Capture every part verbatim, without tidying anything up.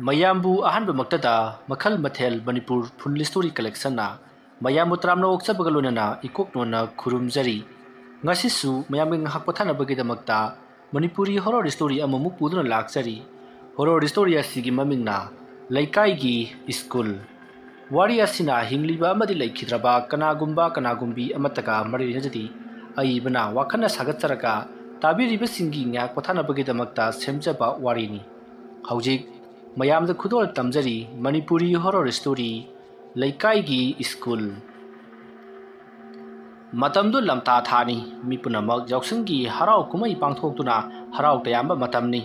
ꯃꯌꯥꯝꯕꯨ ꯑꯍꯥꯟꯕꯃꯛꯇꯗ ꯃꯈꯜ ꯃꯊꯦꯜ ꯃꯅꯤꯄꯨꯔ ꯐꯨꯜ ꯁ꯭ꯇꯣꯔꯤ ꯀꯂꯦꯛꯁꯟꯅ ꯃꯌꯥꯝꯕꯨ ꯇꯔꯥꯝꯅ ꯑꯣꯛꯆꯕꯒ ꯂꯣꯏꯅꯅ ꯏꯀꯣꯛ ꯅꯣꯟꯅ ꯈꯨꯔꯨꯝꯖꯔꯤ꯫ ꯉꯁꯤꯁꯨ ꯃꯌꯥꯝꯒꯤ ꯉꯥꯏꯍꯥꯛ ꯄꯣꯊꯥꯅꯕꯒꯤꯗꯃꯛꯇ ꯃꯅꯤꯄꯨꯔꯤ ꯍꯣꯔꯣꯔ ꯁ꯭ꯇꯣꯔꯤ ꯑꯃꯃꯨꯛ ꯄꯨꯗꯨꯅ ꯂꯥꯛꯆꯔꯤ꯫ ꯍꯣꯔꯣꯔ ꯁ꯭ꯇꯣꯔꯤ ꯑꯁꯤꯒꯤ ꯃꯃꯤꯡꯅ ꯂꯩꯀꯥꯏꯒꯤ ꯁ꯭ꯀꯨꯜ꯫ ꯋꯥꯔꯤ ꯑꯁꯤꯅ ꯍꯤꯡꯂꯤꯕ ꯑꯃꯗꯤ ꯂꯩꯈꯤꯗ꯭ꯔꯕ ꯀꯅꯥꯒꯨꯝꯕ ꯀꯅꯥꯒꯨꯝꯕꯤ ꯑꯃꯠꯇꯒ ꯃꯔꯤ ꯂꯩꯅꯖꯗꯦ꯫ ꯑꯏꯕꯅ ꯋꯥꯈꯜꯅ ꯁꯥꯒꯠꯆꯔꯒ ꯇꯥꯕꯤꯔꯤꯕꯁꯤꯡꯒꯤ ꯉꯥꯏꯍꯥꯛ ꯄꯣꯊꯥꯅꯕꯒꯤꯗꯃꯛꯇ ꯁꯦꯝꯖꯕ ꯋꯥꯔꯤꯅꯤ꯫ ꯍꯧꯖꯤꯛ ꯃꯌꯥꯝꯗ ꯈꯨꯗꯣꯜ ꯇꯝꯖꯔꯤ ꯃꯅꯤꯄꯨꯔꯤ ꯍꯣꯔꯣꯔ ꯁ꯭ꯇꯣꯔꯤ ꯂꯩꯀꯥꯏꯒꯤ ꯁ꯭ꯀꯨꯜ꯫ ꯃꯇꯝꯗꯨ ꯂꯝꯇꯥ ꯊꯥꯅꯤ꯫ ꯃꯤ ꯄꯨꯝꯅꯃꯛ ꯌꯥꯎꯁꯪꯒꯤ ꯍꯔꯥꯎ ꯀꯨꯝꯍꯩ ꯄꯥꯡꯊꯣꯛꯇꯨꯅ ꯍꯔꯥꯎ ꯇꯌꯥꯝꯕ ꯃꯇꯝꯅꯤ꯫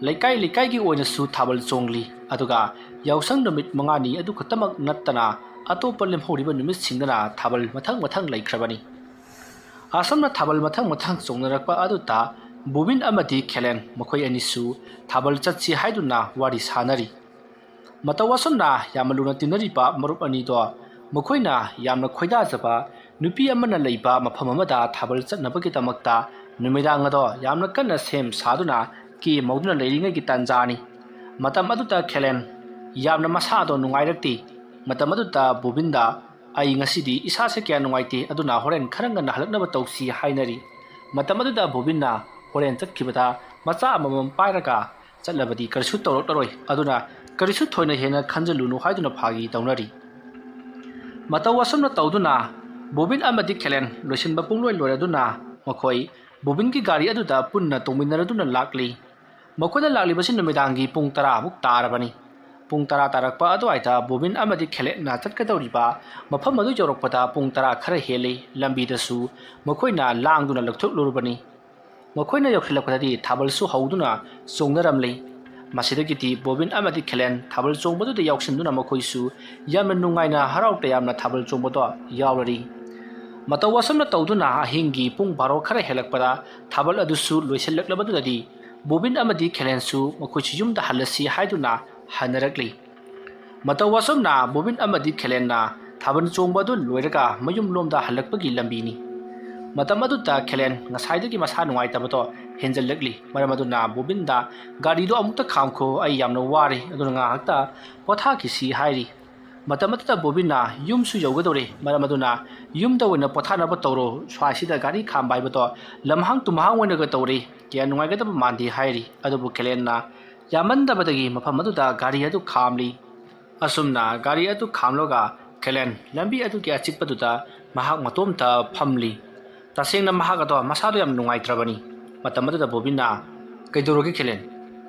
ꯂꯩꯀꯥꯏ ꯂꯩꯀꯥꯏꯒꯤ ꯑꯣꯏꯅꯁꯨ ꯊꯥꯕꯜ ꯆꯣꯡꯂꯤ꯫ ꯑꯗꯨꯒ ꯌꯥꯎꯁꯪ ꯅꯨꯃꯤꯠ ꯃꯉꯥꯅꯤ ꯑꯗꯨ ꯈꯛꯇꯃꯛ ꯅꯠꯇꯅ ꯑꯇꯣꯞꯄ ꯂꯦꯝꯍꯧꯔꯤꯕ ꯅꯨꯃꯤꯠꯁꯤꯡꯗꯅ ꯊꯥꯕꯜ ꯃꯊꯪ ꯃꯊꯪ ꯂꯩꯈ꯭ꯔꯕꯅꯤ꯫ ꯑꯁꯨꯝꯅ ꯊꯥꯕꯜ ꯃꯊꯪ ꯃꯊꯪ ꯆꯣꯡꯅꯔꯛꯄ ꯑꯗꯨꯗ ꯕꯣꯕꯤꯟ ꯑꯃꯗꯤ ꯈꯦꯂꯦꯟ ꯃꯈꯣꯏ ꯑꯅꯤꯁꯨ ꯊꯥꯕꯜ ꯆꯠꯁꯤ ꯍꯥꯏꯗꯨꯅ ꯋꯥꯔꯤ ꯁꯥꯅꯔꯤ꯫ ꯃꯇꯧ ꯑꯁꯨꯝꯅ ꯌꯥꯝꯅ ꯂꯨꯅ ꯇꯤꯟꯅꯔꯤꯕ ꯃꯔꯨꯞ ꯑꯅꯤꯗꯣ ꯃꯈꯣꯏꯅ ꯌꯥꯝꯅ ꯈꯣꯏꯗꯥꯖꯕ ꯅꯨꯄꯤ ꯑꯃꯅ ꯂꯩꯕ ꯃꯐꯝ ꯑꯃꯗ ꯊꯥꯕꯜ ꯆꯠꯅꯕꯒꯤꯗꯃꯛꯇ ꯅꯨꯃꯤꯗꯥꯡ ꯑꯗꯣ ꯌꯥꯝꯅ ꯀꯟꯅ ꯁꯦꯝ ꯁꯥꯗꯨꯅ ꯀꯦ ꯃꯧꯗꯨꯅ ꯂꯩꯔꯤꯉꯩꯒꯤ ꯇꯥꯟꯖꯥꯅꯤ꯫ ꯃꯇꯝ ꯑꯗꯨꯗ ꯈꯦꯂꯦꯟ ꯌꯥꯝꯅ ꯃꯁꯥꯗꯣ ꯅꯨꯡꯉꯥꯏꯔꯛꯇꯦ꯫ ꯃꯇꯝ ꯑꯗꯨꯗ ꯕꯣꯕꯤꯟꯗ "ꯑꯩ ꯉꯁꯤꯗꯤ ꯏꯁꯥꯁꯦ ꯀꯌꯥ ꯅꯨꯡꯉꯥꯏꯇꯦ, ꯑꯗꯨꯅ ꯍꯣꯔꯦꯟ ꯈꯔ ꯉꯟꯅ ꯍꯜꯂꯛꯅꯕ ꯇꯧꯁꯤ" ꯍꯥꯏꯅꯔꯤ꯫ ꯃꯇꯝ ꯑꯗꯨꯗ ꯕꯣꯕꯤꯟꯅ ꯍꯣꯔꯦꯟ ꯆꯠꯈꯤꯕꯗ ꯃꯆꯥ ꯑꯃꯃꯝ ꯄꯥꯏꯔꯒ ꯆꯠꯂꯕꯗꯤ ꯀꯔꯤꯁꯨ ꯇꯧꯔꯛꯂꯔꯣꯏ, ꯑꯗꯨꯅ ꯀꯔꯤꯁꯨ ꯊꯣꯏꯅ ꯍꯦꯟꯅ ꯈꯟꯖꯤꯜꯂꯨꯅꯨ ꯍꯥꯏꯗꯨꯅ ꯐꯥꯒꯤ ꯇꯧꯅꯔꯤ꯫ ꯃꯇꯧ ꯑꯁꯨꯝꯅ ꯇꯧꯗꯨꯅ ꯕꯣꯕꯤꯟ ꯑꯃꯗꯤ ꯈꯦꯂꯦꯟ ꯂꯣꯏꯁꯤꯟꯕ ꯄꯨꯡꯂꯣꯏ ꯂꯣꯏꯔꯗꯨꯅ ꯃꯈꯣꯏ ꯕꯣꯕꯤꯟꯒꯤ ꯒꯥꯔꯤ ꯑꯗꯨꯗ ꯄꯨꯟꯅ ꯇꯣꯡꯃꯤꯟꯅꯔꯗꯨꯅ ꯂꯥꯛꯂꯤ꯫ ꯃꯈꯣꯏꯅ ꯂꯥꯛꯂꯤꯕꯁꯤ ꯅꯨꯃꯤꯗꯥꯡꯒꯤ ꯄꯨꯡ ꯇꯔꯥꯃꯨꯛ ꯇꯥꯔꯕꯅꯤ꯫ ꯄꯨꯡ ꯇꯔꯥ ꯇꯥꯔꯛꯄ ꯑꯗꯨꯋꯥꯏꯗ ꯕꯣꯕꯤꯟ ꯑꯃꯗꯤ ꯈꯦꯂꯦꯟꯅ ꯆꯠꯀꯗꯧꯔꯤꯕ ꯃꯐꯝ ꯑꯗꯨ ꯌꯧꯔꯛꯄꯗ ꯄꯨꯡ ꯇꯔꯥ ꯈꯔ ꯍꯦꯜꯂꯤ꯫ ꯂꯝꯕꯤꯗꯁꯨ ꯃꯈꯣꯏꯅ ꯂꯥꯡꯗꯨꯅ ꯂꯧꯊꯣꯛꯂꯨꯔꯕꯅꯤ꯫ ꯃꯈꯣꯏꯅ ꯌꯧꯁꯤꯜꯂꯛꯄꯗꯗꯤ ꯊꯥꯕꯜꯁꯨ ꯍꯧꯗꯨꯅ ꯆꯣꯡꯅꯔꯝꯂꯤ꯫ ꯃꯁꯤꯗꯒꯤꯗꯤ ꯕꯣꯕꯤꯟ ꯑꯃꯗꯤ ꯈꯦꯂꯦꯟ ꯊꯥꯕꯜ ꯆꯣꯡꯕꯗꯨꯗ ꯌꯥꯎꯁꯤꯟꯗꯨꯅ ꯃꯈꯣꯏꯁꯨ ꯌꯥꯝꯅ ꯅꯨꯡꯉꯥꯏꯅ ꯍꯔꯥꯎ ꯇꯌꯥꯝꯅ ꯊꯥꯕꯜ ꯆꯣꯡꯕꯗꯣ ꯌꯥꯎꯔꯔꯤ꯫ ꯃꯇꯧ ꯑꯁꯨꯝꯅ ꯇꯧꯗꯨꯅ ꯑꯍꯤꯡꯒꯤ ꯄꯨꯡ ꯕꯥꯔꯣ ꯈꯔ ꯍꯦꯜꯂꯛꯄꯗ ꯊꯥꯕꯜ ꯑꯗꯨꯁꯨ ꯂꯣꯏꯁꯤꯜꯂꯛꯂꯕꯗꯨꯗꯗꯤ ꯕꯣꯕꯤꯟ ꯑꯃꯗꯤ ꯈꯦꯂꯦꯟꯁꯨ ꯃꯈꯣꯏꯁꯨ ꯌꯨꯝꯗ ꯍꯜꯂꯁꯤ ꯍꯥꯏꯗꯨꯅ ꯍꯟꯅꯔꯛꯂꯤ꯫ ꯃꯇꯧ ꯑꯁꯨꯝꯅ ꯕꯣꯕꯤꯟ ꯑꯃꯗꯤ ꯈꯦꯂꯦꯟꯅ ꯊꯥꯕꯜ ꯆꯣꯡꯕ ꯑꯗꯨ ꯂꯣꯏꯔꯒ ꯃꯌꯨꯝ ꯂꯣꯝꯗ ꯍꯜꯂꯛꯄꯒꯤ ꯂꯝꯕꯤꯅꯤ꯫ ꯃꯇꯝ ꯑꯗꯨꯗ ꯈꯦꯂꯦꯟ ꯉꯁꯥꯏꯗꯒꯤ ꯃꯁꯥ ꯅꯨꯡꯉꯥꯏꯇꯕꯗꯣ ꯍꯦꯟꯖꯜꯂꯛꯂꯤ꯫ ꯃꯔꯝ ꯑꯗꯨꯅ ꯕꯣꯕꯤꯟꯗ "ꯒꯥꯔꯤꯗꯣ ꯑꯃꯨꯛꯇ ꯈꯥꯝꯈꯣ, ꯑꯩ ꯌꯥꯝꯅ ꯋꯥꯔꯦ, ꯑꯗꯨꯅ ꯉꯥꯏꯍꯥꯛꯇ ꯄꯣꯊꯥꯈꯤꯁꯤ" ꯍꯥꯏꯔꯤ꯫ ꯃꯇꯝ ꯑꯗꯨꯗ ꯕꯣꯕꯤꯟꯅ "ꯌꯨꯝꯁꯨ ꯌꯧꯒꯗꯧꯔꯦ, ꯃꯔꯝ ꯑꯗꯨꯅ ꯌꯨꯝꯗ ꯑꯣꯏꯅ ꯄꯣꯊꯥꯅꯕ ꯇꯧꯔꯣ, ꯁ꯭ꯋꯥꯏꯁꯤꯗ ꯒꯥꯔꯤ ꯈꯥꯝꯕ ꯍꯥꯏꯕꯗꯣ ꯂꯝꯍꯥꯡ ꯇꯨꯝꯍꯥꯡ ꯑꯣꯏꯅꯒ ꯇꯧꯔꯦ, ꯀꯌꯥ ꯅꯨꯡꯉꯥꯏꯒꯗꯕ ꯃꯥꯟꯗꯦ" ꯍꯥꯏꯔꯤ꯫ ꯑꯗꯨꯕꯨ ꯈꯦꯂꯦꯟꯅ ꯌꯥꯝꯃꯟꯗꯕꯗꯒꯤ ꯃꯐꯝ ꯑꯗꯨꯗ ꯒꯥꯔꯤ ꯑꯗꯨ ꯈꯥꯝꯂꯤ꯫ ꯑꯁꯨꯝꯅ ꯒꯥꯔꯤ ꯑꯗꯨ ꯈꯥꯝꯂꯒ ꯈꯦꯂꯦꯟ ꯂꯝꯕꯤ ꯑꯗꯨꯒꯤ ꯑꯆꯤꯛꯄꯗꯨꯗ ꯃꯍꯥꯛ ꯃꯇꯣꯝꯇ ꯐꯝꯂꯤ꯫ ꯇꯁꯦꯡꯅ ꯃꯍꯥꯛ ꯑꯗꯣ ꯃꯁꯥꯗꯣ ꯌꯥꯝ ꯅꯨꯡꯉꯥꯏꯇ꯭ꯔꯕꯅꯤ꯫ ꯃꯇꯝ ꯑꯗꯨꯗ ꯕꯣꯕꯤꯟꯅ, "ꯀꯩꯗꯧꯔꯒꯦ ꯈꯦꯂꯦꯟ?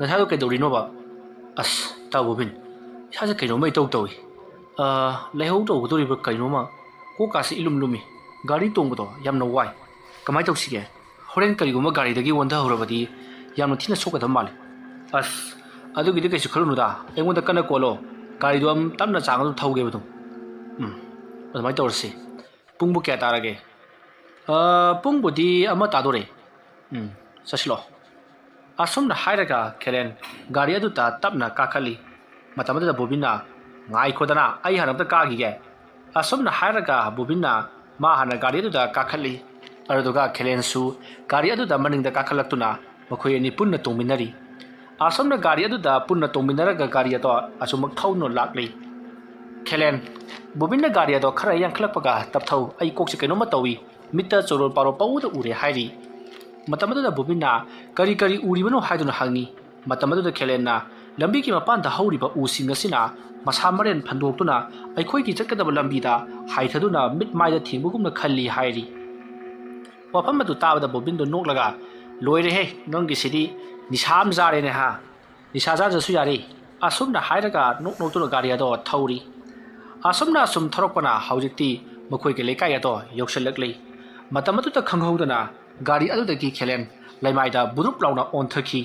ꯅꯁꯥꯗꯣ ꯀꯩꯗꯧꯔꯤꯅꯣꯕ?" "ꯑꯁ, ꯏꯇꯥꯎ ꯕꯣꯕꯤꯟ, ꯏꯁꯥꯁꯦ ꯀꯩꯅꯣꯝꯃ ꯏꯇꯧ ꯇꯧꯏ꯫ ꯑ, ꯂꯥꯏꯍꯧ ꯇꯧꯒꯗꯧꯔꯤꯕ꯭ꯔꯥ ꯀꯩꯅꯣꯝꯃ, ꯀꯣꯛꯀꯥꯁꯦ ꯏꯂꯨꯝ ꯂꯨꯝꯃꯤ꯫ ꯒꯥꯔꯤ ꯇꯣꯡꯕꯗꯣ ꯌꯥꯝꯅ ꯋꯥꯏ꯫ ꯀꯃꯥꯏꯅ ꯇꯧꯁꯤꯒꯦ? ꯍꯣꯔꯦꯟ ꯀꯔꯤꯒꯨꯝꯕ ꯒꯥꯔꯤꯗꯒꯤ ꯑꯣꯟꯊꯍꯧꯔꯕꯗꯤ ꯌꯥꯝꯅ ꯊꯤꯅ ꯁꯣꯛꯀꯗꯕ ꯃꯥꯜꯂꯤ꯫" "ꯑꯁ, ꯑꯗꯨꯒꯤꯗꯤ ꯀꯩꯁꯨ ꯈꯜꯂꯨꯅꯨꯗ, ꯑꯩꯉꯣꯟꯗ ꯀꯟꯅ ꯀꯣꯜꯂꯣ, ꯒꯥꯔꯤꯗꯣ ꯑꯗꯨꯝ ꯇꯞꯅ ꯆꯥꯡ ꯑꯗꯨꯝ ꯊꯧꯒꯦꯕ ꯑꯗꯨꯝ꯫" "ꯎꯝ, ꯑꯗꯨꯃꯥꯏꯅ ꯇꯧꯔꯁꯤ꯫ ꯄꯨꯡꯕꯨ ꯀꯌꯥ ꯇꯥꯔꯒꯦ?" "ꯑ, ꯄꯨꯡꯕꯨꯗꯤ ꯑꯃ ꯇꯥꯗꯣꯔꯦ꯫" "ꯎꯝ, ꯆꯠꯁꯤꯜꯂꯣ꯫" ꯑꯁꯨꯝꯅ ꯍꯥꯏꯔꯒ ꯈꯦꯂꯦꯟ ꯒꯥꯔꯤ ꯑꯗꯨꯗ ꯇꯞꯅ ꯀꯥꯈꯠꯂꯤ꯫ ꯃꯇꯝ ꯑꯗꯨꯗ ꯕꯣꯕꯤꯟꯅ, "ꯉꯥꯏꯈꯣꯗꯅ, ꯑꯩ ꯍꯥꯟꯅ ꯑꯝꯇ ꯀꯥꯈꯤꯒꯦ꯫" ꯑꯁꯨꯝꯅ ꯍꯥꯏꯔꯒ ꯕꯣꯕꯤꯟꯅ ꯃꯥ ꯍꯥꯟꯅ ꯒꯥꯔꯤ ꯑꯗꯨꯗ ꯀꯥꯈꯠꯂꯤ꯫ ꯑꯗꯨꯗꯨꯒ ꯈꯦꯂꯦꯟꯁꯨ ꯒꯥꯔꯤ ꯑꯗꯨꯗ ꯃꯅꯤꯡꯗ ꯀꯥꯈꯠꯂꯛꯇꯨꯅ ꯃꯈꯣꯏ ꯑꯅꯤ ꯄꯨꯟꯅ ꯇꯣꯡꯃꯤꯟꯅꯔꯤ꯫ ꯑꯁꯨꯝꯅ ꯒꯥꯔꯤ ꯑꯗꯨꯗ ꯄꯨꯟꯅ ꯇꯣꯡꯃꯤꯟꯅꯔꯒ ꯒꯥꯔꯤ ꯑꯗꯣ ꯑꯁꯨꯝꯃꯛ ꯊꯧꯅ ꯂꯥꯛꯂꯤ꯫ ꯈꯦꯂꯦꯟ, ꯕꯣꯕꯤꯟꯅ ꯒꯥꯔꯤ ꯑꯗꯣ ꯈꯔ ꯌꯥꯡꯈꯠꯂꯛꯄꯒ, "ꯇꯞꯊꯧ, ꯑꯩ ꯀꯣꯛꯁꯦ ꯀꯩꯅꯣꯝꯃ ꯇꯧꯏ, ꯃꯤꯠꯇ ꯆꯣꯔꯣꯜ ꯄꯥꯔꯣꯜ ꯄꯪꯎꯗ ꯎꯔꯦ" ꯍꯥꯏꯔꯤ꯫ ꯃꯇꯝ ꯑꯗꯨꯗ ꯕꯣꯕꯤꯟꯅ, "ꯀꯔꯤ ꯀꯔꯤ ꯎꯔꯤꯕꯅꯣ?" ꯍꯥꯏꯗꯨꯅ ꯍꯪꯉꯤ꯫ ꯃꯇꯝ ꯑꯗꯨꯗ ꯈꯦꯂꯦꯟꯅ, "ꯂꯝꯕꯤꯒꯤ ꯃꯄꯥꯟꯗ ꯍꯧꯔꯤꯕ ꯎꯁꯤꯡ ꯑꯁꯤꯅ ꯃꯁꯥ ꯃꯔꯦꯟ ꯐꯟꯗꯣꯛꯇꯨꯅ ꯑꯩꯈꯣꯏꯒꯤ ꯆꯠꯀꯗꯕ ꯂꯝꯕꯤꯗ ꯍꯥꯏꯊꯗꯨꯅ ꯃꯤꯠ ꯃꯥꯏꯗ ꯊꯦꯡꯕꯒꯨꯝꯅ ꯈꯜꯂꯤ" ꯍꯥꯏꯔꯤ꯫ ꯋꯥꯐꯝ ꯑꯗꯨ ꯇꯥꯕꯗ ꯕꯣꯕꯤꯟꯗꯣ ꯅꯣꯛꯂꯒ, "ꯂꯣꯏꯔꯦꯍꯦ, ꯅꯪꯒꯤꯁꯤꯗꯤ ꯅꯤꯁꯥ ꯑꯃ ꯆꯥꯔꯦꯅꯦ ꯍꯥ? ꯅꯤꯁꯥ ꯆꯥꯗ꯭ꯔꯁꯨ ꯌꯥꯔꯦ꯫" ꯑꯁꯨꯝꯅ ꯍꯥꯏꯔꯒ ꯅꯣꯛ ꯅꯣꯛꯇꯨꯅ ꯒꯥꯔꯤ ꯑꯗꯣ ꯊꯧꯔꯤ꯫ ꯑꯁꯨꯝꯅ ꯑꯁꯨꯝ ꯊꯧꯔꯛꯄꯅ ꯍꯧꯖꯤꯛꯇꯤ ꯃꯈꯣꯏꯒꯤ ꯂꯩꯀꯥꯏ ꯑꯗꯣ ꯌꯧꯁꯤꯜꯂꯛꯂꯤ꯫ ꯃꯇꯝ ꯑꯗꯨꯗ ꯈꯪꯍꯧꯗꯅ ꯒꯥꯔꯤ ꯑꯗꯨꯗꯒꯤ ꯈꯦꯂꯦꯟ ꯂꯩꯃꯥꯏꯗ ꯕꯨꯗꯨꯞ ꯂꯥꯎꯅ ꯑꯣꯟꯊꯈꯤ꯫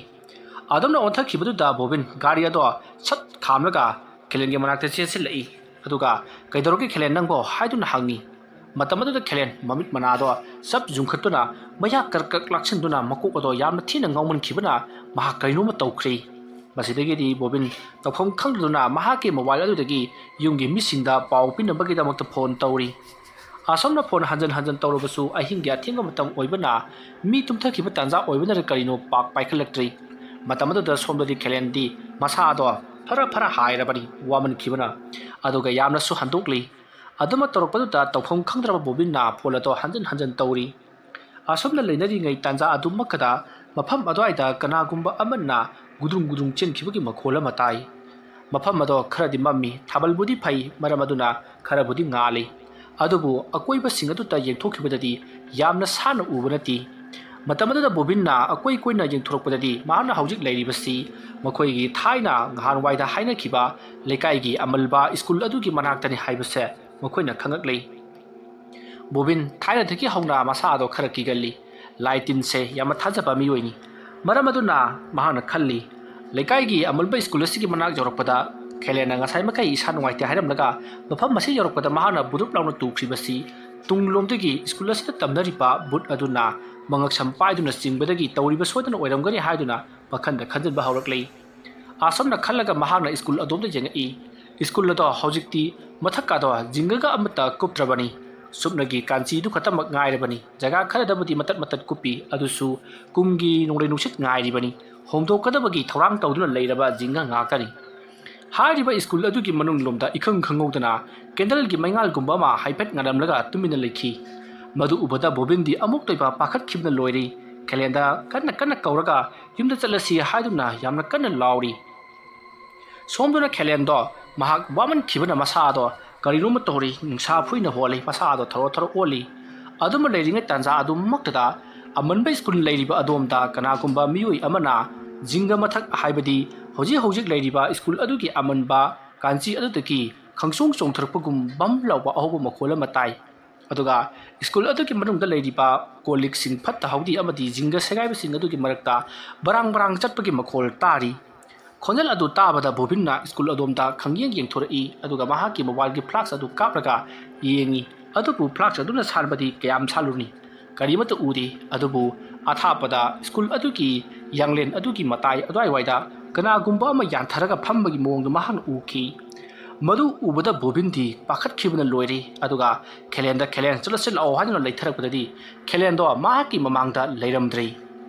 ꯑꯗꯨꯝꯅ ꯑꯣꯟꯊꯈꯤꯕꯗꯨꯗ ꯕꯣꯕꯤꯟ ꯒꯥꯔꯤ ꯑꯗꯣ ꯁꯠ ꯈꯥꯝꯂꯒ ꯈꯦꯂꯦꯟꯒꯤ ꯃꯅꯥꯛꯇ ꯆꯦꯟꯁꯤꯜꯂꯛꯏ꯫ ꯑꯗꯨꯒ, "ꯀꯩꯗꯧꯔꯒꯦ ꯈꯦꯂꯦꯟ ꯅꯪꯕꯣ?" ꯍꯥꯏꯗꯨꯅ ꯍꯪꯉꯤ꯫ ꯃꯇꯝ ꯑꯗꯨꯗ ꯈꯦꯂꯦꯟ ꯃꯃꯤꯠ ꯃꯅꯥꯗꯣ ꯆꯞ ꯌꯨꯡꯈꯠꯇꯨꯅ ꯃꯌꯥ ꯀꯔꯛ ꯀꯔꯛ ꯂꯥꯛꯁꯤꯟꯗꯨꯅ ꯃꯀꯣꯛ ꯑꯗꯣ ꯌꯥꯝꯅ ꯊꯤꯅ ꯉꯥꯎꯃꯟꯈꯤꯕꯅ ꯃꯍꯥꯛ ꯀꯩꯅꯣꯝꯃ ꯇꯧꯈ꯭ꯔꯦ꯫ ꯃꯁꯤꯗꯒꯤꯗꯤ ꯕꯣꯕꯤꯟ ꯇꯧꯐꯝ ꯈꯪꯗꯗꯨꯅ ꯃꯍꯥꯛꯀꯤ ꯃꯣꯕꯥꯏꯜ ꯑꯗꯨꯗꯒꯤ ꯌꯨꯝꯒꯤ ꯃꯤꯁꯤꯡꯗ ꯄꯥꯎ ꯄꯤꯅꯕꯒꯤꯗꯃꯛꯇ ꯐꯣꯟ ꯇꯧꯔꯤ꯫ ꯑꯁꯣꯝꯅ ꯐꯣꯟ ꯍꯟꯖꯟ ꯍꯟꯖꯟ ꯇꯧꯔꯕꯁꯨ ꯑꯍꯤꯡꯒꯤ ꯑꯊꯦꯡꯕ ꯃꯇꯝ ꯑꯣꯏꯕꯅ, ꯃꯤ ꯇꯨꯝꯊꯈꯤꯕ ꯇꯥꯟꯖꯥ ꯑꯣꯏꯕꯅꯔ ꯀꯔꯤꯅꯣ ꯄꯥꯛ ꯄꯥꯏꯈꯠꯂꯛꯇ꯭ꯔꯤ꯫ ꯃꯇꯝ ꯑꯗꯨꯗ ꯁꯣꯝꯗꯗꯤ ꯈꯦꯂꯦꯟꯗꯤ ꯃꯁꯥꯗꯣ ꯐꯔ ꯐꯔ ꯍꯥꯏꯔꯕꯅꯤ ꯋꯥꯃꯟꯈꯤꯕꯅ꯫ ꯑꯗꯨꯒ ꯌꯥꯝꯅꯁꯨ ꯍꯟꯗꯣꯛꯂꯤ꯫ ꯑꯗꯨꯃꯛ ꯇꯧꯔꯛꯄꯗꯨꯗ ꯇꯧꯐꯝ ꯈꯪꯗ꯭ꯔꯕ ꯕꯣꯕꯤꯟꯅ ꯐꯣꯟ ꯑꯗꯣ ꯍꯟꯖꯟ ꯍꯟꯖꯟ ꯇꯧꯔꯤ꯫ ꯑꯁꯨꯝꯅ ꯂꯩꯅꯔꯤꯉꯩ ꯇꯥꯟꯖꯥ ꯑꯗꯨꯃꯛꯇꯗ ꯃꯐꯝ ꯑꯗꯨꯋꯥꯏꯗ ꯀꯅꯥꯒꯨꯝꯕ ꯑꯃꯅ ꯒꯨꯗ꯭ꯔꯨꯡ ꯒꯨꯗ꯭ꯔꯨꯡ ꯆꯦꯟꯈꯤꯕꯒꯤ ꯃꯈꯣꯜ ꯑꯃ ꯇꯥꯏ꯫ ꯃꯐꯝ ꯑꯗꯣ ꯈꯔꯗꯤ ꯃꯝꯃꯤ, ꯊꯥꯕꯜꯕꯨꯗꯤ ꯐꯩ, ꯃꯔꯝ ꯑꯗꯨꯅ ꯈꯔꯕꯨꯗꯤ ꯉꯥꯜꯂꯤ꯫ ꯑꯗꯨꯕꯨ ꯑꯀꯣꯏꯕꯁꯤꯡ ꯑꯗꯨꯗ ꯌꯦꯡꯊꯣꯛꯈꯤꯕꯗꯗꯤ ꯌꯥꯝꯅ ꯁꯥꯟꯅ ꯎꯕ ꯅꯠꯇꯦ꯫ ꯃꯇꯝ ꯑꯗꯨꯗ ꯕꯣꯕꯤꯟꯅ ꯑꯀꯣꯏ ꯀꯣꯏꯅ ꯌꯦꯡꯊꯣꯔꯛꯄꯗꯗꯤ ꯃꯍꯥꯛꯅ ꯍꯧꯖꯤꯛ ꯂꯩꯔꯤꯕꯁꯤ ꯃꯈꯣꯏꯒꯤ ꯊꯥꯏꯅ ꯅꯍꯥꯟꯋꯥꯏꯗ ꯍꯥꯏꯅꯈꯤꯕ ꯂꯩꯀꯥꯏꯒꯤ ꯑꯃꯜꯕ ꯁ꯭ꯀꯨꯜ ꯑꯗꯨꯒꯤ ꯃꯅꯥꯛꯇꯅꯤ ꯍꯥꯏꯕꯁꯦ ꯃꯈꯣꯏꯅ ꯈꯪꯉꯛꯂꯤ꯫ ꯕꯣꯕꯤꯟ ꯊꯥꯏꯅꯗꯒꯤ ꯍꯧꯅ ꯃꯁꯥꯗꯣ ꯈꯔ ꯀꯤꯒꯜꯂꯤ꯫ ꯂꯥꯏ ꯇꯤꯟꯁꯦ ꯌꯥꯝꯅ ꯊꯥꯖꯕ ꯃꯤꯑꯣꯏꯅꯤ꯫ ꯃꯔꯝ ꯑꯗꯨꯅ ꯃꯍꯥꯛꯅ ꯈꯜꯂꯤ, ꯂꯩꯀꯥꯏꯒꯤ ꯑꯃꯜꯕ ꯁ꯭ꯀꯨꯜ ꯑꯁꯤꯒꯤ ꯃꯅꯥꯛ ꯌꯧꯔꯛꯄꯗ ꯈꯦꯂꯦꯟꯅ ꯉꯁꯥꯏ ꯃꯈꯩ ꯏꯁꯥ ꯅꯨꯡꯉꯥꯏꯇꯦ ꯍꯥꯏꯔꯝꯂꯒ ꯃꯐꯝ ꯑꯁꯤ ꯌꯧꯔꯛꯄꯗ ꯃꯍꯥꯛꯅ ꯕꯨꯗꯨꯞ ꯂꯥꯎꯅ ꯇꯨꯈ꯭ꯔꯤꯕꯁꯤ ꯇꯨꯡꯂꯣꯝꯗꯒꯤ ꯁ꯭ꯀꯨꯜ ꯑꯁꯤꯗ ꯇꯝꯅꯔꯤꯕ ꯕꯨꯠ ꯑꯗꯨꯅ ꯃꯉꯛꯁꯝ ꯄꯥꯏꯗꯨꯅ ꯆꯤꯡꯕꯗꯒꯤ ꯇꯧꯔꯤꯕ ꯁꯣꯏꯗꯅ ꯑꯣꯏꯔꯝꯒꯅꯤ ꯍꯥꯏꯗꯨꯅ ꯋꯥꯈꯜꯗ ꯈꯟꯖꯤꯟꯕ ꯍꯧꯔꯛꯂꯤ꯫ ꯑꯁꯨꯝꯅ ꯈꯜꯂꯒ ꯃꯍꯥꯛꯅ ꯁ꯭ꯀꯨꯜ ꯑꯗꯣꯝꯗ ꯌꯦꯡꯉꯛꯏ꯫ ꯁ꯭ꯀꯨꯜ ꯑꯗꯣ ꯍꯧꯖꯤꯛꯇꯤ ꯃꯊꯛꯀꯥꯗꯣ ꯖꯤꯡꯒꯒ ꯑꯃꯠꯇ ꯀꯨꯞꯇ꯭ꯔꯕꯅꯤ꯫ ꯁꯨꯞꯅꯒꯤ ꯀꯥꯟꯆꯤꯗꯨ ꯈꯛꯇꯃꯛ ꯉꯥꯏꯔꯕꯅꯤ꯫ ꯖꯒꯥ ꯈꯔꯗꯕꯨꯗꯤ ꯃꯇꯠ ꯃꯇꯠ ꯀꯨꯞꯄꯤ, ꯑꯗꯨꯁꯨ ꯀꯨꯝꯒꯤ ꯅꯣꯡꯂꯩ ꯅꯨꯡꯁꯤꯠ ꯉꯥꯏꯔꯤꯕꯅꯤ꯫ ꯍꯣꯡꯗꯣꯛꯀꯗꯕꯒꯤ ꯊꯧꯔꯥꯡ ꯇꯧꯗꯨꯅ ꯂꯩꯔꯕ ꯖꯤꯡꯒ ꯉꯥꯛꯇꯅꯤ꯫ ꯍꯥꯏꯔꯤꯕ ꯁ꯭ꯀꯨꯜ ꯑꯗꯨꯒꯤ ꯃꯅꯨꯡ ꯂꯣꯝꯗ ꯏꯈꯪ ꯈꯪꯍꯧꯗꯅ ꯀꯦꯟꯗꯜꯒꯤ ꯃꯩꯉꯥꯜꯒꯨꯝꯕ ꯑꯃ ꯍꯥꯏꯐꯦꯠ ꯉꯥꯜꯂꯝꯂꯒ ꯇꯨꯃꯤꯟꯅ ꯂꯩꯈꯤ꯫ ꯃꯗꯨ ꯎꯕꯗ ꯕꯣꯕꯤꯟꯗꯤ ꯑꯃꯨꯛꯇꯣꯏꯕ ꯄꯥꯈꯠꯈꯤꯕꯅ ꯂꯣꯏꯔꯦ꯫ ꯈꯦꯂꯦꯟꯗ ꯀꯟꯅ ꯀꯟꯅ ꯀꯧꯔꯒ ꯌꯨꯝꯗ ꯆꯠꯂꯁꯤ ꯍꯥꯏꯗꯨꯅ ꯌꯥꯝꯅ ꯀꯟꯅ ꯂꯥꯎꯔꯤ꯫ ꯁꯣꯝꯗꯅ ꯈꯦꯂꯦꯟꯗꯣ ꯃꯍꯥꯛ ꯋꯥꯃꯟꯈꯤꯕꯅ ꯃꯁꯥꯗꯣ ꯀꯔꯤꯅꯣꯃ ꯇꯧꯔꯤ, ꯅꯨꯡꯁꯥ ꯐꯨꯏꯅ ꯍꯣꯜꯂꯤ, ꯃꯁꯥꯗꯣ ꯊꯔꯣ ꯊꯔꯣ ꯑꯣꯜꯂꯤ꯫ ꯑꯗꯨꯃ ꯂꯩꯔꯤꯉꯩ ꯇꯥꯟꯖꯥ ꯑꯗꯨꯃꯛꯇꯗ ꯑꯃꯟꯕ ꯁ꯭ꯀꯨꯜ ꯂꯩꯔꯤꯕ ꯑꯗꯣꯝꯗ ꯀꯅꯥꯒꯨꯝꯕ ꯃꯤꯑꯣꯏ ꯑꯃꯅ ꯖꯤꯡꯒ ꯃꯊꯛ, ꯍꯥꯏꯕꯗꯤ ꯍꯧꯖꯤꯛ ꯍꯧꯖꯤꯛ ꯂꯩꯔꯤꯕ ꯁ꯭ꯀꯨꯜ ꯑꯗꯨꯒꯤ ꯑꯃꯟꯕ ꯀꯥꯟꯆꯤ ꯑꯗꯨꯗꯒꯤ ꯈꯪꯆꯣꯡ ꯆꯣꯡꯊꯔꯛꯄꯒꯨꯝ ꯕꯝ ꯂꯥꯎꯕ ꯑꯍꯧꯕ ꯃꯈꯣꯜ ꯑꯃ ꯇꯥꯏ꯫ ꯑꯗꯨꯒ ꯁ꯭ꯀꯨꯜ ꯑꯗꯨꯒꯤ ꯃꯅꯨꯡꯗ ꯂꯩꯔꯤꯕ ꯀꯣꯜ ꯂꯤꯛꯁꯤꯡ ꯐꯠꯇ ꯍꯥꯎꯗꯤ ꯑꯃꯗꯤ ꯖꯤꯡꯒ ꯁꯦꯒꯥꯏꯕꯁꯤꯡ ꯑꯗꯨꯒꯤ ꯃꯔꯛꯇ ꯕꯔꯥꯡ ꯕꯔꯥꯡ ꯆꯠꯄꯒꯤ ꯃꯈꯣꯜ ꯇꯥꯔꯤ꯫ ꯈꯣꯟꯖꯦꯜ ꯑꯗꯨ ꯇꯥꯕꯗ ꯕꯣꯕꯤꯟꯅ ꯁ꯭ꯀꯨꯜ ꯑꯗꯣꯝꯗ ꯈꯪꯌꯦꯡ ꯌꯦꯡꯊꯣꯔꯛꯏ, ꯑꯗꯨꯒ ꯃꯍꯥꯛꯀꯤ ꯃꯣꯕꯥꯏꯜꯒꯤ ꯐ꯭ꯂꯥꯁ ꯑꯗꯨ ꯀꯥꯞꯂꯒ ꯌꯦꯡꯉꯤ꯫ ꯑꯗꯨꯕꯨ ꯐ꯭ꯂꯥꯁ ꯑꯗꯨꯅ ꯁꯥꯟꯕꯗꯤ ꯀꯌꯥꯝ ꯁꯥꯜꯂꯨꯅꯤ? ꯀꯔꯤꯃꯠꯇ ꯎꯗꯦ꯫ ꯑꯗꯨꯕꯨ ꯑꯊꯥꯞꯄꯗ ꯁ꯭ꯀꯨꯜ ꯑꯗꯨꯒꯤ ꯌꯥꯡꯂꯦꯟ ꯑꯗꯨꯒꯤ ꯃꯇꯥꯏ ꯑꯗꯨꯋꯥꯏꯋꯥꯏꯗ ꯀꯅꯥꯒꯨꯝꯕ ꯑꯃ ꯌꯥꯟꯊꯔꯒ ꯐꯝꯕꯒꯤ ꯃꯑꯣꯡꯗꯨ ꯃꯍꯥꯛꯅ ꯎꯈꯤ꯫ ꯃꯗꯨ ꯎꯕꯗ ꯕꯣꯕꯤꯟꯗꯤ ꯄꯥꯈꯠꯈꯤꯕꯅ ꯂꯣꯏꯔꯦ꯫ ꯑꯗꯨꯒ ꯈꯦꯂꯦꯟꯗ "ꯈꯦꯂꯦꯟ, ꯆꯠꯂꯁꯤ ꯂꯥꯛꯑꯣ" ꯍꯥꯏꯗꯨꯅ ꯂꯩꯊꯔꯛꯄꯗꯗꯤ ꯈꯦꯂꯦꯟꯗꯣ ꯃꯍꯥꯛꯀꯤ ꯃꯃꯥꯡꯗ ꯂꯩꯔꯝꯗ꯭ꯔꯦ꯫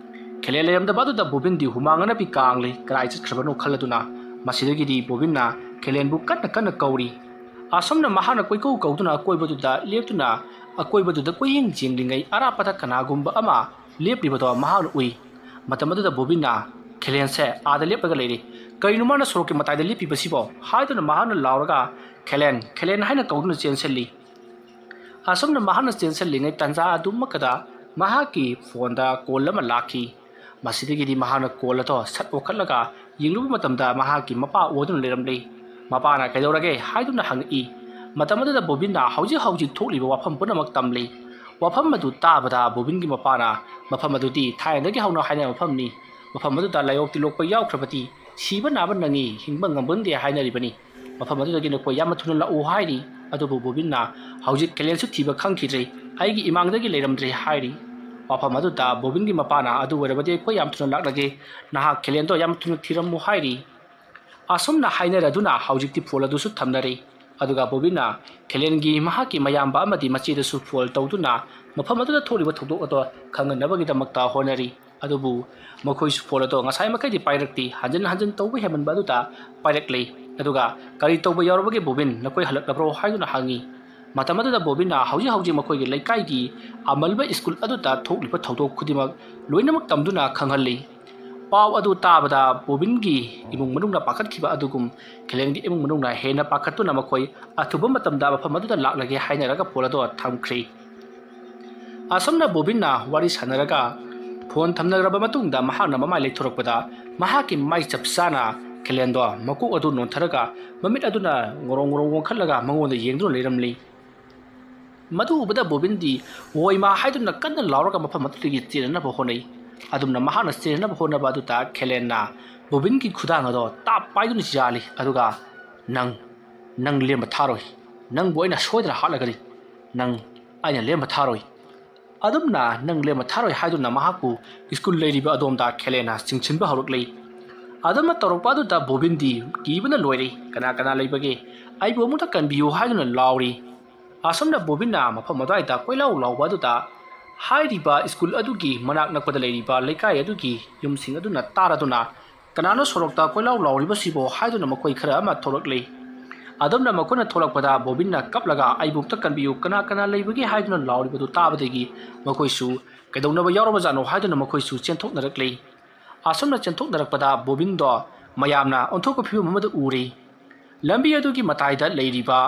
ꯈꯦꯂꯦꯟ ꯂꯩꯔꯝꯗꯕ ꯑꯗꯨꯗ ꯕꯣꯕꯤꯟꯗꯤ ꯍꯨꯃꯥꯡ ꯑꯅꯞꯄꯤ ꯀꯥꯡꯂꯦ꯫ ꯀꯗꯥꯏ ꯆꯠꯈ꯭ꯔꯕꯅꯣ ꯈꯜꯂꯗꯨꯅ ꯃꯁꯤꯗꯒꯤꯗꯤ ꯕꯣꯕꯤꯟꯅ ꯈꯦꯂꯦꯟꯕꯨ ꯀꯟꯅ ꯀꯟꯅ ꯀꯧꯔꯤ꯫ ꯑꯁꯨꯝꯅ ꯃꯍꯥꯛꯅ ꯀꯣꯏꯀꯧ ꯀꯧꯗꯨꯅ ꯑꯀꯣꯏꯕꯗꯨꯗ ꯂꯦꯞꯇꯨꯅ ꯑꯀꯣꯏꯕꯗꯨꯗ ꯀꯣꯏꯌꯦꯡ ꯌꯦꯡꯂꯤꯉꯩ ꯑꯔꯥꯞꯄꯗ ꯀꯅꯥꯒꯨꯝꯕ ꯑꯃ ꯂꯦꯞꯂꯤꯕꯗꯣ ꯃꯍꯥꯛꯅ ꯎꯏ꯫ ꯃꯇꯝ ꯑꯗꯨꯗ ꯕꯣꯕꯤꯟꯅ "ꯈꯦꯂꯦꯟꯁꯦ ꯑꯥꯗ ꯂꯦꯞꯂꯒ ꯂꯩꯔꯤ꯫ ꯀꯔꯤꯅꯣ ꯃꯥꯅ ꯁꯣꯔꯣꯛꯀꯤ ꯃꯇꯥꯏꯗ ꯂꯦꯞꯄꯤꯕꯁꯤꯕꯣ?" ꯍꯥꯏꯗꯨꯅ ꯃꯍꯥꯛꯅ ꯂꯥꯎꯔꯒ "ꯈꯦꯂꯦꯟ, ꯈꯦꯂꯦꯟ" ꯍꯥꯏꯅ ꯀꯧꯗꯨꯅ ꯆꯦꯟꯁꯤꯜꯂꯤ꯫ ꯑꯁꯨꯝꯅ ꯃꯍꯥꯛꯅ ꯆꯦꯟꯁꯤꯜꯂꯤꯉꯩ ꯇꯥꯟꯖꯥ ꯑꯗꯨꯃꯛꯀꯗ ꯃꯍꯥꯛꯀꯤ ꯐꯣꯟꯗ ꯀꯣꯜ ꯑꯃ ꯂꯥꯛꯈꯤ꯫ ꯃꯁꯤꯗꯒꯤꯗꯤ ꯃꯍꯥꯛꯅ ꯀꯣꯜ ꯑꯗꯣ ꯁꯠ ꯑꯣꯛꯈꯠꯂꯒ ꯌꯦꯡꯂꯨꯕ ꯃꯇꯝꯗ ꯃꯍꯥꯛꯀꯤ ꯃꯄꯥ ꯑꯣꯏꯗꯨꯅ ꯂꯩꯔꯝꯂꯤ꯫ ꯃꯄꯥꯅ "ꯀꯩꯗꯧꯔꯒꯦ?" ꯍꯥꯏꯗꯨꯅ ꯍꯪꯉꯛꯏ꯫ ꯃꯇꯝ ꯑꯗꯨꯗ ꯕꯣꯕꯤꯟꯅ ꯍꯧꯖꯤꯛ ꯍꯧꯖꯤꯛ ꯊꯣꯛꯂꯤꯕ ꯋꯥꯐꯝ ꯄꯨꯝꯅꯃꯛ ꯇꯝꯂꯤ꯫ ꯋꯥꯐꯝ ꯑꯗꯨ ꯇꯥꯕꯗ ꯕꯣꯕꯤꯟꯒꯤ ꯃꯄꯥꯅ "ꯃꯐꯝ ꯑꯗꯨꯗꯤ ꯊꯥꯏꯅꯗꯒꯤ ꯍꯧꯅ ꯍꯥꯏꯅꯕ ꯃꯐꯝꯅꯤ꯫ ꯃꯐꯝ ꯑꯗꯨꯗ ꯂꯥꯏꯑꯣꯛ ꯇꯤꯜꯂꯣꯛꯄ ꯌꯥꯎꯈ꯭ꯔꯕꯗꯤ ꯁꯤꯕ ꯅꯥꯕ ꯅꯪꯉꯤ, ꯍꯤꯡꯕ ꯉꯝꯕ ꯅꯠꯇꯦ ꯍꯥꯏꯅꯔꯤꯕꯅꯤ꯫ ꯃꯐꯝ ꯑꯗꯨꯗꯒꯤ ꯅꯈꯣꯏ ꯌꯥꯝꯅ ꯊꯨꯅ ꯂꯥꯛꯎ" ꯍꯥꯏꯔꯤ꯫ ꯑꯗꯨꯕꯨ ꯕꯣꯕꯤꯟꯅ "ꯍꯧꯖꯤꯛ ꯈꯦꯂꯦꯟꯁꯨ ꯊꯤꯕ ꯈꯪꯈꯤꯗ꯭ꯔꯦ, ꯑꯩꯒꯤ ꯏꯃꯥꯡꯗꯒꯤ ꯂꯩꯔꯝꯗ꯭ꯔꯦ" ꯍꯥꯏꯔꯤ꯫ ꯋꯥꯐꯝ ꯑꯗꯨꯗ ꯕꯣꯕꯤꯟꯒꯤ ꯃꯄꯥꯅ "ꯑꯗꯨ ꯑꯣꯏꯔꯕꯗꯤ ꯑꯩꯈꯣꯏ ꯌꯥꯝ ꯊꯨꯅ ꯂꯥꯛꯂꯒꯦ, ꯅꯍꯥꯛ ꯈꯦꯂꯦꯟꯗꯣ ꯌꯥꯝ ꯊꯨꯅ ꯊꯤꯔꯝꯃꯨ" ꯍꯥꯏꯔꯤ꯫ ꯑꯁꯨꯝꯅ ꯍꯥꯏꯅꯔꯗꯨꯅ ꯍꯧꯖꯤꯛꯇꯤ ꯐꯣꯟ ꯑꯗꯨꯁꯨ ꯊꯝꯅꯔꯦ꯫ ꯑꯗꯨꯒ ꯕꯣꯕꯤꯟꯅ ꯈꯦꯂꯦꯟꯒꯤ ꯃꯍꯥꯛꯀꯤ ꯃꯌꯥꯝꯕ ꯑꯃꯗꯤ ꯃꯆꯦꯗꯁꯨ ꯐꯣꯟ ꯇꯧꯗꯨꯅ ꯃꯐꯝ ꯑꯗꯨꯗ ꯊꯣꯛꯂꯤꯕ ꯊꯧꯗꯣꯛ ꯑꯗꯣ ꯈꯪꯍꯟꯅꯕꯒꯤꯗꯃꯛꯇ ꯍꯣꯠꯅꯔꯤ꯫ ꯑꯗꯨꯕꯨ ꯃꯈꯣꯏꯁꯨ ꯐꯣꯟ ꯑꯗꯣ ꯉꯁꯥꯏ ꯃꯈꯩꯗꯤ ꯄꯥꯏꯔꯛꯇꯦ꯫ ꯍꯟꯖꯤꯟ ꯍꯟꯖꯤꯟ ꯇꯧꯕ ꯍꯦꯟꯃꯟꯕ ꯑꯗꯨꯗ ꯄꯥꯏꯔꯛꯂꯦ꯫ ꯑꯗꯨꯒ "ꯀꯔꯤ ꯇꯧꯕ ꯌꯥꯎꯔꯕꯒꯦ ꯕꯣꯕꯤꯟ, ꯅꯈꯣꯏ ꯍꯜꯂꯛꯂꯕ꯭ꯔꯣ?" ꯍꯥꯏꯗꯨꯅ ꯍꯪꯉꯤ꯫ ꯃꯇꯝ ꯑꯗꯨꯗ ꯕꯣꯕꯤꯟꯅ ꯍꯧꯖꯤꯛ ꯍꯧꯖꯤꯛ ꯃꯈꯣꯏꯒꯤ ꯂꯩꯀꯥꯏꯒꯤ ꯑꯃꯜꯕ ꯁ꯭ꯀꯨꯜ ꯑꯗꯨꯗ ꯊꯣꯛꯂꯤꯕ ꯊꯧꯗꯣꯛ ꯈꯨꯗꯤꯡꯃꯛ ꯂꯣꯏꯅꯃꯛ ꯇꯝꯗꯨꯅ ꯈꯪꯍꯜꯂꯤ꯫ ꯄꯥꯎ ꯑꯗꯨ ꯇꯥꯕꯗ ꯕꯣꯕꯤꯟꯒꯤ ꯏꯃꯨꯡ ꯃꯅꯨꯡꯅ ꯄꯥꯈꯠꯈꯤꯕ ꯑꯗꯨꯒꯨꯝ ꯈꯦꯂꯦꯟꯒꯤ ꯏꯃꯨꯡ ꯃꯅꯨꯡꯅ ꯍꯦꯟꯅ ꯄꯥꯈꯠꯇꯨꯅ ꯃꯈꯣꯏ ꯑꯊꯨꯕ ꯃꯇꯝꯗ ꯃꯐꯝ ꯑꯗꯨꯗ ꯂꯥꯛꯂꯒꯦ ꯍꯥꯏꯅꯔꯒ ꯐꯣꯟ ꯑꯗꯨ ꯊꯝꯈ꯭ꯔꯦ꯫ ꯑꯁꯨꯝꯅ ꯕꯣꯕꯤꯟꯅ ꯋꯥꯔꯤ ꯁꯥꯟꯅꯔꯒ ꯐꯣꯟ ꯊꯝꯅꯔꯕ ꯃꯇꯨꯡꯗ ꯃꯍꯥꯛꯅ ꯃꯃꯥꯏ ꯂꯩꯊꯣꯔꯛꯄꯗ ꯃꯍꯥꯛꯀꯤ ꯃꯃꯥꯏ ꯆꯞ ꯆꯥꯅ ꯈꯦꯂꯦꯟꯗꯣ ꯃꯀꯣꯛ ꯑꯗꯨ ꯅꯣꯟꯊꯔꯒ ꯃꯃꯤꯠ ꯑꯗꯨꯅ ꯉꯣꯔꯣꯡ ꯉꯣꯔꯣꯡ ꯑꯣꯟꯈꯠꯂꯒ ꯃꯉꯣꯟꯗ ꯌꯦꯡꯗꯨꯅ ꯂꯩꯔꯝꯂꯤ꯫ ꯃꯗꯨ ꯎꯕꯗ ꯕꯣꯕꯤꯟꯗꯤ "ꯋꯣꯏꯃꯥ" ꯍꯥꯏꯗꯨꯅ ꯀꯟꯅ ꯂꯥꯎꯔꯒ ꯃꯐꯝ ꯑꯗꯨꯗꯒꯤ ꯆꯦꯟꯅꯅꯕ ꯍꯣꯠꯅꯩ꯫ ꯑꯗꯨꯝꯅ ꯃꯍꯥꯛꯅ ꯆꯦꯟꯅꯅꯕ ꯍꯣꯠꯅꯕ ꯑꯗꯨꯗ ꯈꯦꯂꯦꯟꯅ ꯕꯣꯕꯤꯟꯒꯤ ꯈꯨꯗꯥꯡ ꯑꯗꯣ ꯇꯥꯞ ꯄꯥꯏꯗꯨꯅ ꯌꯥꯜꯂꯤ꯫ ꯑꯗꯨꯒ "ꯅꯪ, ꯅꯪ ꯂꯦꯝꯕ ꯊꯥꯔꯣꯏ꯫ ꯅꯪꯕꯨ ꯑꯩꯅ ꯁꯣꯏꯗꯅ ꯍꯥꯠꯂꯒꯅꯤ꯫ ꯅꯪ ꯑꯩꯅ ꯂꯦꯝꯕ ꯊꯥꯔꯣꯏ꯫ ꯑꯗꯨꯝꯅ ꯅꯪ ꯂꯦꯝꯕ ꯊꯥꯔꯣꯏ" ꯍꯥꯏꯗꯨꯅ ꯃꯍꯥꯛꯄꯨ ꯁ꯭ꯀꯨꯜ ꯂꯩꯔꯤꯕ ꯑꯗꯣꯝꯗ ꯈꯦꯂꯦꯟꯅ ꯆꯤꯡꯁꯤꯟꯕ ꯍꯧꯔꯛꯂꯤ꯫ ꯑꯗꯨꯝꯅ ꯇꯧꯔꯛꯄ ꯑꯗꯨꯗ ꯕꯣꯕꯤꯟꯗꯤ ꯀꯤꯕꯅ ꯂꯣꯏꯔꯦ꯫ "ꯀꯅꯥ ꯀꯅꯥ ꯂꯩꯕꯒꯦ? ꯑꯩꯕꯨ ꯑꯃꯨꯛꯇ ꯀꯟꯕꯤꯌꯨ" ꯍꯥꯏꯗꯨꯅ ꯂꯥꯎꯔꯤ꯫ ꯑꯁꯨꯝꯅ ꯕꯣꯕꯤꯟꯅ ꯃꯐꯝ ꯑꯗꯨꯋꯥꯏꯗ ꯀꯣꯏꯂꯥꯎ ꯂꯥꯎꯕ ꯑꯗꯨꯗ ꯍꯥꯏꯔꯤꯕ ꯁ꯭ꯀꯨꯜ ꯑꯗꯨꯒꯤ ꯃꯅꯥꯛ ꯅꯛꯄꯗ ꯂꯩꯔꯤꯕ ꯂꯩꯀꯥꯏ ꯑꯗꯨꯒꯤ ꯌꯨꯝꯁꯤꯡ ꯑꯗꯨꯅ ꯇꯥꯔꯗꯨꯅ, "ꯀꯅꯥꯅꯣ ꯁꯣꯔꯣꯛꯇ ꯀꯣꯏꯂꯥꯎ ꯂꯥꯎꯔꯤꯕꯁꯤꯕꯣ?" ꯍꯥꯏꯗꯨꯅ ꯃꯈꯣꯏ ꯈꯔ ꯑꯃ ꯊꯣꯛꯂꯛꯂꯤ꯫ ꯑꯗꯨꯝꯅ ꯃꯈꯣꯏꯅ ꯊꯣꯛꯂꯛꯄꯗ ꯕꯣꯕꯤꯟꯅ ꯀꯞꯂꯒ, "ꯑꯩꯕꯨ ꯑꯝꯇ ꯀꯟꯕꯤꯌꯨ, ꯀꯅꯥ ꯀꯅꯥ ꯂꯩꯕꯒꯦ?" ꯍꯥꯏꯗꯨꯅ ꯂꯥꯎꯔꯤꯕꯗꯨ ꯇꯥꯕꯗꯒꯤ ꯃꯈꯣꯏꯁꯨ ꯀꯩꯗꯧꯅꯕ ꯌꯥꯎꯔꯕꯖꯥꯠꯅꯣ ꯍꯥꯏꯗꯨꯅ ꯃꯈꯣꯏꯁꯨ ꯆꯦꯟꯊꯣꯛꯅꯔꯛꯂꯤ꯫ ꯑꯁꯨꯝꯅ ꯆꯦꯟꯊꯣꯛꯅꯔꯛꯄꯗ ꯕꯣꯕꯤꯟꯗꯣ ꯃꯌꯥꯝꯅ ꯑꯣꯟꯊꯣꯛꯄ ꯐꯤꯕꯝ ꯑꯃꯗ ꯎꯔꯤ꯫ ꯂꯝꯕꯤ ꯑꯗꯨꯒꯤ ꯃꯇꯥꯏꯗ ꯂꯩꯔꯤꯕ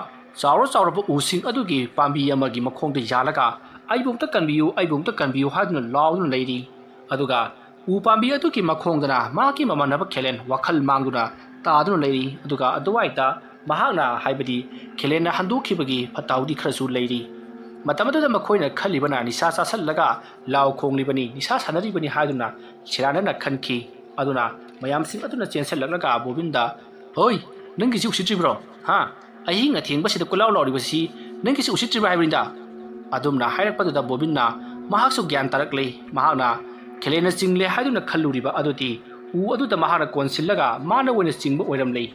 ꯆꯥꯎꯔ ꯆꯥꯎꯔꯕ ꯎꯁꯤꯡ ꯑꯗꯨꯒꯤ ꯄꯥꯝꯕꯤ ꯑꯃꯒꯤ ꯃꯈꯣꯡꯗ ꯌꯥꯜꯂꯒ, "ꯑꯩꯕꯨ ꯑꯝꯇ ꯀꯟꯕꯤꯌꯨ, ꯑꯩꯕꯨ ꯑꯝꯇ ꯀꯟꯕꯤꯌꯨ" ꯍꯥꯏꯗꯨꯅ ꯂꯥꯎꯗꯨꯅ ꯂꯩꯔꯤ꯫ ꯑꯗꯨꯒ ꯎ ꯄꯥꯝꯕꯤ ꯑꯗꯨꯒꯤ ꯃꯈꯣꯡꯗꯅ ꯃꯍꯥꯛꯀꯤ ꯃꯃꯥꯟꯅꯕ ꯈꯦꯂꯦꯟ ꯋꯥꯈꯜ ꯃꯥꯡꯗꯨꯅ ꯇꯥꯗꯨꯅ ꯂꯩꯔꯤ꯫ ꯑꯗꯨꯒ ꯑꯗꯨꯋꯥꯏꯗ ꯃꯍꯥꯛꯅ, ꯍꯥꯏꯕꯗꯤ ꯈꯦꯂꯦꯟꯅ ꯍꯟꯗꯣꯛꯈꯤꯕꯒꯤ ꯐꯠꯇ ꯍꯥꯎꯗꯤ ꯈꯔꯁꯨ ꯂꯩꯔꯤ꯫ ꯃꯇꯝ ꯑꯗꯨꯗ ꯃꯈꯣꯏꯅ ꯈꯜꯂꯤꯕꯅ ꯅꯤꯁꯥ ꯆꯥꯁꯤꯜꯂꯒ ꯂꯥꯎ ꯈꯣꯡꯂꯤꯕꯅꯤ, ꯅꯤꯁꯥ ꯁꯥꯟꯅꯔꯤꯕꯅꯤ ꯍꯥꯏꯗꯨꯅ ꯁꯦꯔꯥꯟꯅꯅ ꯈꯟꯈꯤ꯫ ꯑꯗꯨꯅ ꯃꯌꯥꯝꯁꯤꯡ ꯑꯗꯨꯅ ꯆꯦꯟꯁꯤꯜꯂꯛꯂꯒ ꯕꯣꯕꯤꯟꯗ, "ꯍꯣꯏ, ꯅꯪꯒꯤꯁꯤ ꯎꯁꯤꯠꯇ꯭ꯔꯤꯕ꯭ꯔꯣ? ꯍꯥ? ꯑꯍꯤꯡ ꯑꯊꯦꯡꯕꯁꯤꯗ ꯀꯣꯏꯂꯥꯎ ꯂꯥꯎꯔꯤꯕꯁꯤ ꯅꯪꯒꯤꯁꯤ ꯎꯁꯤꯠꯇ꯭ꯔꯤꯕ꯭ꯔꯥ ꯍꯥꯏꯕꯅꯤꯗ?" ꯑꯗꯨꯝꯅ ꯍꯥꯏꯔꯛꯄꯗꯨꯗ ꯕꯣꯕꯤꯟꯅ ꯃꯍꯥꯛꯁꯨ ꯒ꯭ꯌꯥꯟ ꯇꯥꯔꯛꯂꯦ꯫ ꯃꯍꯥꯛꯅ ꯈꯦꯂꯦꯟꯅ ꯆꯤꯡꯂꯦ ꯍꯥꯏꯗꯨꯅ ꯈꯜꯂꯨꯔꯤꯕ ꯑꯗꯨꯗꯤ ꯎ ꯑꯗꯨꯗ ꯃꯍꯥꯛꯅ ꯀꯣꯟꯁꯤꯜꯂꯒ ꯃꯥꯅ ꯑꯣꯏꯅ ꯆꯤꯡꯕ ꯑꯣꯏꯔꯝꯂꯦ꯫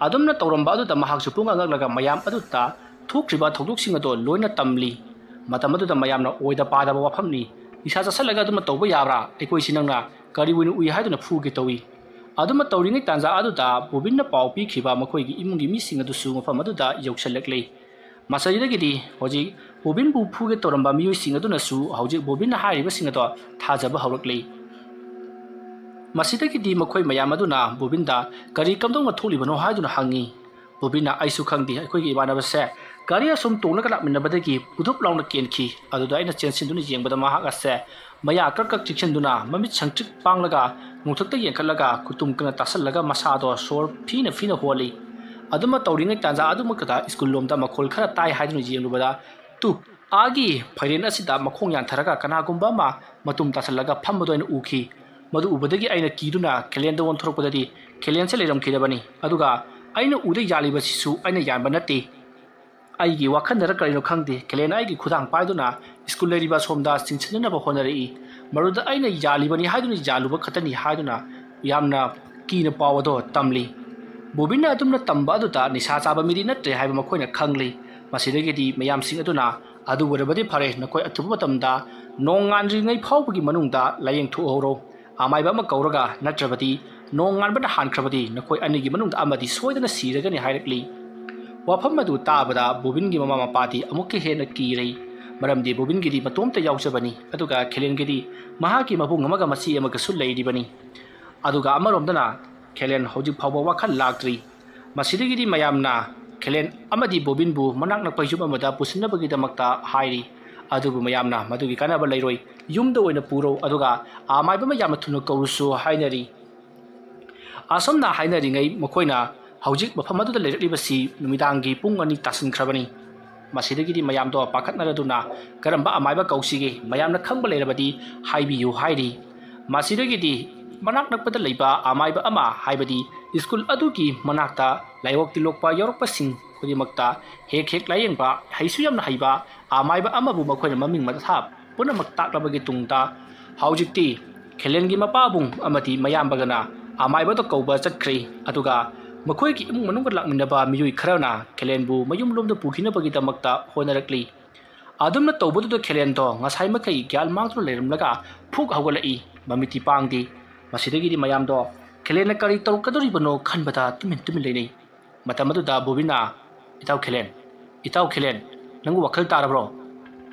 ꯑꯗꯨꯝꯅ ꯇꯧꯔꯝꯕ ꯑꯗꯨꯗ ꯃꯍꯥꯛꯁꯨ ꯄꯨꯡꯉꯛ ꯉꯛꯂꯒ ꯃꯌꯥꯝ ꯑꯗꯨꯗ ꯊꯣꯛꯈ꯭ꯔꯤꯕ ꯊꯧꯗꯣꯛꯁꯤꯡ ꯑꯗꯣ ꯂꯣꯏꯅ ꯇꯝꯂꯤ꯫ ꯃꯇꯝ ꯑꯗꯨꯗ ꯃꯌꯥꯝꯅ ꯑꯣꯏꯗ ꯄꯥꯗꯕ ꯋꯥꯐꯝꯅꯤ, "ꯅꯤꯁꯥ ꯆꯥꯁꯤꯜꯂꯒ ꯑꯗꯨꯝꯅ ꯇꯧꯕ ꯌꯥꯕ꯭ꯔꯥ? ꯑꯩꯈꯣꯏꯁꯤ ꯅꯪꯅ ꯀꯔꯤ ꯑꯣꯏꯅ ꯎꯏ ꯍꯥꯏꯗꯨꯅ ꯐꯨꯒꯦ ꯇꯧꯏ?" ꯑꯗꯨꯝꯅ ꯇꯧꯔꯤꯉꯩ ꯇꯥꯟꯖꯥ ꯑꯗꯨꯗ ꯕꯣꯕꯤꯟꯅ ꯄꯥꯎ ꯄꯤꯈꯤꯕ ꯃꯈꯣꯏꯒꯤ ꯏꯃꯨꯡꯒꯤ ꯃꯤꯁꯤꯡ ꯑꯗꯨꯁꯨ ꯃꯐꯝ ꯑꯗꯨꯗ ꯌꯧꯁꯤꯜꯂꯛꯂꯤ꯫ ꯃꯁꯤꯗꯒꯤꯗꯤ ꯍꯧꯖꯤꯛ ꯕꯣꯕꯤꯟꯕꯨ ꯐꯨꯒꯦ ꯇꯧꯔꯝꯕ ꯃꯤꯑꯣꯏꯁꯤꯡ ꯑꯗꯨꯅꯁꯨ ꯍꯧꯖꯤꯛ ꯕꯣꯕꯤꯟꯅ ꯍꯥꯏꯔꯤꯕꯁꯤꯡ ꯑꯗꯣ ꯊꯥꯖꯕ ꯍꯧꯔꯛꯂꯤ꯫ ꯃꯁꯤꯗꯒꯤꯗꯤ ꯃꯈꯣꯏ ꯃꯌꯥꯝ ꯑꯗꯨꯅ ꯕꯣꯕꯤꯟꯗ ꯀꯔꯤ ꯀꯝꯗꯧꯅ ꯊꯣꯛꯂꯤꯕꯅꯣ ꯍꯥꯏꯗꯨꯅ ꯍꯪꯉꯤ꯫ ꯕꯣꯕꯤꯟꯅ, "ꯑꯩꯁꯨ ꯈꯪꯗꯦ, ꯑꯩꯈꯣꯏꯒꯤ ꯏꯃꯥꯟꯅꯕꯁꯦ ꯒꯥꯔꯤ ꯑꯁꯨꯝ ꯇꯣꯡꯂꯒ ꯂꯥꯛꯃꯤꯟꯅꯕꯗꯒꯤ ꯄꯨꯗꯨꯞ ꯂꯥꯎꯅ ꯀꯦꯟꯈꯤ꯫ ꯑꯗꯨꯗ ꯑꯩꯅ ꯆꯦꯟꯁꯤꯟꯗꯨꯅ ꯌꯦꯡꯕꯗ ꯃꯍꯥꯛ ꯑꯁꯦ ꯃꯌꯥ ꯀ꯭ꯔꯛ ꯀ꯭ꯔꯛ ꯆꯤꯛꯁꯤꯟꯗꯨꯅ ꯃꯃꯤꯠ ꯁꯪꯇ꯭ꯔꯤꯛ ꯄꯥꯡꯂꯒ ꯅꯣꯡꯊꯛꯇ ꯌꯦꯡꯈꯠꯂꯒ ꯈꯨꯇꯨꯝ ꯀꯟꯅ ꯇꯥꯁꯜꯂꯒ ꯃꯁꯥꯗꯣ ꯁꯣꯔ ꯐꯤꯅ ꯐꯤꯅ ꯍꯣꯜꯂꯤ꯫ ꯑꯗꯨꯝꯅ ꯇꯧꯔꯤꯉꯩ ꯇꯥꯟꯖꯥ ꯑꯗꯨꯃꯛꯇꯗ ꯁ꯭ꯀꯨꯜ ꯂꯣꯝꯗ ꯃꯈꯣꯜ ꯈꯔ ꯇꯥꯏ" ꯍꯥꯏꯗꯨꯅ ꯌꯦꯡꯂꯨꯕꯗ, ꯇꯨ ꯑꯥꯒꯤ ꯐꯩꯔꯦꯟ ꯑꯁꯤꯗ ꯃꯈꯣꯡ ꯌꯥꯟꯊꯔꯒ ꯀꯅꯥꯒꯨꯝꯕ ꯑꯃ ꯃꯇꯨꯝ ꯇꯥꯁꯤꯜꯂꯒ ꯐꯝꯕꯗꯣ ꯑꯩꯅ ꯎꯈꯤ꯫ ꯃꯗꯨ ꯎꯕꯗꯒꯤ ꯑꯩꯅ ꯀꯤꯗꯨꯅ ꯈꯦꯂꯦꯟꯗ ꯑꯣꯟꯊꯣꯔꯛꯄꯗꯗꯤ ꯈꯦꯂꯦꯟꯁꯦ ꯂꯩꯔꯝꯈꯤꯗꯕꯅꯤ꯫ ꯑꯗꯨꯒ ꯑꯩꯅ ꯎꯗ ꯌꯥꯜꯂꯤꯕꯁꯤꯁꯨ ꯑꯩꯅ ꯌꯥꯟꯕ ꯅꯠꯇꯦ꯫ ꯑꯩꯒꯤ ꯋꯥꯈꯜꯗꯔ ꯀꯔꯤꯅꯣ ꯈꯪꯗꯦ, ꯈꯦꯂꯦꯟ ꯑꯩꯒꯤ ꯈꯨꯗꯥꯡ ꯄꯥꯏꯗꯨꯅ ꯁ꯭ꯀꯨꯜ ꯂꯩꯔꯤꯕ ꯑꯁꯣꯝꯗ ꯆꯤꯡꯁꯤꯟꯅꯅꯕ ꯍꯣꯠꯅꯔꯛꯏ꯫ ꯃꯗꯨꯗ ꯑꯩꯅ ꯌꯥꯜꯂꯤꯕꯅꯤ ꯍꯥꯏꯗꯨꯅ ꯌꯥꯜꯂꯨꯕ ꯈꯛꯇꯅꯤ ꯍꯥꯏꯗꯨꯅ ꯌꯥꯝꯅ ꯀꯤꯅ ꯄꯥꯎ ꯑꯗꯣ ꯇꯝꯂꯤ꯫ ꯕꯣꯕꯤꯟꯅ ꯑꯗꯨꯝꯅ ꯇꯝꯕ ꯑꯗꯨꯗ ꯅꯤꯁꯥ ꯆꯥꯕ ꯃꯤꯗꯤ ꯅꯠꯇ꯭ꯔꯦ ꯍꯥꯏꯕ ꯃꯈꯣꯏꯅ ꯈꯪꯂꯤ꯫ ꯃꯁꯤꯗꯒꯤꯗꯤ ꯃꯌꯥꯝꯁꯤꯡ ꯑꯗꯨꯅ, "ꯑꯗꯨ ꯑꯣꯏꯔꯕꯗꯤ ꯐꯔꯦ, ꯅꯈꯣꯏ ꯑꯊꯨꯕ ꯃꯇꯝꯗ ꯅꯣꯡ ꯉꯥꯟꯗ꯭ꯔꯤꯉꯩ ꯐꯥꯎꯕꯒꯤ ꯃꯅꯨꯡꯗ ꯂꯥꯏꯌꯦꯡ ꯊꯣꯛꯍꯧꯔꯣ꯫ ꯑꯃꯥꯏꯕ ꯑꯃ ꯀꯧꯔꯒ, ꯅꯠꯇ꯭ꯔꯕꯗꯤ ꯅꯣꯡ ꯉꯥꯟꯕꯅ ꯍꯥꯟꯈ꯭ꯔꯕꯗꯤ ꯅꯈꯣꯏ ꯑꯅꯤꯒꯤ ꯃꯅꯨꯡꯗ ꯑꯃꯗꯤ ꯁꯣꯏꯗꯅ ꯁꯤꯔꯒꯅꯤ" ꯍꯥꯏꯔꯛꯂꯤ꯫ ꯋꯥꯐꯝ ꯑꯗꯨ ꯇꯥꯕꯗ ꯕꯣꯕꯤꯟꯒꯤ ꯃꯃꯥ ꯃꯄꯥꯗꯤ ꯑꯃꯨꯛꯀ ꯍꯦꯟꯅ ꯀꯤꯔꯦ꯫ ꯃꯔꯝꯗꯤ ꯕꯣꯕꯤꯟꯒꯤꯗꯤ ꯃꯇꯣꯝꯇ ꯌꯥꯎꯖꯕꯅꯤ, ꯑꯗꯨꯒ ꯈꯦꯂꯦꯟꯒꯤꯗꯤ ꯃꯍꯥꯛꯀꯤ ꯃꯕꯨꯡ ꯑꯃꯒ ꯃꯆꯦ ꯑꯃꯒꯁꯨ ꯂꯩꯔꯤꯕꯅꯤ꯫ ꯑꯗꯨꯒ ꯑꯃꯔꯣꯝꯗꯅ ꯈꯦꯂꯦꯟ ꯍꯧꯖꯤꯛ ꯐꯥꯎꯕ ꯋꯥꯈꯜ ꯂꯥꯛꯇ꯭ꯔꯤ꯫ ꯃꯁꯤꯗꯒꯤꯗꯤ ꯃꯌꯥꯝꯅ ꯈꯦꯂꯦꯟ ꯑꯃꯗꯤ ꯕꯣꯕꯤꯟꯕꯨ ꯃꯅꯥꯛ ꯅꯛꯄ ꯌꯨꯝ ꯑꯃꯗ ꯄꯨꯁꯤꯟꯅꯕꯒꯤꯗꯃꯛꯇ ꯍꯥꯏꯔꯤ꯫ ꯑꯗꯨꯕꯨ ꯃꯌꯥꯝꯅ ꯃꯗꯨꯒꯤ ꯀꯥꯟꯅꯕ ꯂꯩꯔꯣꯏ, ꯌꯨꯝꯗ ꯑꯣꯏꯅ ꯄꯨꯔꯣ, ꯑꯗꯨꯒ ꯑꯃꯥꯏꯕ ꯑꯃ ꯌꯥꯝꯅ ꯊꯨꯅ ꯀꯧꯔꯨꯁꯨ ꯍꯥꯏꯅꯔꯤ꯫ ꯑꯁꯨꯝꯅ ꯍꯥꯏꯅꯔꯤꯉꯩ ꯃꯈꯣꯏꯅ ꯍꯧꯖꯤꯛ ꯃꯐꯝ ꯑꯗꯨꯗ ꯂꯩꯔꯛꯂꯤꯕꯁꯤ ꯅꯨꯃꯤꯗꯥꯡꯒꯤ ꯄꯨꯡ ꯑꯅꯤ ꯇꯥꯁꯤꯟꯈ꯭ꯔꯕꯅꯤ꯫ ꯃꯁꯤꯗꯒꯤꯗꯤ ꯃꯌꯥꯝꯗꯣ ꯄꯥꯈꯠꯅꯔꯗꯨꯅ, "ꯀꯔꯝꯕ ꯑꯃꯥꯏꯕ ꯀꯧꯁꯤꯒꯦ? ꯃꯌꯥꯝꯅ ꯈꯪꯕ ꯂꯩꯔꯕꯗꯤ ꯍꯥꯏꯕꯤꯌꯨ" ꯍꯥꯏꯔꯤ꯫ ꯃꯁꯤꯗꯒꯤꯗꯤ ꯃꯅꯥꯛ ꯅꯛꯄꯗ ꯂꯩꯕ ꯑꯃꯥꯏꯕ ꯑꯃ, ꯍꯥꯏꯕꯗꯤ ꯁ꯭ꯀꯨꯜ ꯑꯗꯨꯒꯤ ꯃꯅꯥꯛꯇ ꯂꯥꯏꯑꯣꯛ ꯇꯤꯜꯂꯣꯛꯄ ꯌꯥꯎꯔꯛꯄꯁꯤꯡ ꯈꯨꯗꯤꯡꯃꯛꯇ ꯍꯦꯛ ꯍꯦꯛ ꯂꯥꯏꯌꯦꯡꯕ, ꯍꯩꯁꯨ ꯌꯥꯝꯅ ꯍꯩꯕ ꯑꯃꯥꯏꯕ ꯑꯃꯕꯨ ꯃꯈꯣꯏꯅ ꯃꯃꯤꯡ ꯃꯊꯥ ꯄꯨꯝꯅꯃꯛ ꯇꯥꯛꯂꯕꯒꯤ ꯇꯨꯡꯗ, ꯍꯧꯖꯤꯛꯇꯤ ꯈꯦꯂꯦꯟꯒꯤ ꯃꯄꯥꯕꯨꯡ ꯑꯃꯗꯤ ꯃꯌꯥꯝꯕꯒꯅ ꯑꯃꯥꯏꯕꯗ ꯀꯧꯕ ꯆꯠꯈ꯭ꯔꯦ꯫ ꯑꯗꯨꯒ ꯃꯈꯣꯏꯒꯤ ꯏꯃꯨꯡ ꯃꯅꯨꯡꯒ ꯂꯥꯛꯃꯤꯟꯅꯕ ꯃꯤꯑꯣꯏ ꯈꯔꯅ ꯈꯦꯂꯦꯟꯕꯨ ꯃꯌꯨꯝꯂꯣꯝꯗ ꯄꯨꯈꯤꯅꯕꯒꯤꯗꯃꯛꯇ ꯍꯣꯠꯅꯔꯛꯂꯤ꯫ ꯑꯗꯨꯝꯅ ꯇꯧꯕꯗꯨꯗ ꯈꯦꯂꯦꯟꯗꯣ ꯉꯁꯥꯏ ꯃꯈꯩ ꯒ꯭ꯌꯥꯟ ꯃꯥꯡꯗꯨꯅ ꯂꯩꯔꯝꯂꯒ ꯐꯨꯛ ꯍꯧꯒꯠꯂꯛꯏ, ꯃꯃꯤꯠꯇꯤ ꯄꯥꯡꯗꯦ꯫ ꯃꯁꯤꯗꯒꯤꯗꯤ ꯃꯌꯥꯝꯗꯣ ꯈꯦꯂꯦꯟꯅ ꯀꯔꯤ ꯇꯧꯔꯛꯀꯗꯧꯔꯤꯕꯅꯣ ꯈꯟꯕꯗ ꯇꯨꯃꯤꯟ ꯇꯨꯃꯤꯟ ꯂꯩꯅꯩ꯫ ꯃꯇꯝ ꯑꯗꯨꯗ ꯕꯣꯕꯤꯅ, "ꯏꯇꯥꯎ ꯈꯦꯂꯦꯟ, ꯏꯇꯥꯎ ꯈꯦꯂꯦꯟ, ꯅꯪꯕꯨ ꯋꯥꯈꯜ ꯇꯥꯔꯕ꯭ꯔꯣ?"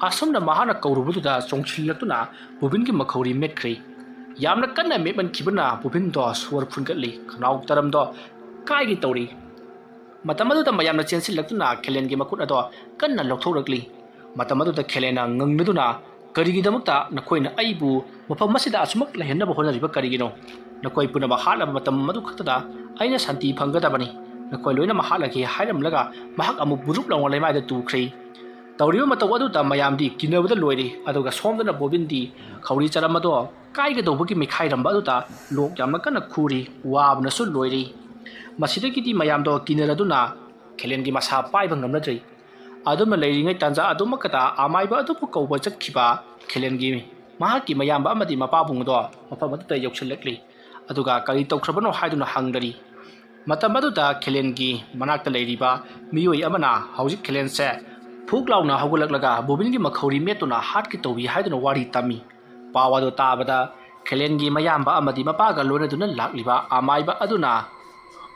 ꯑꯁꯨꯝꯅ ꯃꯍꯥꯛꯅ ꯀꯧꯔꯨꯕꯗꯨꯗ ꯆꯣꯡꯁꯤꯜꯂꯛꯇꯨꯅ ꯕꯣꯕꯤꯟꯒꯤ ꯃꯈꯧꯔꯤ ꯃꯦꯠꯈ꯭ꯔꯦ꯫ ꯌꯥꯝꯅ ꯀꯟꯅ ꯃꯦꯠꯃꯟꯈꯤꯕꯅ ꯕꯣꯕꯤꯟꯗꯣ ꯁꯣꯔ ꯐꯨꯟꯒꯠꯂꯤ, ꯈꯅꯥꯎ ꯇꯔꯝꯗꯣ ꯀꯥꯏꯒꯦ ꯇꯧꯔꯤ꯫ ꯃꯇꯝ ꯑꯗꯨꯗ ꯃꯌꯥꯝꯅ ꯆꯦꯟꯁꯤꯜꯂꯛꯇꯨꯅ ꯈꯦꯂꯦꯟꯒꯤ ꯃꯈꯨꯠ ꯑꯗꯣ ꯀꯟꯅ ꯂꯧꯊꯣꯛꯂꯛꯂꯤ꯫ ꯃꯇꯝ ꯑꯗꯨꯗ ꯈꯦꯂꯦꯟꯅ ꯉꯪꯅꯗꯨꯅ, "ꯀꯔꯤꯒꯤꯗꯃꯛꯇ ꯅꯈꯣꯏꯅ ꯑꯩꯕꯨ ꯃꯐꯝ ꯑꯁꯤꯗ ꯑꯁꯨꯃꯛ ꯂꯩꯍꯟꯅꯕ ꯍꯣꯠꯅꯔꯤꯕ ꯀꯔꯤꯒꯤꯅꯣ? ꯅꯈꯣꯏ ꯄꯨꯝꯅꯃꯛ ꯍꯥꯠꯂꯕ ꯃꯇꯝ ꯑꯗꯨ ꯈꯛꯇꯗ ꯑꯩꯅ ꯁꯥꯟꯇꯤ ꯐꯪꯒꯗꯕꯅꯤ꯫ ꯅꯈꯣꯏ ꯂꯣꯏꯅꯃꯛ ꯍꯥꯠꯂꯒꯦ" ꯍꯥꯏꯔꯝꯂꯒ ꯃꯍꯥꯛ ꯑꯃꯨꯛ ꯕꯨꯔꯨꯞ ꯂꯥꯎꯅ ꯂꯩꯃꯥꯏꯗ ꯇꯨꯈ꯭ꯔꯦ꯫ ꯇꯧꯔꯤꯕ ꯃꯇꯧ ꯑꯗꯨꯗ ꯃꯌꯥꯝꯗꯤ ꯀꯤꯅꯕꯗ ꯂꯣꯏꯔꯦ꯫ ꯑꯗꯨꯒ ꯁꯣꯝꯗꯅ ꯕꯣꯕꯤꯟꯗꯤ ꯈꯧꯔꯤ ꯆꯔꯝ ꯑꯗꯣ ꯀꯥꯏꯒꯗꯧꯕꯒꯤ ꯃꯤꯈꯥꯏꯔꯝꯕ ꯑꯗꯨꯗ ꯂꯣꯛ ꯌꯥꯝꯅ ꯀꯟꯅ ꯈꯨꯔꯤ, ꯋꯥꯕꯅꯁꯨ ꯂꯣꯏꯔꯤ꯫ ꯃꯁꯤꯗꯒꯤꯗꯤ ꯃꯌꯥꯝꯗꯣ ꯀꯤꯅꯔꯗꯨꯅ ꯈꯦꯂꯦꯟꯒꯤ ꯃꯁꯥ ꯄꯥꯏꯕ ꯉꯝꯅꯗ꯭ꯔꯤ꯫ ꯑꯗꯨꯝꯅ ꯂꯩꯔꯤꯉꯩ ꯇꯥꯟꯖꯥ ꯑꯗꯨꯃꯛꯀꯗ ꯑꯃꯥꯏꯕ ꯑꯗꯨꯕꯨ ꯀꯧꯕ ꯆꯠꯈꯤꯕ ꯈꯦꯂꯦꯟꯒꯤ ꯃꯍꯥꯛꯀꯤ ꯃꯌꯥꯝꯕ ꯑꯃꯗꯤ ꯃꯄꯥꯕꯨꯡ ꯑꯗꯣ ꯃꯐꯝ ꯑꯗꯨꯗ ꯌꯧꯁꯤꯜꯂꯛꯂꯤ꯫ ꯑꯗꯨꯒ ꯀꯔꯤ ꯇꯧꯈ꯭ꯔꯕꯅꯣ ꯍꯥꯏꯗꯨꯅ ꯍꯪꯂꯔꯤ꯫ ꯃꯇꯝ ꯑꯗꯨꯗ ꯈꯦꯂꯦꯟꯒꯤ ꯃꯅꯥꯛꯇ ꯂꯩꯔꯤꯕ ꯃꯤꯑꯣꯏ ꯑꯃꯅ ꯍꯧꯖꯤꯛ ꯈꯦꯂꯦꯟꯁꯦ ꯐꯨꯛ ꯂꯥꯎꯅ ꯍꯧꯒꯠꯂꯛꯂꯒ ꯕꯣꯕꯤꯟꯒꯤ ꯃꯈꯧꯔꯤ ꯃꯦꯠꯇꯨꯅ ꯍꯥꯠꯀꯦ ꯇꯧꯏ ꯍꯥꯏꯗꯨꯅ ꯋꯥꯔꯤ ꯇꯝꯃꯤ꯫ ꯄꯥꯎ ꯑꯗꯨ ꯇꯥꯕꯗ ꯈꯦꯂꯦꯟꯒꯤ ꯃꯌꯥꯝꯕ ꯑꯃꯗꯤ ꯃꯄꯥꯒ ꯂꯣꯏꯅꯗꯨꯅ ꯂꯥꯛꯂꯤꯕ ꯑꯃꯥꯏꯕ ꯑꯗꯨꯅ,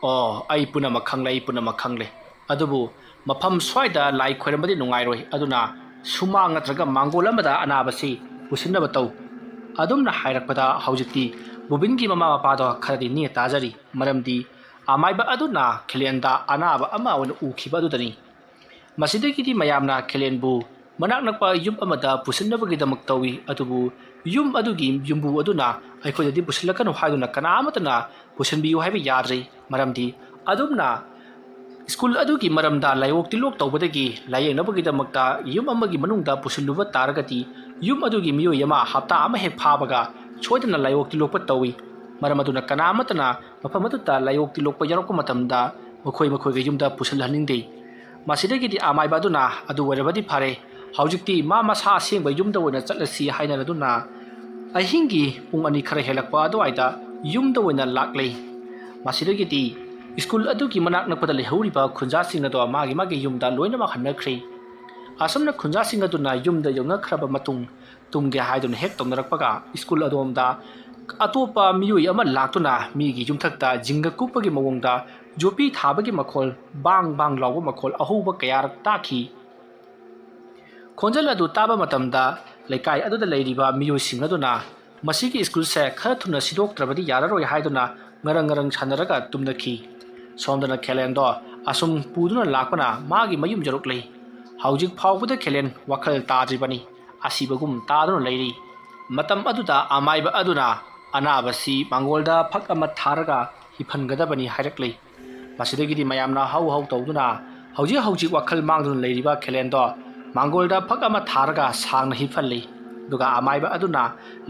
"ꯑꯣ, ꯑꯩ ꯄꯨꯝꯅꯃꯛ ꯈꯪꯂꯦ, ꯑꯩ ꯄꯨꯝꯅꯃꯛ ꯈꯪꯂꯦ꯫ ꯑꯗꯨꯕꯨ ꯃꯐꯝ ꯁ꯭ꯋꯥꯏꯗ ꯂꯥꯏ ꯈꯣꯏꯔꯝꯕꯗꯤ ꯅꯨꯡꯉꯥꯏꯔꯣꯏ, ꯑꯗꯨꯅ ꯁꯨꯃꯥꯡ ꯅꯠꯇ꯭ꯔꯒ ꯃꯥꯡꯒꯣꯜ ꯑꯃꯗ ꯑꯅꯥꯕꯁꯤ ꯄꯨꯁꯤꯟꯅꯕ ꯇꯧ꯫" ꯑꯗꯨꯝꯅ ꯍꯥꯏꯔꯛꯄꯗ ꯍꯧꯖꯤꯛꯇꯤ ꯕꯣꯕꯤꯟꯒꯤ ꯃꯃꯥ ꯃꯄꯥꯗꯣ ꯈꯔꯗꯤ ꯅꯦ ꯇꯥꯖꯔꯤ, ꯃꯔꯝꯗꯤ ꯑꯃꯥꯏꯕ ꯑꯗꯨꯅ ꯈꯦꯂꯦꯟꯗ ꯑꯅꯥꯕ ꯑꯃ ꯑꯣꯏꯅ ꯎꯈꯤꯕ ꯑꯗꯨꯗꯅꯤ꯫ ꯃꯁꯤꯗꯒꯤꯗꯤ ꯃꯌꯥꯝꯅ ꯈꯦꯂꯦꯟꯕꯨ ꯃꯅꯥꯛ ꯅꯛꯄ ꯌꯨꯝ ꯑꯃꯗ ꯄꯨꯁꯤꯟꯅꯕꯒꯤꯗꯃꯛ ꯇꯧꯏ꯫ ꯑꯗꯨꯕꯨ ꯌꯨꯝ ꯑꯗꯨꯒꯤ ꯌꯨꯝꯕꯨ ꯑꯗꯨꯅ "ꯑꯩꯈꯣꯏꯗꯗꯤ ꯄꯨꯁꯤꯜꯂꯛꯀꯅꯨ" ꯍꯥꯏꯗꯨꯅ ꯀꯅꯥ ꯑꯃꯠꯇꯅ ꯄꯨꯁꯤꯟꯕꯤꯌꯨ ꯍꯥꯏꯕ ꯌꯥꯗ꯭ꯔꯤ꯫ ꯃꯔꯝꯗꯤ ꯑꯗꯨꯝꯅ ꯁ꯭ꯀꯨꯜ ꯑꯗꯨꯒꯤ ꯃꯔꯝꯗ ꯂꯥꯏꯑꯣꯛ ꯇꯤꯜꯂꯣꯛ ꯇꯧꯕꯗꯒꯤ ꯂꯥꯏꯌꯦꯡꯅꯕꯒꯤꯗꯃꯛꯇ ꯌꯨꯝ ꯑꯃꯒꯤ ꯃꯅꯨꯡꯗ ꯄꯨꯁꯤꯜꯂꯨꯕ ꯇꯥꯔꯒꯗꯤ ꯌꯨꯝ ꯑꯗꯨꯒꯤ ꯃꯤꯑꯣꯏ ꯑꯃ ꯍꯞꯇꯥ ꯑꯃ ꯍꯦꯛ ꯐꯥꯕꯒ ꯁꯣꯏꯗꯅ ꯂꯥꯏꯑꯣꯛ ꯇꯤꯜꯂꯣꯛꯄ ꯇꯧꯏ꯫ ꯃꯔꯝ ꯑꯗꯨꯅ ꯀꯅꯥ ꯑꯃꯠꯇꯅ ꯃꯐꯝ ꯑꯗꯨꯗ ꯂꯥꯏꯑꯣꯛ ꯇꯤꯜꯂꯣꯛꯄ ꯌꯥꯎꯔꯛꯄ ꯃꯇꯝꯗ ꯃꯈꯣꯏ ꯃꯈꯣꯏꯒꯤ ꯌꯨꯝꯗ ꯄꯨꯁꯤꯜꯍꯟꯅꯤꯡꯗꯦ꯫ ꯃꯁꯤꯗꯒꯤꯗꯤ ꯑꯃꯥꯏꯕ ꯑꯗꯨꯅ "ꯑꯗꯨ ꯑꯣꯏꯔꯕꯗꯤ ꯐꯔꯦ, ꯍꯧꯖꯤꯛꯇꯤ ꯃꯥ ꯃꯁꯥ ꯑꯁꯦꯡꯕ ꯌꯨꯝꯗ ꯑꯣꯏꯅ ꯆꯠꯂꯁꯤ" ꯍꯥꯏꯅꯔꯗꯨꯅ ꯑꯍꯤꯡꯒꯤ ꯄꯨꯡ ꯑꯅꯤ ꯈꯔ ꯍꯦꯜꯂꯛꯄ ꯑꯗꯨꯋꯥꯏꯗ ꯌꯨꯝꯗ ꯑꯣꯏꯅ ꯂꯥꯛꯂꯦ꯫ ꯃꯁꯤꯗꯒꯤꯗꯤ ꯁ꯭ꯀꯨꯜ ꯑꯗꯨꯒꯤ ꯃꯅꯥꯛ ꯅꯛꯄꯗ ꯂꯩꯍꯧꯔꯤꯕ ꯈꯨꯟꯖꯥꯁꯤꯡ ꯑꯗꯣ ꯃꯥꯒꯤ ꯃꯥꯒꯤ ꯌꯨꯝꯗ ꯂꯣꯏꯅꯃꯛ ꯍꯟꯅꯈ꯭ꯔꯦ꯫ ꯑꯁꯨꯝꯅ ꯈꯨꯟꯖꯥꯁꯤꯡ ꯑꯗꯨꯅ ꯌꯨꯝꯗ ꯌꯧꯅꯈ꯭ꯔꯕ ꯃꯇꯨꯡ ꯇꯨꯝꯒꯦ ꯍꯥꯏꯗꯨꯅ ꯍꯦꯛ ꯇꯧꯅꯔꯛꯄꯒ ꯁ꯭ꯀꯨꯜ ꯑꯗꯣꯝꯗ ꯑꯇꯣꯞꯄ ꯃꯤꯑꯣꯏ ꯑꯃ ꯂꯥꯛꯇꯨꯅ ꯃꯤꯒꯤ ꯌꯨꯝꯊꯛꯇ ꯖꯤꯡꯒ ꯀꯨꯞꯄꯒꯤ ꯃꯑꯣꯡꯗ ꯌꯣꯠꯄꯤ ꯊꯥꯕꯒꯤ ꯃꯈꯣꯜ, ꯕꯥꯡ ꯕꯥꯡ ꯂꯥꯎꯕ ꯃꯈꯣꯜ ꯑꯍꯧꯕ ꯀꯌꯥꯔꯛ ꯇꯥꯈꯤ꯫ ꯈꯣꯟꯖꯦꯜ ꯑꯗꯨ ꯇꯥꯕ ꯃꯇꯝꯗ ꯂꯩꯀꯥꯏ ꯑꯗꯨꯗ ꯂꯩꯔꯤꯕ ꯃꯤꯑꯣꯏꯁꯤꯡ ꯑꯗꯨꯅ ꯃꯁꯤꯒꯤ ꯁ꯭ꯀꯨꯜꯁꯦ ꯈꯔ ꯊꯨꯅ ꯁꯤꯗꯣꯛꯇ꯭ꯔꯕꯗꯤ ꯌꯥꯔꯔꯣꯏ ꯍꯥꯏꯗꯨꯅ ꯉꯔꯪ ꯉꯔꯪ ꯁꯥꯟꯅꯔꯒ ꯇꯨꯝꯅꯈꯤ꯫ ꯁꯣꯝꯗꯅ ꯈꯦꯂꯦꯟꯗꯣ ꯑꯁꯨꯝ ꯄꯨꯗꯨꯅ ꯂꯥꯛꯄꯅ ꯃꯥꯒꯤ ꯃꯌꯨꯝ ꯌꯧꯔꯛꯂꯦ꯫ ꯍꯧꯖꯤꯛ ꯐꯥꯎꯕꯗ ꯈꯦꯂꯦꯟ ꯋꯥꯈꯜ ꯇꯥꯗ꯭ꯔꯤꯕꯅꯤ꯫ ꯑꯁꯤꯕꯒꯨꯝ ꯇꯥꯗꯨꯅ ꯂꯩꯔꯤ꯫ ꯃꯇꯝ ꯑꯗꯨꯗ ꯑꯃꯥꯏꯕ ꯑꯗꯨꯅ ꯑꯅꯥꯕꯁꯤ ꯃꯥꯡꯒꯣꯜꯗ ꯐꯛ ꯑꯃ ꯊꯥꯔꯒ ꯍꯤꯞꯍꯟꯒꯗꯕꯅꯤ ꯍꯥꯏꯔꯛꯂꯤ꯫ ꯃꯁꯤꯗꯒꯤꯗꯤ ꯃꯌꯥꯝꯅ ꯍꯧ ꯍꯧ ꯇꯧꯗꯨꯅ ꯍꯧꯖꯤꯛ ꯍꯧꯖꯤꯛ ꯋꯥꯈꯜ ꯃꯥꯡꯗꯨꯅ ꯂꯩꯔꯤꯕ ꯈꯦꯂꯦꯟꯗꯣ ꯃꯥꯡꯒꯣꯜꯗ ꯐꯛ ꯑꯃ ꯊꯥꯔꯒ ꯁꯥꯡꯅ ꯍꯤꯞꯍꯜꯂꯤ꯫ ꯑꯗꯨꯒ ꯑꯃꯥꯏꯕ ꯑꯗꯨꯅ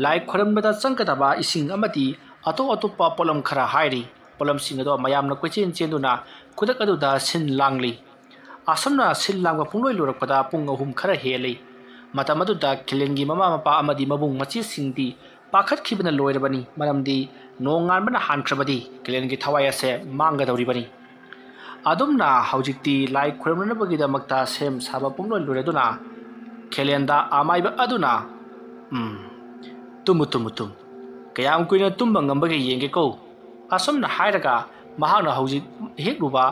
ꯂꯥꯏ ꯈꯣꯏꯔꯝꯕꯗ ꯆꯪꯒꯗꯕ ꯏꯁꯤꯡ ꯑꯃꯗꯤ ꯑꯇꯣꯞ ꯑꯇꯣꯞꯄ ꯄꯣꯠꯂꯝ ꯈꯔ ꯍꯥꯏꯔꯤ꯫ ꯄꯣꯠꯂꯝꯁꯤꯡ ꯑꯗꯣ ꯃꯌꯥꯝꯅ ꯀꯣꯏꯆꯦꯟ ꯆꯦꯟꯗꯨꯅ ꯈꯨꯗꯛ ꯑꯗꯨꯗ ꯁꯤꯟ ꯂꯥꯡꯂꯤ꯫ ꯑꯁꯨꯝꯅ ꯁꯤꯟ ꯂꯥꯡꯕ ꯄꯨꯡꯂꯣꯏ ꯂꯣꯏꯔꯛꯄꯗ ꯄꯨꯡ ꯑꯍꯨꯝ ꯈꯔ ꯍꯦꯜꯂꯤ꯫ ꯃꯇꯝ ꯑꯗꯨꯗ ꯈꯦꯂꯦꯟꯒꯤ ꯃꯃꯥ ꯃꯄꯥ ꯑꯃꯗꯤ ꯃꯕꯨꯡ ꯃꯆꯦꯁꯤꯡꯗꯤ ꯄꯥꯈꯠꯈꯤꯕꯅ ꯂꯣꯏꯔꯕꯅꯤ, ꯃꯔꯝꯗꯤ ꯅꯣꯡꯉꯥꯟꯕꯅ ꯍꯥꯟꯈ꯭ꯔꯕꯗꯤ ꯈꯦꯂꯦꯟꯒꯤ ꯊꯋꯥꯏ ꯑꯁꯦ ꯃꯥꯡꯒꯗꯧꯔꯤꯕꯅꯤ꯫ ꯑꯗꯨꯝꯅ ꯍꯧꯖꯤꯛꯇꯤ ꯂꯥꯏ ꯈꯨꯔꯨꯝꯅꯅꯕꯒꯤꯗꯃꯛꯇ ꯁꯦꯝ ꯁꯥꯕ ꯄꯨꯝꯂꯣꯏ ꯂꯣꯏꯔꯗꯨꯅ ꯈꯦꯂꯦꯟꯗ ꯑꯃꯥꯏꯕ ꯑꯗꯨꯅ, "ꯎꯝ, ꯇꯨꯝꯃꯨ, ꯇꯨꯝꯃꯨ, ꯇꯨꯝ꯫ ꯀꯌꯥꯝ ꯀꯨꯏꯅ ꯇꯨꯝꯕ ꯉꯝꯕꯒꯦ ꯌꯦꯡꯒꯦꯀꯣ"꯫ ꯑꯁꯨꯝꯅ ꯍꯥꯏꯔꯒ ꯃꯍꯥꯛꯅ ꯍꯧꯖꯤꯛ ꯍꯦꯛꯂꯨꯕ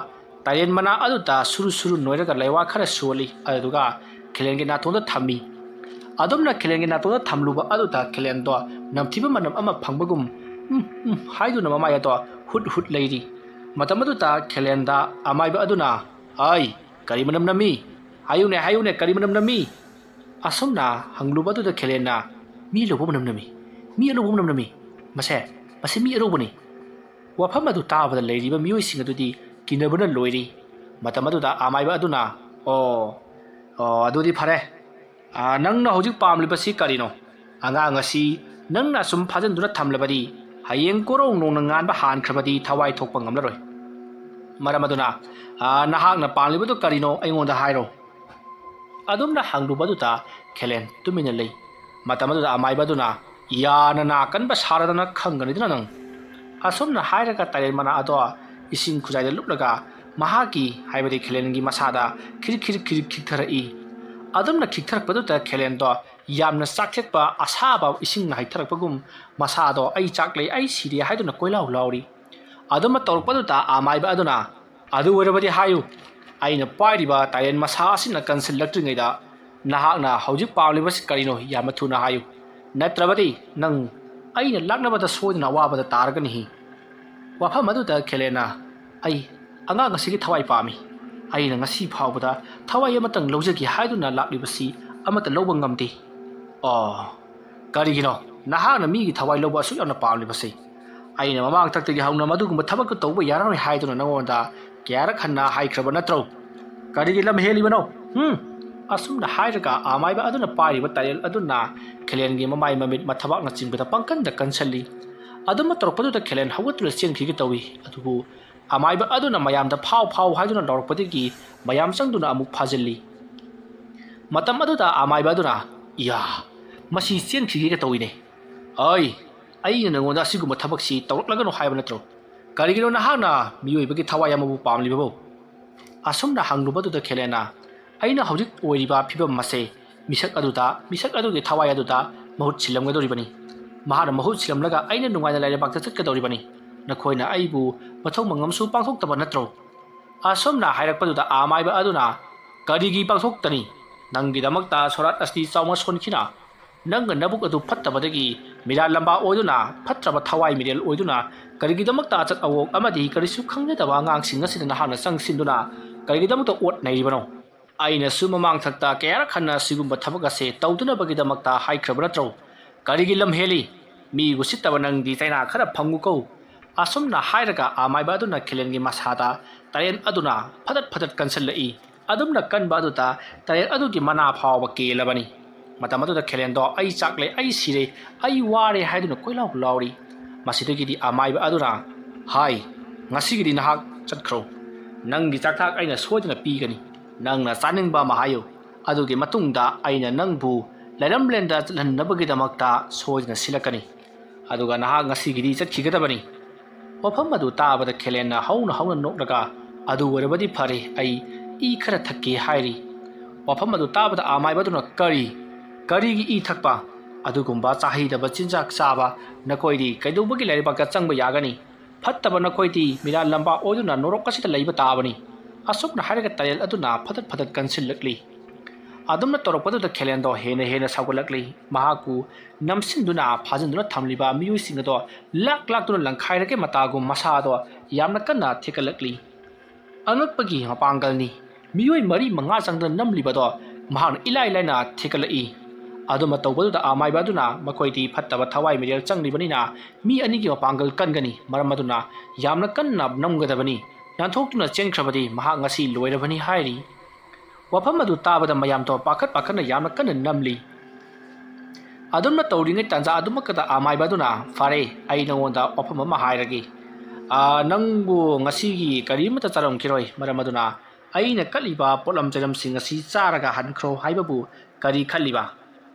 ꯇꯥꯏꯔꯦꯟ ꯃꯅꯥ ꯑꯗꯨꯗ ꯁꯨꯔꯨ ꯁꯨꯔꯨ ꯅꯣꯏꯔꯒ ꯂꯩꯋꯥ ꯈꯔ ꯁꯨꯍꯜꯂꯤ꯫ ꯑꯗꯨꯗꯨꯒ ꯈꯦꯂꯦꯟꯒꯤ ꯅꯥꯇꯣꯟꯗ ꯊꯝꯃꯤ꯫ ꯑꯗꯨꯝꯅ ꯈꯦꯂꯦꯟꯒꯤ ꯅꯥꯇꯣꯟꯗ ꯊꯝꯂꯨꯕ ꯑꯗꯨꯗ ꯈꯦꯂꯦꯟꯗꯣ ꯅꯝꯊꯤꯕ ꯃꯅꯝ ꯑꯃ ꯐꯪꯕꯒꯨꯝ, "ꯎꯝ, ꯎꯝ" ꯍꯥꯏꯗꯨꯅ ꯃꯃꯥꯏ ꯑꯗꯣ ꯍꯨꯠ ꯍꯨꯠ ꯂꯩꯔꯤ꯫ ꯃꯇꯝ ꯑꯗꯨꯗ ꯈꯦꯂꯦꯟꯗ ꯑꯃꯥꯏꯕ ꯑꯗꯨꯅ, "ꯑꯩ, ꯀꯔꯤ ꯃꯅꯝ ꯅꯝꯃꯤ? ꯍꯥꯏꯌꯨꯅꯦ, ꯍꯥꯏꯌꯨꯅꯦ, ꯀꯔꯤ ꯃꯅꯝ ꯅꯝꯃꯤ?" ꯑꯁꯨꯝꯅ ꯍꯪꯂꯨꯕ ꯑꯗꯨꯗ ꯈꯦꯂꯦꯟꯅ, "ꯃꯤ ꯑꯂꯧꯕ ꯃꯅꯝ ꯅꯝꯃꯤ, ꯃꯤ ꯑꯂꯧꯕ ꯃꯅꯝ ꯅꯝꯃꯤ꯫ ꯃꯁꯦ, ꯃꯁꯤ ꯃꯤ ꯑꯂꯧꯕꯅꯤ"꯫ ꯋꯥꯐꯝ ꯑꯗꯨ ꯇꯥꯕꯗ ꯂꯩꯔꯤꯕ ꯃꯤꯑꯣꯏꯁꯤꯡ ꯑꯗꯨꯗꯤ ꯀꯤꯅꯕꯅ ꯂꯣꯏꯔꯤ꯫ ꯃꯇꯝ ꯑꯗꯨꯗ ꯑꯃꯥꯏꯕ ꯑꯗꯨꯅ, "ꯑꯣ, ꯑꯣ, ꯑꯗꯨꯗꯤ ꯐꯔꯦ꯫ ꯑꯥ, ꯅꯪꯅ ꯍꯧꯖꯤꯛ ꯄꯥꯝꯂꯤꯕꯁꯤ ꯀꯔꯤꯅꯣ? ꯑꯉꯥꯡ ꯑꯁꯤ ꯅꯪꯅ ꯑꯁꯨꯝ ꯐꯥꯖꯤꯟꯗꯨꯅ ꯊꯝꯂꯕꯗꯤ ꯍꯌꯦꯡ ꯀꯣꯔꯧ ꯅꯣꯡꯅ ꯉꯥꯟꯕ ꯍꯥꯟꯈ꯭ꯔꯕꯗꯤ ꯊꯋꯥꯏ ꯊꯣꯛꯄ ꯉꯝꯂꯔꯣꯏ꯫ ꯃꯔꯝ ꯑꯗꯨꯅ, ꯑꯥ, ꯅꯍꯥꯛꯅ ꯄꯥꯝꯂꯤꯕꯗꯨ ꯀꯔꯤꯅꯣ ꯑꯩꯉꯣꯟꯗ ꯍꯥꯏꯔꯣ"꯫ ꯑꯗꯨꯝꯅ ꯍꯪꯂꯨꯕ ꯑꯗꯨꯗ ꯈꯦꯂꯦꯟ ꯇꯨꯃꯤꯟꯅ ꯂꯩ꯫ ꯃꯇꯝ ꯑꯗꯨꯗ ꯑꯃꯥꯏꯕ ꯑꯗꯨꯅ, "ꯌꯥꯅ ꯅꯥ ꯀꯟꯕ ꯁꯥꯔꯗꯅ ꯈꯪꯒꯅꯤꯗꯅ ꯅꯪ"꯫ ꯑꯁꯨꯝꯅ ꯍꯥꯏꯔꯒ ꯇꯥꯏꯔꯦꯟ ꯃꯅꯥ ꯑꯗꯣ ꯏꯁꯤꯡ ꯈꯨꯖꯥꯏꯗ ꯂꯨꯞꯂꯒ ꯃꯍꯥꯛꯀꯤ, ꯍꯥꯏꯕꯗꯤ ꯈꯦꯂꯦꯟꯒꯤ ꯃꯁꯥꯗ ꯈꯤꯔꯤꯛ ꯈꯤꯔꯤꯛ ꯈꯤꯔꯤꯛ ꯈꯤꯛꯊꯔꯛꯏ꯫ ꯑꯗꯨꯝꯅ ꯈꯤꯛꯊꯔꯛꯄꯗꯨꯗ ꯈꯦꯂꯦꯟꯗꯣ ꯌꯥꯝꯅ ꯆꯥꯛꯊꯦꯛꯄ ꯑꯁꯥꯕ ꯏꯁꯤꯡꯅ ꯍꯩꯊꯔꯛꯄꯒꯨꯝ ꯃꯁꯥꯗꯣ "ꯑꯩ ꯆꯥꯛꯂꯦ, ꯑꯩ ꯁꯤꯔꯦ" ꯍꯥꯏꯗꯨꯅ ꯀꯣꯏꯂꯥꯎ ꯂꯥꯎꯔꯤ꯫ ꯑꯗꯨꯝꯅ ꯇꯧꯔꯛꯄꯗꯨꯗ ꯑꯃꯥꯏꯕ ꯑꯗꯨꯅ, "ꯑꯗꯨ ꯑꯣꯏꯔꯕꯗꯤ ꯍꯥꯏꯌꯨ, ꯑꯩꯅ ꯄꯥꯏꯔꯤꯕ ꯇꯥꯏꯔꯦꯟ ꯃꯁꯥ ꯑꯁꯤꯅ ꯀꯟꯁꯤꯜꯂꯛꯇ꯭ꯔꯤꯉꯩꯗ ꯅꯍꯥꯛꯅ ꯍꯧꯖꯤꯛ ꯄꯥꯝꯂꯤꯕꯁꯤ ꯀꯔꯤꯅꯣ ꯌꯥꯝꯅ ꯊꯨꯅ ꯍꯥꯏꯌꯨ, ꯅꯠꯇ꯭ꯔꯕꯗꯤ ꯅꯪ ꯑꯩꯅ ꯂꯥꯛꯅꯕꯗ ꯁꯣꯏꯗꯅ ꯑꯋꯥꯕꯗ ꯇꯥꯔꯒꯅꯤ"꯫ ꯋꯥꯐꯝ ꯑꯗꯨꯗ ꯈꯦꯂꯦꯟꯅ, "ꯑꯩ ꯑꯉꯥꯡ ꯑꯁꯤꯒꯤ ꯊꯋꯥꯏ ꯄꯥꯝꯃꯤ꯫ ꯑꯩꯅ ꯉꯁꯤ ꯐꯥꯎꯕꯗ ꯊꯋꯥꯏ ꯑꯃꯇꯪ ꯂꯧꯖꯒꯦ ꯍꯥꯏꯗꯨꯅ ꯂꯥꯛꯂꯤꯕꯁꯤ ꯑꯃꯠꯇ ꯂꯧꯕ ꯉꯝꯗꯦ"꯫ "ꯑꯣ, ꯀꯔꯤꯒꯤꯅꯣ ꯅꯍꯥꯛꯅ ꯃꯤꯒꯤ ꯊꯋꯥꯏ ꯂꯧꯕ ꯑꯁꯨꯛ ꯌꯥꯝꯅ ꯄꯥꯝꯂꯤꯕꯁꯤ? ꯑꯩꯅ ꯃꯃꯥꯡꯊꯛꯇꯒꯤ ꯍꯧꯅ ꯃꯗꯨꯒꯨꯝꯕ ꯊꯕꯛꯇꯨ ꯇꯧꯕ ꯌꯥꯔꯔꯣꯏ ꯍꯥꯏꯗꯨꯅ ꯅꯉꯣꯟꯗ ꯀꯌꯥꯔꯛ ꯍꯟꯅ ꯍꯥꯏꯈ꯭ꯔꯕ ꯅꯠꯇ꯭ꯔꯣ? ꯀꯔꯤꯒꯤ ꯂꯝ ꯍꯦꯜꯂꯤꯕꯅꯣ? ꯍꯨꯝ?" ꯑꯁꯨꯝꯅ ꯍꯥꯏꯔꯒ ꯑꯃꯥꯏꯕ ꯑꯗꯨꯅ ꯄꯥꯏꯔꯤꯕ ꯇꯥꯏꯔꯦꯜ ꯑꯗꯨꯅ ꯈꯦꯂꯦꯟꯒꯤ ꯃꯃꯥꯏ, ꯃꯃꯤꯠ, ꯃꯊꯕꯥꯛꯅꯆꯤꯡꯕꯗ ꯄꯪꯀꯟꯗ ꯀꯟꯁꯤꯜꯂꯤ꯫ ꯑꯗꯨꯝꯅ ꯇꯧꯔꯛꯄꯗꯨꯗ ꯈꯦꯂꯦꯟ ꯍꯧꯒꯠꯇꯨꯅ ꯆꯦꯟꯈꯤꯒꯦ ꯇꯧꯏ꯫ ꯑꯗꯨꯕꯨ ꯑꯃꯥꯏꯕ ꯑꯗꯨꯅ ꯃꯌꯥꯝꯗ "ꯐꯥꯎ, ꯐꯥꯎ" ꯍꯥꯏꯗꯨꯅ ꯂꯥꯎꯔꯛꯄꯗꯒꯤ ꯃꯌꯥꯝ ꯆꯪꯗꯨꯅ ꯑꯃꯨꯛ ꯐꯥꯖꯤꯜꯂꯤ꯫ ꯃꯇꯝ ꯑꯗꯨꯗ ꯑꯃꯥꯏꯕ ꯑꯗꯨꯅ, "ꯏꯌꯥ, ꯃꯁꯤ ꯆꯦꯟꯈꯤꯒꯦ ꯇꯧꯏꯅꯦ꯫ ꯑꯩ, ꯑꯩꯅ ꯅꯉꯣꯟꯗ ꯑꯁꯤꯒꯨꯝꯕ ꯊꯕꯛꯁꯤ ꯇꯧꯔꯛꯂꯒꯅꯨ ꯍꯥꯏꯕ ꯅꯠꯇ꯭ꯔꯣ? ꯀꯔꯤꯒꯤꯅꯣ ꯅꯍꯥꯛꯅ ꯃꯤꯑꯣꯏꯕꯒꯤ ꯊꯋꯥꯏ ꯑꯃꯕꯨ ꯄꯥꯝꯂꯤꯕꯕꯨ? ꯑꯁꯨꯝꯅ ꯍꯪꯂꯨꯕꯗꯨꯗ ꯈꯦꯂꯦꯟꯅ, "ꯑꯩꯅ ꯍꯧꯖꯤꯛ ꯑꯣꯏꯔꯤꯕ ꯐꯤꯕꯝ ꯑꯁꯦ ꯃꯤꯁꯛ ꯑꯗꯨꯗ, ꯃꯤꯁꯛ ꯑꯗꯨꯒꯤ ꯊꯋꯥꯏ ꯑꯗꯨꯗ ꯃꯍꯨꯠ ꯁꯤꯜꯂꯝꯒꯗꯧꯔꯤꯕꯅꯤ꯫ ꯃꯍꯥꯛꯅ ꯃꯍꯨꯠ ꯁꯤꯜꯂꯝꯂꯒ ꯑꯩꯅ ꯅꯨꯡꯉꯥꯏꯅ ꯂꯥꯏꯔꯩꯕꯥꯛꯇ ꯆꯠꯀꯗꯧꯔꯤꯕꯅꯤ꯫ ꯅꯈꯣꯏꯅ ꯑꯩꯕꯨ ꯃꯊꯧ ꯃꯉꯝꯁꯨ ꯄꯥꯡꯊꯣꯛꯇꯕ ꯅꯠꯇ꯭ꯔꯣ?" ꯑꯁꯨꯝꯅ ꯍꯥꯏꯔꯛꯄꯗꯨꯗ ꯑꯃꯥꯏꯕ ꯑꯗꯨꯅ, "ꯀꯔꯤꯒꯤ ꯄꯥꯡꯊꯣꯛꯇꯅꯤ? ꯅꯪꯒꯤꯗꯃꯛꯇ ꯁꯣꯔꯥꯠ ꯑꯁꯤ ꯆꯥꯎꯅ ꯁꯣꯟꯈꯤꯅ꯫ ꯅꯪꯒ ꯅꯕꯨꯛ ꯑꯗꯨ ꯐꯠꯇꯕꯗꯒꯤ ꯃꯤꯔꯥ ꯂꯝꯕꯥ ꯑꯣꯏꯗꯨꯅ, ꯐꯠꯇ꯭ꯔꯕ ꯊꯋꯥꯏ ꯃꯤꯔꯦꯜ ꯑꯣꯏꯗꯨꯅ, ꯀꯔꯤꯒꯤꯗꯃꯛꯇ ꯑꯆꯠ ꯑꯋꯣꯛ ꯑꯃꯗꯤ ꯀꯔꯤꯁꯨ ꯈꯪꯖꯗꯕ ꯑꯉꯥꯡꯁꯤꯡ ꯑꯁꯤꯗ ꯅꯍꯥꯛꯅ ꯆꯪꯁꯤꯟꯗꯨꯅ ꯀꯔꯤꯒꯤꯗꯃꯛꯇ ꯑꯣꯠ ꯅꯩꯔꯤꯕꯅꯣ? ꯑꯩꯅꯁꯨ ꯃꯃꯥꯡ ꯊꯛꯇ ꯀꯌꯥꯔꯛ ꯍꯟꯅ ꯑꯁꯤꯒꯨꯝꯕ ꯊꯕꯛ ꯑꯁꯦ ꯇꯧꯗꯅꯕꯒꯤꯗꯃꯛꯇ ꯍꯥꯏꯈ꯭ꯔꯕ ꯅꯠꯇ꯭ꯔꯣ? ꯀꯔꯤꯒꯤ ꯂꯝ ꯍꯦꯜꯂꯤ? ꯃꯤ ꯎꯁꯤꯠꯇꯕ ꯅꯪꯗꯤ ꯆꯩꯅꯥ ꯈꯔ ꯐꯪꯉꯨꯀꯣ꯫" ꯑꯁꯨꯝꯅ ꯍꯥꯏꯔꯒ ꯑꯃꯥꯏꯕ ꯑꯗꯨꯅ ꯈꯦꯂꯦꯟꯒꯤ ꯃꯁꯥꯗ ꯇꯔꯦꯟ ꯑꯗꯨꯅ ꯐꯗꯠ ꯐꯗꯠ ꯀꯟꯁꯤꯜꯂꯛꯏ꯫ ꯑꯗꯨꯝꯅ ꯀꯟꯕ ꯑꯗꯨꯗ ꯇꯔꯦꯟ ꯑꯗꯨꯒꯤ ꯃꯅꯥ ꯐꯥꯎꯕ ꯀꯦꯜꯂꯕꯅꯤ꯫ ꯃꯇꯝ ꯑꯗꯨꯗ ꯈꯦꯂꯦꯟꯗꯣ "ꯑꯩ ꯆꯥꯛꯂꯦ, ꯑꯩ ꯁꯤꯔꯦ, ꯑꯩ ꯋꯥꯔꯦ" ꯍꯥꯏꯗꯨꯅ ꯀꯣꯏꯂꯥꯎ ꯂꯥꯎꯔꯤ꯫ ꯃꯁꯤꯗꯒꯤꯗꯤ ꯑꯃꯥꯏꯕ ꯑꯗꯨꯅ, "ꯍꯥꯏ, ꯉꯁꯤꯒꯤꯗꯤ ꯅꯍꯥꯛ ꯆꯠꯈ꯭ꯔꯣ꯫ ꯅꯪꯒꯤ ꯆꯥꯛꯊꯥꯛ ꯑꯩꯅ ꯁꯣꯏꯗꯅ ꯄꯤꯒꯅꯤ꯫ ꯅꯪꯅ ꯆꯥꯅꯤꯡꯕ ꯑꯃ ꯍꯥꯏꯌꯨ꯫ ꯑꯗꯨꯒꯤ ꯃꯇꯨꯡꯗ ꯑꯩꯅ ꯅꯪꯕꯨ ꯂꯩꯔꯝꯂꯦꯟꯗ ꯆꯠꯍꯟꯅꯕꯒꯤꯗꯃꯛꯇ ꯁꯣꯏꯗꯅ ꯁꯤꯜꯂꯛꯀꯅꯤ꯫ ꯑꯗꯨꯒ ꯅꯍꯥꯛ ꯉꯁꯤꯒꯤꯗꯤ ꯆꯠꯈꯤꯒꯗꯕꯅꯤ꯫" ꯋꯥꯐꯝ ꯑꯗꯨ ꯇꯥꯕꯗ ꯈꯦꯂꯦꯟꯅ ꯍꯧꯅ ꯍꯧꯅ ꯅꯣꯛꯂꯒ, "ꯑꯗꯨ ꯑꯣꯏꯔꯕꯗꯤ ꯐꯔꯦ, ꯑꯩ ꯏ ꯈꯔ ꯊꯛꯀꯦ" ꯍꯥꯏꯔꯤ꯫ ꯋꯥꯐꯝ ꯑꯗꯨ ꯇꯥꯕꯗ ꯑꯃꯥꯏꯕ ꯑꯗꯨꯅ, "ꯀꯔꯤ? ꯀꯔꯤꯒꯤ ꯏ ꯊꯛꯄ? ꯑꯗꯨꯒꯨꯝꯕ ꯆꯥꯍꯩꯗꯕ ꯆꯤꯟꯖꯥꯛ ꯆꯥꯕ ꯅꯈꯣꯏꯗꯤ ꯀꯩꯗꯧꯕꯒꯤ ꯂꯩꯔꯩꯕꯥꯛꯇ ꯆꯪꯕ ꯌꯥꯒꯅꯤ? ꯐꯠꯇꯕ ꯅꯈꯣꯏꯗꯤ ꯃꯤꯔꯥ ꯂꯝꯕꯥ ꯑꯣꯏꯗꯨꯅ ꯅꯣꯔꯣꯛ ꯑꯁꯤꯗ ꯂꯩꯕ ꯇꯥꯕꯅꯤ꯫" ꯑꯁꯨꯝꯅ ꯍꯥꯏꯔꯒ ꯇꯔꯦꯜ ꯑꯗꯨꯅ ꯐꯗꯠ ꯐꯗꯠ ꯀꯟꯁꯤꯜꯂꯛꯂꯤ꯫ ꯑꯗꯨꯝꯅ ꯇꯧꯔꯛꯄꯗꯨꯗ ꯈꯦꯂꯦꯟꯗꯣ ꯍꯦꯟꯅ ꯍꯦꯟꯅ ꯁꯥꯎꯒꯠꯂꯛꯂꯤ꯫ ꯃꯍꯥꯛꯄꯨ ꯅꯝꯁꯤꯟꯗꯨꯅ ꯐꯥꯖꯤꯟꯗꯨꯅ ꯊꯝꯂꯤꯕ ꯃꯤꯑꯣꯏꯁꯤꯡ ꯑꯗꯣ ꯂꯥꯛ ꯂꯥꯛꯇꯨꯅ ꯂꯪꯈꯥꯏꯔꯒꯦ ꯃꯇꯥꯒꯨꯝ ꯃꯁꯥꯗꯣ ꯌꯥꯝꯅ ꯀꯟꯅ ꯊꯦꯛꯀꯠꯂꯛꯂꯤ꯫ ꯑꯉꯛꯄꯒꯤ ꯃꯄꯥꯡꯒꯜꯅꯤ꯫ ꯃꯤꯑꯣꯏ ꯃꯔꯤ ꯃꯉꯥ ꯆꯪꯗꯨꯅ ꯅꯝꯂꯤꯕꯗꯣ ꯃꯍꯥꯛꯅ ꯏꯂꯥꯏ ꯂꯥꯏꯅ ꯊꯦꯛꯀꯠꯂꯛꯏ꯫ ꯑꯗꯨꯝꯅ ꯇꯧꯕꯗꯨꯗ ꯑꯃꯥꯏꯕ ꯑꯗꯨꯅ ꯃꯈꯣꯏꯗꯤ ꯐꯠꯇꯕ ꯊꯋꯥꯏ ꯃꯤꯔꯦꯜ ꯆꯪꯂꯤꯕꯅꯤꯅ ꯃꯤ ꯑꯅꯤꯒꯤ ꯃꯄꯥꯡꯒꯜ ꯀꯟꯒꯅꯤ, ꯃꯔꯝ ꯑꯗꯨꯅ ꯌꯥꯝꯅ ꯀꯟꯅ ꯅꯝꯒꯗꯕꯅꯤ꯫ ꯅꯥꯟꯊꯣꯛꯇꯨꯅ ꯆꯦꯟꯈ꯭ꯔꯕꯗꯤ ꯃꯍꯥꯛ ꯉꯁꯤ ꯂꯣꯏꯔꯕꯅꯤ ꯍꯥꯏꯔꯤ꯫ ꯋꯥꯐꯝ ꯑꯗꯨ ꯇꯥꯕꯗ ꯃꯌꯥꯝꯗꯣ ꯄꯥꯈꯠ ꯄꯥꯈꯠꯅ ꯌꯥꯝꯅ ꯀꯟꯅ ꯅꯝꯂꯤ꯫ ꯑꯗꯨꯝꯅ ꯇꯧꯔꯤꯉꯩ ꯇꯥꯟꯖꯥ ꯑꯗꯨꯃꯛꯇꯗ ꯑꯃꯥꯏꯕ ꯑꯗꯨꯅ, "ꯐꯔꯦ, ꯑꯩ ꯅꯉꯣꯟꯗ ꯋꯥꯐꯝ ꯑꯃ ꯍꯥꯏꯔꯒꯦ꯫ ꯑꯥ, ꯅꯪꯕꯨ ꯉꯁꯤꯒꯤ ꯀꯔꯤꯃꯠꯇ ꯆꯥꯔꯝꯈꯤꯔꯣꯏ, ꯃꯔꯝ ꯑꯗꯨꯅ ꯑꯩꯅ ꯀꯠꯂꯤꯕ ꯄꯣꯠꯂꯝ ꯆꯩꯔꯝꯁꯤꯡ ꯑꯁꯤ ꯆꯥꯔꯒ ꯍꯟꯈ꯭ꯔꯣ ꯍꯥꯏꯕꯕꯨ ꯀꯔꯤ ꯈꯜꯂꯤꯕ?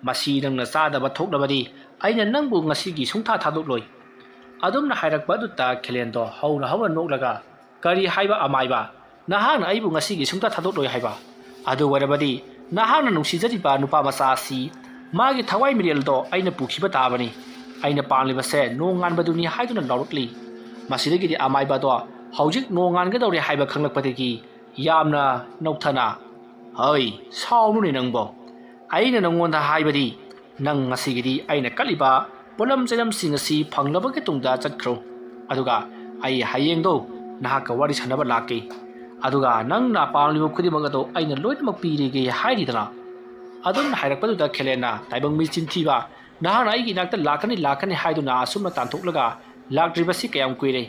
ꯃꯁꯤ ꯅꯪꯅ ꯆꯥꯗꯕ ꯊꯣꯛꯂꯕꯗꯤ ꯑꯩꯅ ꯅꯪꯕꯨ ꯉꯁꯤꯒꯤ ꯁꯨꯡꯊꯥ ꯊꯥꯗꯣꯛꯂꯣꯏ꯫ ꯑꯗꯨꯝꯅ ꯍꯥꯏꯔꯛꯄ ꯑꯗꯨꯗ ꯈꯦꯂꯦꯟꯗꯣ ꯍꯧꯅ ꯍꯧꯅ ꯅꯣꯛꯂꯒ, "ꯀꯔꯤ ꯍꯥꯏꯕ ꯑꯃꯥꯏꯕ? ꯅꯍꯥꯛꯅ ꯑꯩꯕꯨ ꯉꯁꯤꯒꯤ ꯁꯨꯡꯊꯥ ꯊꯥꯗꯣꯛꯂꯣꯏ ꯍꯥꯏꯕ? ꯑꯗꯨ ꯑꯣꯏꯔꯕꯗꯤ ꯅꯍꯥꯛꯅ ꯅꯨꯡꯁꯤꯖꯔꯤꯕ ꯅꯨꯄꯥ ꯃꯆꯥ ꯑꯁꯤ ꯃꯥꯒꯤ ꯊꯋꯥꯏ ꯃꯤꯔꯦꯜꯗꯣ ꯑꯩꯅ ꯄꯨꯈꯤꯕ ꯇꯥꯕꯅꯤ꯫ ꯑꯩꯅ ꯄꯥꯝꯂꯤꯕꯁꯦ ꯅꯣꯡꯉꯥꯟꯕꯗꯨꯅꯤ" ꯍꯥꯏꯗꯨꯅ ꯂꯥꯎꯔꯛꯂꯤ꯫ ꯃꯁꯤꯗꯒꯤꯗꯤ ꯑꯃꯥꯏꯕ ꯑꯗꯣ ꯍꯧꯖꯤꯛ ꯅꯣꯡꯉꯥꯟꯒꯗꯧꯔꯦ ꯍꯥꯏꯕ ꯈꯪꯂꯛꯄꯗꯒꯤ ꯌꯥꯝꯅ ꯅꯣꯛꯊꯅ, "ꯍꯩ, ꯁꯥꯎꯅꯨꯅꯦ ꯅꯪꯕꯣ꯫ ꯑꯩꯅ ꯅꯪꯉꯣꯟꯗ ꯍꯥꯏꯕꯗꯤ ꯅꯪ ꯉꯁꯤꯒꯤꯗꯤ ꯑꯩꯅ ꯀꯠꯂꯤꯕ ꯄꯣꯠꯂꯝ ꯆꯩꯂꯝꯁꯤꯡ ꯑꯁꯤ ꯐꯪꯂꯕꯒꯤ ꯇꯨꯡꯗ ꯆꯠꯈ꯭ꯔꯣ꯫ ꯑꯗꯨꯒ ꯑꯩ ꯍꯌꯦꯡꯗꯣ ꯅꯍꯥꯛꯀ ꯋꯥꯔꯤ ꯁꯥꯟꯅꯕ ꯂꯥꯛꯀꯦ꯫ ꯑꯗꯨꯒ ꯅꯪꯅ ꯄꯥꯝꯂꯤꯕ ꯈꯨꯗꯤꯡꯃꯛ ꯑꯗꯣ ꯑꯩꯅ ꯂꯣꯏꯅꯃꯛ ꯄꯤꯔꯒꯦ" ꯍꯥꯏꯔꯤꯗꯅ꯫ ꯑꯗꯨꯝꯅ ꯍꯥꯏꯔꯛꯄꯗꯨꯗ ꯈꯦꯂꯦꯟꯅ, "ꯇꯥꯏꯕꯪ ꯃꯤ ꯆꯤꯟꯊꯤꯕ, ꯅꯍꯥꯛꯅ ꯑꯩꯒꯤ ꯏꯅꯥꯛꯇ ꯂꯥꯛꯀꯅꯤ ꯂꯥꯛꯀꯅꯤ ꯍꯥꯏꯗꯨꯅ ꯑꯁꯨꯝꯅ ꯇꯥꯟꯊꯣꯛꯂꯒ ꯂꯥꯛꯇ꯭ꯔꯤꯕꯁꯤ ꯀꯌꯥꯝ ꯀꯨꯏꯔꯦ?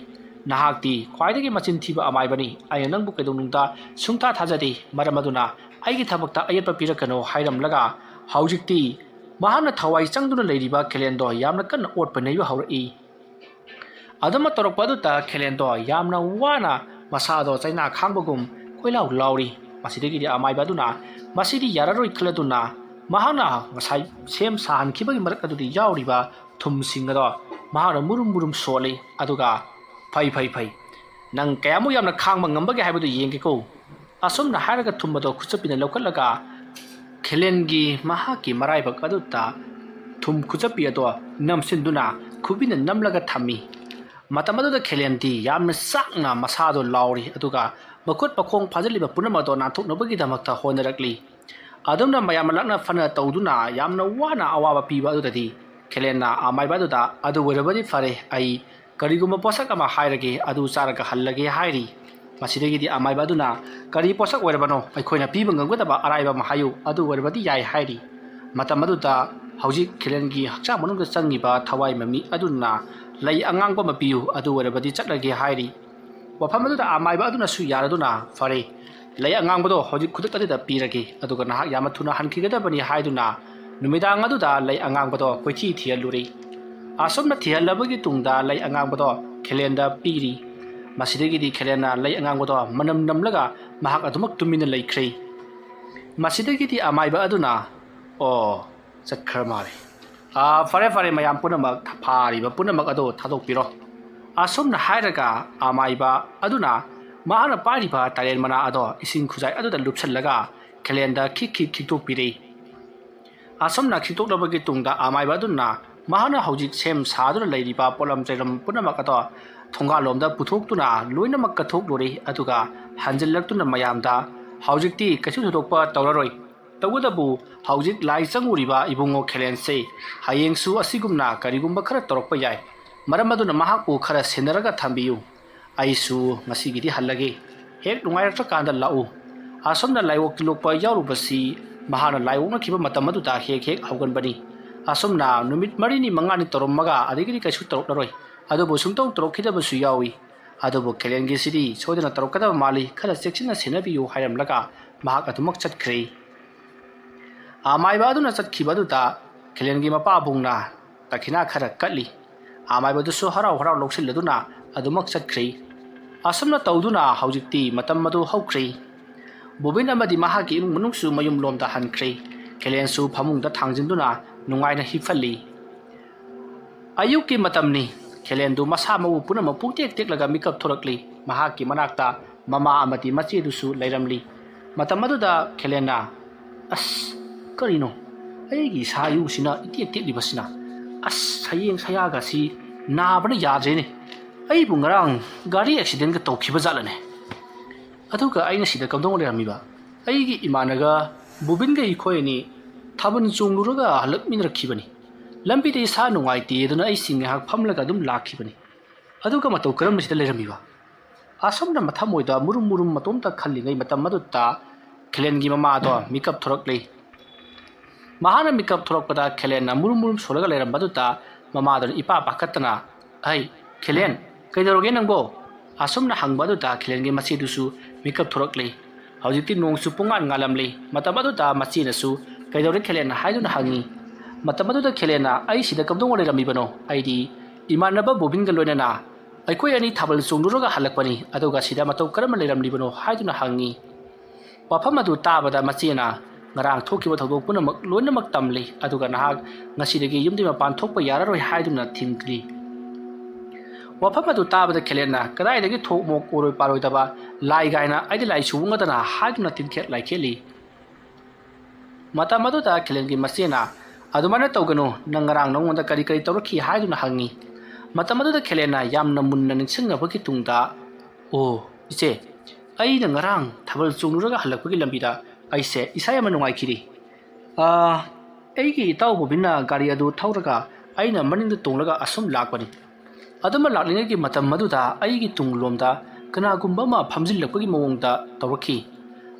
ꯅꯍꯥꯛꯇꯤ ꯈ꯭ꯋꯥꯏꯗꯒꯤ ꯃꯆꯤꯟ ꯊꯤꯕ ꯑꯃꯥꯏꯕꯅꯤ꯫ ꯑꯩꯅ ꯅꯪꯕꯨ ꯀꯩꯗꯧꯅꯨꯡꯗ ꯁꯨꯡꯊꯥ ꯊꯥꯖꯗꯦ꯫ ꯃꯔꯝ ꯑꯗꯨꯅ ꯑꯩꯒꯤ ꯊꯕꯛꯇ ꯑꯌꯦꯠꯄ ꯄꯤꯔꯛꯀꯅꯨ" ꯍꯥꯏꯔꯝꯂꯒ ꯍꯧꯖꯤꯛꯇꯤ ꯃꯍꯥꯛꯅ ꯊꯋꯥꯏ ꯆꯪꯗꯨꯅ ꯂꯩꯔꯤꯕ ꯈꯦꯂꯦꯟꯗꯣ ꯌꯥꯝꯅ ꯀꯟꯅ ꯑꯣꯠꯄ ꯅꯩꯕ ꯍꯧꯔꯛꯏ꯫ ꯑꯗꯨꯃ ꯇꯧꯔꯛꯄ ꯑꯗꯨꯗ ꯈꯦꯂꯦꯟꯗꯣ ꯌꯥꯝꯅ ꯋꯥꯅ ꯃꯁꯥꯗꯣ ꯆꯩꯅꯥ ꯈꯥꯡꯕꯒꯨꯝ ꯀꯣꯏꯂꯥꯎ ꯂꯥꯎꯔꯤ꯫ ꯃꯁꯤꯗꯒꯤꯗꯤ ꯑꯃꯥꯏꯕ ꯑꯗꯨꯅ ꯃꯁꯤꯗꯤ ꯌꯥꯔꯔꯣꯏ ꯈꯜꯂꯗꯨꯅ ꯃꯍꯥꯛꯅ ꯉꯁꯥꯏ ꯁꯦꯝ ꯁꯥꯍꯟꯈꯤꯕꯒꯤ ꯃꯔꯛ ꯑꯗꯨꯗ ꯌꯥꯎꯔꯤꯕ ꯊꯨꯝꯁꯤꯡ ꯑꯗꯣ ꯃꯍꯥꯛꯅ ꯃꯨꯔꯨꯝ ꯃꯨꯔꯨꯝ ꯁꯣꯜꯂꯤ꯫ ꯑꯗꯨꯒ, "ꯐꯩ, ꯐꯩ, ꯐꯩ꯫ ꯅꯪ ꯀꯌꯥꯃꯨꯛ ꯌꯥꯝꯅ ꯈꯥꯡꯕ ꯉꯝꯕꯒꯦ ꯍꯥꯏꯕꯗꯨ ꯌꯦꯡꯒꯦꯀꯣ"꯫ ꯑꯁꯨꯝꯅ ꯍꯥꯏꯔꯒ ꯊꯨꯝ ꯑꯗꯣ ꯈꯨꯠꯆꯞꯄꯤꯅ ꯂꯧꯈꯠꯂꯒ ꯈꯦꯂꯦꯟꯒꯤ ꯃꯍꯥꯛꯀꯤ ꯃꯔꯥꯏꯕꯛ ꯑꯗꯨꯗ ꯊꯨꯝ ꯈꯨꯠꯆꯞꯄꯤ ꯑꯗꯣ ꯅꯝꯁꯤꯟꯗꯨꯅ ꯈꯨꯕꯤꯅ ꯅꯝꯂꯒ ꯊꯝꯃꯤ꯫ ꯃꯇꯝ ꯑꯗꯨꯗ ꯈꯦꯂꯦꯟꯗꯤ ꯌꯥꯝꯅ ꯆꯥꯛꯅ ꯃꯁꯥꯗꯣ ꯂꯥꯎꯔꯤ, ꯑꯗꯨꯒ ꯃꯈꯨꯠ ꯃꯈꯣꯡ ꯐꯥꯖꯤꯜꯂꯤꯕ ꯄꯨꯝꯅꯃꯛ ꯑꯗꯣ ꯅꯥꯟꯊꯣꯛꯅꯕꯒꯤꯗꯃꯛꯇ ꯍꯣꯠꯅꯔꯛꯂꯤ꯫ ꯑꯗꯨꯝꯅ ꯃꯌꯥꯝ ꯃꯔꯛꯅ ꯐꯅ ꯇꯧꯗꯨꯅ ꯌꯥꯝꯅ ꯋꯥꯅ ꯑꯋꯥꯕ ꯄꯤꯕ ꯑꯗꯨꯗꯗꯤ ꯈꯦꯂꯦꯟꯅ ꯑꯃꯥꯏꯕ ꯑꯗꯨꯗ, "ꯑꯗꯨ ꯑꯣꯏꯔꯕꯗꯤ ꯐꯔꯦ, ꯑꯩ ꯀꯔꯤꯒꯨꯝꯕ ꯄꯣꯠꯁꯛ ꯑꯃ ꯍꯥꯏꯔꯒꯦ, ꯑꯗꯨ ꯆꯥꯔꯒ ꯍꯜꯂꯒꯦ" ꯍꯥꯏꯔꯤ꯫ ꯃꯁꯤꯗꯒꯤꯗꯤ ꯑꯃꯥꯏꯕ ꯑꯗꯨꯅ, "ꯀꯔꯤ ꯄꯣꯠꯁꯛ ꯑꯣꯏꯔꯕꯅꯣ? ꯑꯩꯈꯣꯏꯅ ꯄꯤꯕ ꯉꯝꯒꯗꯕ ꯑꯔꯥꯏꯕ ꯑꯃ ꯍꯥꯏꯌꯨ, ꯑꯗꯨ ꯑꯣꯏꯔꯕꯗꯤ ꯌꯥꯏ" ꯍꯥꯏꯔꯤ꯫ ꯃꯇꯝ ꯑꯗꯨꯗ ꯍꯧꯖꯤꯛ ꯈꯦꯂꯦꯟꯒꯤ ꯍꯛꯆꯥꯡ ꯃꯅꯨꯡꯗ ꯆꯪꯉꯤꯕ ꯊꯋꯥꯏ ꯃꯃꯤ ꯑꯗꯨꯅ, "ꯂꯩ ꯑꯉꯥꯡꯕ ꯑꯃ ꯄꯤꯌꯨ, ꯑꯗꯨ ꯑꯣꯏꯔꯕꯗꯤ ꯆꯠꯂꯒꯦ" ꯍꯥꯏꯔꯤ꯫ ꯋꯥꯐꯝ ꯑꯗꯨꯗ ꯑꯃꯥꯏꯕ ꯑꯗꯨꯅꯁꯨ ꯌꯥꯔꯗꯨꯅ, "ꯐꯔꯦ, ꯂꯩ ꯑꯉꯥꯡꯕꯗꯣ ꯍꯧꯖꯤꯛ ꯈꯨꯗꯛ ꯑꯗꯨꯗ ꯄꯤꯔꯒꯦ, ꯑꯗꯨꯒ ꯅꯍꯥꯛ ꯌꯥꯝꯅ ꯊꯨꯅ ꯍꯟꯈꯤꯒꯗꯕꯅꯤ" ꯍꯥꯏꯗꯨꯅ ꯅꯨꯃꯤꯗꯥꯡ ꯑꯗꯨꯗ ꯂꯩ ꯑꯉꯥꯡꯕꯗꯣ ꯀꯣꯏꯊꯤ ꯊꯤꯍꯜꯂꯨꯔꯦ꯫ ꯑꯁꯨꯝꯅ ꯊꯤꯍꯜꯂꯕꯒꯤ ꯇꯨꯡꯗ ꯂꯩ ꯑꯉꯥꯡꯕꯗꯣ ꯈꯦꯂꯦꯟꯗ ꯄꯤꯔꯤ꯫ ꯃꯁꯤꯗꯒꯤꯗꯤ ꯈꯦꯂꯦꯟꯅ ꯂꯩ ꯑꯉꯥꯡꯕꯗꯣ ꯃꯅꯝ ꯅꯝꯂꯒ ꯃꯍꯥꯛ ꯑꯗꯨꯃꯛ ꯇꯨꯃꯤꯟꯅ ꯂꯩꯈ꯭ꯔꯦ꯫ ꯃꯁꯤꯗꯒꯤꯗꯤ ꯑꯃꯥꯏꯕ ꯑꯗꯨꯅ, "ꯑꯣ, ꯆꯠꯈ꯭ꯔ ꯃꯥꯜꯂꯦ꯫ "ꯑꯥ, ꯐꯔꯦ, ꯐꯔꯦ, ꯃꯌꯥꯝ ꯄꯨꯝꯅꯃꯛ, ꯐꯥꯔꯤꯕ ꯄꯨꯝꯅꯃꯛ ꯑꯗꯣ ꯊꯥꯗꯣꯛꯄꯤꯔꯣ"꯫ ꯑꯁꯨꯝꯅ ꯍꯥꯏꯔꯒ ꯑꯃꯥꯏꯕ ꯑꯗꯨꯅ ꯃꯍꯥꯛꯅ ꯄꯥꯏꯔꯤꯕ ꯇꯔꯦꯟ ꯃꯅꯥ ꯑꯗꯣ ꯏꯁꯤꯡ ꯈꯨꯖꯥꯏ ꯑꯗꯨꯗ ꯂꯨꯞꯁꯤꯜꯂꯒ ꯈꯦꯂꯦꯟꯗ ꯈꯤꯛ ꯈꯤꯛ ꯈꯤꯛꯇꯣꯛꯄꯤꯔꯦ꯫ ꯑꯁꯨꯝꯅ ꯈꯤꯛꯇꯣꯛꯂꯕꯒꯤ ꯇꯨꯡꯗ ꯑꯃꯥꯏꯕ ꯑꯗꯨꯅ ꯃꯍꯥꯛꯅ ꯍꯧꯖꯤꯛ ꯁꯦꯝ ꯁꯥꯗꯨꯅ ꯂꯩꯔꯤꯕ ꯄꯣꯠꯂꯝ ꯆꯩꯂꯝ ꯄꯨꯝꯅꯃꯛ ꯑꯗꯣ ꯊꯣꯡꯒꯥꯜꯂꯣꯝꯗ ꯄꯨꯊꯣꯛꯇꯨꯅ ꯂꯣꯏꯅꯃꯛ ꯀꯠꯊꯣꯛꯂꯨꯔꯦ꯫ ꯑꯗꯨꯒ ꯍꯟꯖꯤꯜꯂꯛꯇꯨꯅ ꯃꯌꯥꯝꯗ, "ꯍꯧꯖꯤꯛꯇꯤ ꯀꯩꯁꯨ ꯊꯣꯏꯗꯣꯛꯄ ꯇꯧꯔꯔꯣꯏ꯫ ꯇꯧꯕꯇꯕꯨ ꯍꯧꯖꯤꯛ ꯂꯥꯏ ꯆꯪꯉꯨꯔꯤꯕ ꯏꯕꯨꯡꯉꯣ ꯈꯦꯂꯦꯟꯁꯦ ꯍꯌꯦꯡꯁꯨ ꯑꯁꯤꯒꯨꯝꯅ ꯀꯔꯤꯒꯨꯝꯕ ꯈꯔ ꯇꯧꯔꯛꯄ ꯌꯥꯏ꯫ ꯃꯔꯝ ꯑꯗꯨꯅ ꯃꯍꯥꯛꯄꯨ ꯈꯔ ꯁꯦꯟꯅꯔꯒ ꯊꯝꯕꯤꯌꯨ꯫ ꯑꯩꯁꯨ ꯉꯁꯤꯒꯤꯗꯤ ꯍꯜꯂꯒꯦ꯫ ꯍꯦꯛ ꯅꯨꯡꯉꯥꯏꯔꯛꯇ꯭ꯔꯀꯥꯟꯗ ꯂꯥꯛꯎ"꯫ ꯑꯁꯨꯝꯅ ꯂꯥꯏꯑꯣꯛ ꯇꯤꯜꯂꯣꯛꯄ ꯌꯥꯎꯔꯨꯕꯁꯤ ꯃꯍꯥꯛꯅ ꯂꯥꯏꯑꯣꯛꯅꯈꯤꯕ ꯃꯇꯝ ꯑꯗꯨꯗ ꯍꯦꯛ ꯍꯦꯛ ꯍꯧꯒꯟꯕꯅꯤ꯫ ꯑꯁꯨꯝꯅ ꯅꯨꯃꯤꯠ ꯃꯔꯤꯅꯤ ꯃꯉꯥꯅꯤ ꯇꯧꯔꯝꯃꯒ ꯑꯗꯒꯤꯗꯤ ꯀꯩꯁꯨ ꯇꯧꯔꯛꯂꯔꯣꯏ꯫ ꯑꯗꯨꯕꯨ ꯁꯨꯡꯇꯧ ꯇꯧꯔꯛꯈꯤꯗꯕꯁꯨ ꯌꯥꯎꯏ꯫ ꯑꯗꯨꯕꯨ ꯈꯦꯂꯦꯟꯒꯤꯁꯤꯗꯤ ꯁꯣꯏꯗꯅ ꯇꯧꯔꯛꯀꯗꯕ ꯃꯥꯜꯂꯤ, ꯈꯔ ꯆꯦꯛꯁꯤꯟꯅ ꯁꯦꯟꯅꯕꯤꯌꯨ ꯍꯥꯏꯔꯝꯂꯒ ꯃꯍꯥꯛ ꯑꯗꯨꯃꯛ ꯆꯠꯈ꯭ꯔꯦ꯫ ꯑꯃꯥꯏꯕ ꯑꯗꯨꯅ ꯆꯠꯈꯤꯕ ꯑꯗꯨꯗ ꯈꯦꯂꯦꯟꯒꯤ ꯃꯄꯥꯕꯨꯡꯅ ꯗꯈꯤꯅꯥ ꯈꯔ ꯀꯠꯂꯤ꯫ ꯑꯃꯥꯏꯕꯗꯨꯁꯨ ꯍꯔꯥꯎ ꯍꯔꯥꯎ ꯂꯧꯁꯤꯜꯂꯗꯨꯅ ꯑꯗꯨꯃꯛ ꯆꯠꯈ꯭ꯔꯦ꯫ ꯑꯁꯨꯝꯅ ꯇꯧꯗꯨꯅ ꯍꯧꯖꯤꯛꯇꯤ ꯃꯇꯝ ꯑꯗꯨ ꯍꯧꯈ꯭ꯔꯦ꯫ ꯕꯣꯕꯤꯟ ꯑꯃꯗꯤ ꯃꯍꯥꯛꯀꯤ ꯏꯃꯨꯡ ꯃꯅꯨꯡꯁꯨ ꯃꯌꯨꯝ ꯂꯣꯝꯗ ꯍꯟꯈ꯭ꯔꯦ꯫ ꯈꯦꯂꯦꯟꯁꯨ ꯐꯃꯨꯡꯗ ꯊꯥꯡꯖꯤꯟꯗꯨꯅ ꯅꯨꯡꯉꯥꯏꯅ ꯍꯤꯞꯐꯜꯂꯤ꯫ ꯑꯌꯨꯛꯀꯤ ꯃꯇꯝꯅꯤ꯫ ꯈꯦꯂꯦꯟꯗꯨ ꯃꯁꯥ ꯃꯎ ꯄꯨꯝꯅꯃꯛ ꯄꯨꯡꯇꯦꯛ ꯇꯦꯛꯂꯒ ꯃꯤꯀꯞ ꯊꯣꯔꯛꯂꯤ꯫ ꯃꯍꯥꯛꯀꯤ ꯃꯅꯥꯛꯇ ꯃꯃꯥ ꯑꯃꯗꯤ ꯃꯆꯦꯗꯨꯁꯨ ꯂꯩꯔꯝꯂꯤ꯫ ꯃꯇꯝ ꯑꯗꯨꯗ ꯈꯦꯂꯦꯟꯅ, "ꯑꯁ, ꯀꯔꯤꯅꯣ? ꯑꯩꯒꯤ ꯏꯁꯥ ꯏꯎꯁꯤꯅ ꯏꯇꯦꯛ ꯇꯦꯛꯂꯤꯕꯁꯤꯅ? ꯑꯁ, ꯁꯌꯦꯡ ꯁꯌꯥꯒꯁꯤ ꯅꯥꯕꯅ ꯌꯥꯗ꯭ꯔꯦꯅꯦ꯫ ꯑꯩꯕꯨ ꯉꯔꯥꯡ ꯒꯥꯔꯤ ꯑꯦꯛꯁꯤꯗꯦꯟꯒ ꯇꯧꯈꯤꯕ ꯖꯥꯠꯂꯅꯦ? ꯑꯗꯨꯒ ꯑꯩꯅ ꯁꯤꯗ ꯀꯝꯗꯧꯅ ꯂꯩꯔꯝꯃꯤꯕ? ꯑꯩꯒꯤ ꯏꯃꯥꯟꯅꯒ ꯕꯨꯕꯤꯟꯒ ꯑꯩꯈꯣꯏ ꯑꯅꯤ ꯊꯥꯕꯜ ꯆꯣꯡꯂꯨꯔꯒ ꯍꯜꯂꯛꯃꯤꯟꯅꯔꯛꯈꯤꯕꯅꯤ꯫ ꯂꯝꯕꯤꯗ ꯏꯁꯥ ꯅꯨꯡꯉꯥꯏꯇꯦ ꯑꯗꯨꯅ ꯑꯩꯁꯤ ꯉꯥꯏꯍꯥꯛ ꯐꯝꯂꯒ ꯑꯗꯨꯝ ꯂꯥꯛꯈꯤꯕꯅꯤ꯫ ꯑꯗꯨꯒ ꯃꯇꯧ ꯀꯔꯝꯕꯁꯤꯗ ꯂꯩꯔꯝꯃꯤꯕ?" ꯑꯁꯨꯝꯅ ꯃꯊꯃꯣꯏꯗ ꯃꯨꯔꯨꯝ ꯃꯨꯔꯨꯝ ꯃꯇꯣꯝꯇ ꯈꯜꯂꯤꯉꯩ ꯃꯇꯝ ꯑꯗꯨꯗ ꯈꯦꯂꯦꯟꯒꯤ ꯃꯃꯥꯗꯣ ꯃꯤꯀꯞ ꯊꯣꯔꯛꯂꯤ꯫ ꯃꯍꯥꯛꯅ ꯃꯤꯀꯞ ꯊꯣꯔꯛꯄꯗ ꯈꯦꯂꯦꯟꯅ ꯃꯨꯔꯨꯝ ꯃꯨꯔꯨꯝ ꯁꯣꯜꯂꯒ ꯂꯩꯔꯝꯕ ꯑꯗꯨꯗ ꯃꯃꯥꯗꯨꯅ ꯏꯄꯥ ꯄꯥꯈꯠꯇꯅ, "ꯍꯩ, ꯈꯦꯂꯦꯟ, ꯀꯩꯗꯧꯔꯒꯦ ꯅꯪꯕꯣ?" ꯑꯁꯨꯝꯅ ꯍꯪꯕ ꯑꯗꯨꯗ ꯈꯦꯂꯦꯟꯒꯤ ꯃꯆꯦꯗꯨꯁꯨ ꯃꯤꯀꯞ ꯊꯣꯔꯛꯂꯤ꯫ ꯍꯧꯖꯤꯛꯇꯤ ꯅꯣꯡꯁꯨ ꯄꯨꯡꯉꯥꯟ ꯉꯥꯜꯂꯝꯂꯤ꯫ ꯃꯇꯝ ꯑꯗꯨꯗ ꯃꯆꯦꯅꯁꯨ, "ꯀꯩꯗꯧꯔꯦ ꯈꯦꯂꯦꯟ?" ꯍꯥꯏꯗꯨꯅ ꯍꯪꯉꯤ꯫ ꯃꯇꯝ ꯑꯗꯨꯗ ꯈꯦꯂꯦꯟꯅ, "ꯑꯩ ꯁꯤꯗ ꯀꯝꯗꯧꯅ ꯂꯩꯔꯝꯃꯤꯕꯅꯣ? ꯑꯩꯗꯤ ꯏꯃꯥꯟꯅꯕ ꯕꯣꯕꯤꯟꯒ ꯂꯣꯏꯅꯅ ꯑꯩꯈꯣꯏ ꯑꯅꯤ ꯊꯥꯕꯜ ꯆꯣꯡꯂꯨꯔꯒ ꯍꯜꯂꯛꯄꯅꯤ, ꯑꯗꯨꯒ ꯁꯤꯗ ꯃꯇꯧ ꯀꯔꯝꯅ ꯂꯩꯔꯝꯂꯤꯕꯅꯣ?" ꯍꯥꯏꯗꯨꯅ ꯍꯪꯉꯤ꯫ ꯋꯥꯐꯝ ꯑꯗꯨ ꯇꯥꯕꯗ ꯃꯆꯦꯅ, ꯉꯔꯥꯡ ꯊꯣꯛꯈꯤꯕ ꯊꯧꯗꯣꯛ ꯄꯨꯝꯅꯃꯛ ꯂꯣꯏꯅꯃꯛ ꯇꯝꯂꯤ, ꯑꯗꯨꯒ ꯅꯍꯥꯛ ꯉꯁꯤꯗꯒꯤ ꯌꯨꯝꯗꯒꯤ ꯃꯄꯥꯟ ꯊꯣꯛꯄ ꯌꯥꯔꯔꯣꯏ ꯍꯥꯏꯗꯨꯅ ꯊꯤꯡꯂꯤ꯫ ꯋꯥꯐꯝ ꯑꯗꯨ ꯇꯥꯕꯗ ꯈꯦꯂꯦꯟꯅ, "ꯀꯗꯥꯏꯗꯒꯤ ꯊꯣꯛ ꯃꯣꯛ ꯑꯣꯏꯔꯣꯏ ꯄꯥꯔꯣꯏꯗꯕ ꯂꯥꯏ ꯀꯥꯏꯅ ꯑꯩꯗꯤ ꯂꯥꯏ ꯁꯨꯕ ꯉꯥꯛꯇꯅ" ꯍꯥꯏꯗꯨꯅ ꯇꯤꯟꯈꯦꯠ ꯂꯥꯏꯈꯦꯠꯂꯤ꯫ ꯃꯇꯝ ꯑꯗꯨꯗ ꯈꯦꯂꯦꯟꯒꯤ ꯃꯆꯦꯅ, "ꯑꯗꯨꯃꯥꯏꯅ ꯇꯧꯒꯅꯨ, ꯅꯪ ꯉꯔꯥꯡ ꯅꯉꯣꯟꯗ ꯀꯔꯤ ꯀꯔꯤ ꯇꯧꯔꯛꯈꯤ?" ꯍꯥꯏꯗꯨꯅ ꯍꯪꯉꯤ꯫ ꯃꯇꯝ ꯑꯗꯨꯗ ꯈꯦꯂꯦꯟꯅ ꯌꯥꯝꯅ ꯃꯨꯟꯅ ꯅꯤꯡꯁꯤꯡꯉꯕꯒꯤ ꯇꯨꯡꯗ, "ꯑꯣ, ꯏꯆꯦ, ꯑꯩꯅ ꯉꯔꯥꯡ ꯊꯥꯕꯜ ꯆꯣꯡꯂꯨꯔꯒ ꯍꯜꯂꯛꯄꯒꯤ ꯂꯝꯕꯤꯗ ꯑꯩꯁꯦ ꯏꯁꯥ ꯌꯥꯝꯅ ꯅꯨꯡꯉꯥꯏꯈꯤꯗꯦ꯫ ꯑꯥ, ꯑꯩꯒꯤ ꯏꯇꯥꯎ ꯕꯣꯕꯤꯟꯅ ꯒꯥꯔꯤ ꯑꯗꯨ ꯊꯧꯔꯒ ꯑꯩꯅ ꯃꯅꯤꯡꯗ ꯇꯣꯡꯂꯒ ꯑꯁꯨꯝ ꯂꯥꯛꯄꯅꯤ꯫ ꯑꯗꯨꯃ ꯂꯥꯛꯂꯤꯉꯩꯒꯤ ꯃꯇꯝ ꯑꯗꯨꯗ ꯑꯩꯒꯤ ꯇꯨꯡꯂꯣꯝꯗ ꯀꯅꯥꯒꯨꯝꯕ ꯑꯃ ꯐꯝꯖꯤꯜꯂꯛꯄꯒꯤ ꯃꯑꯣꯡꯗ ꯇꯧꯔꯛꯈꯤ꯫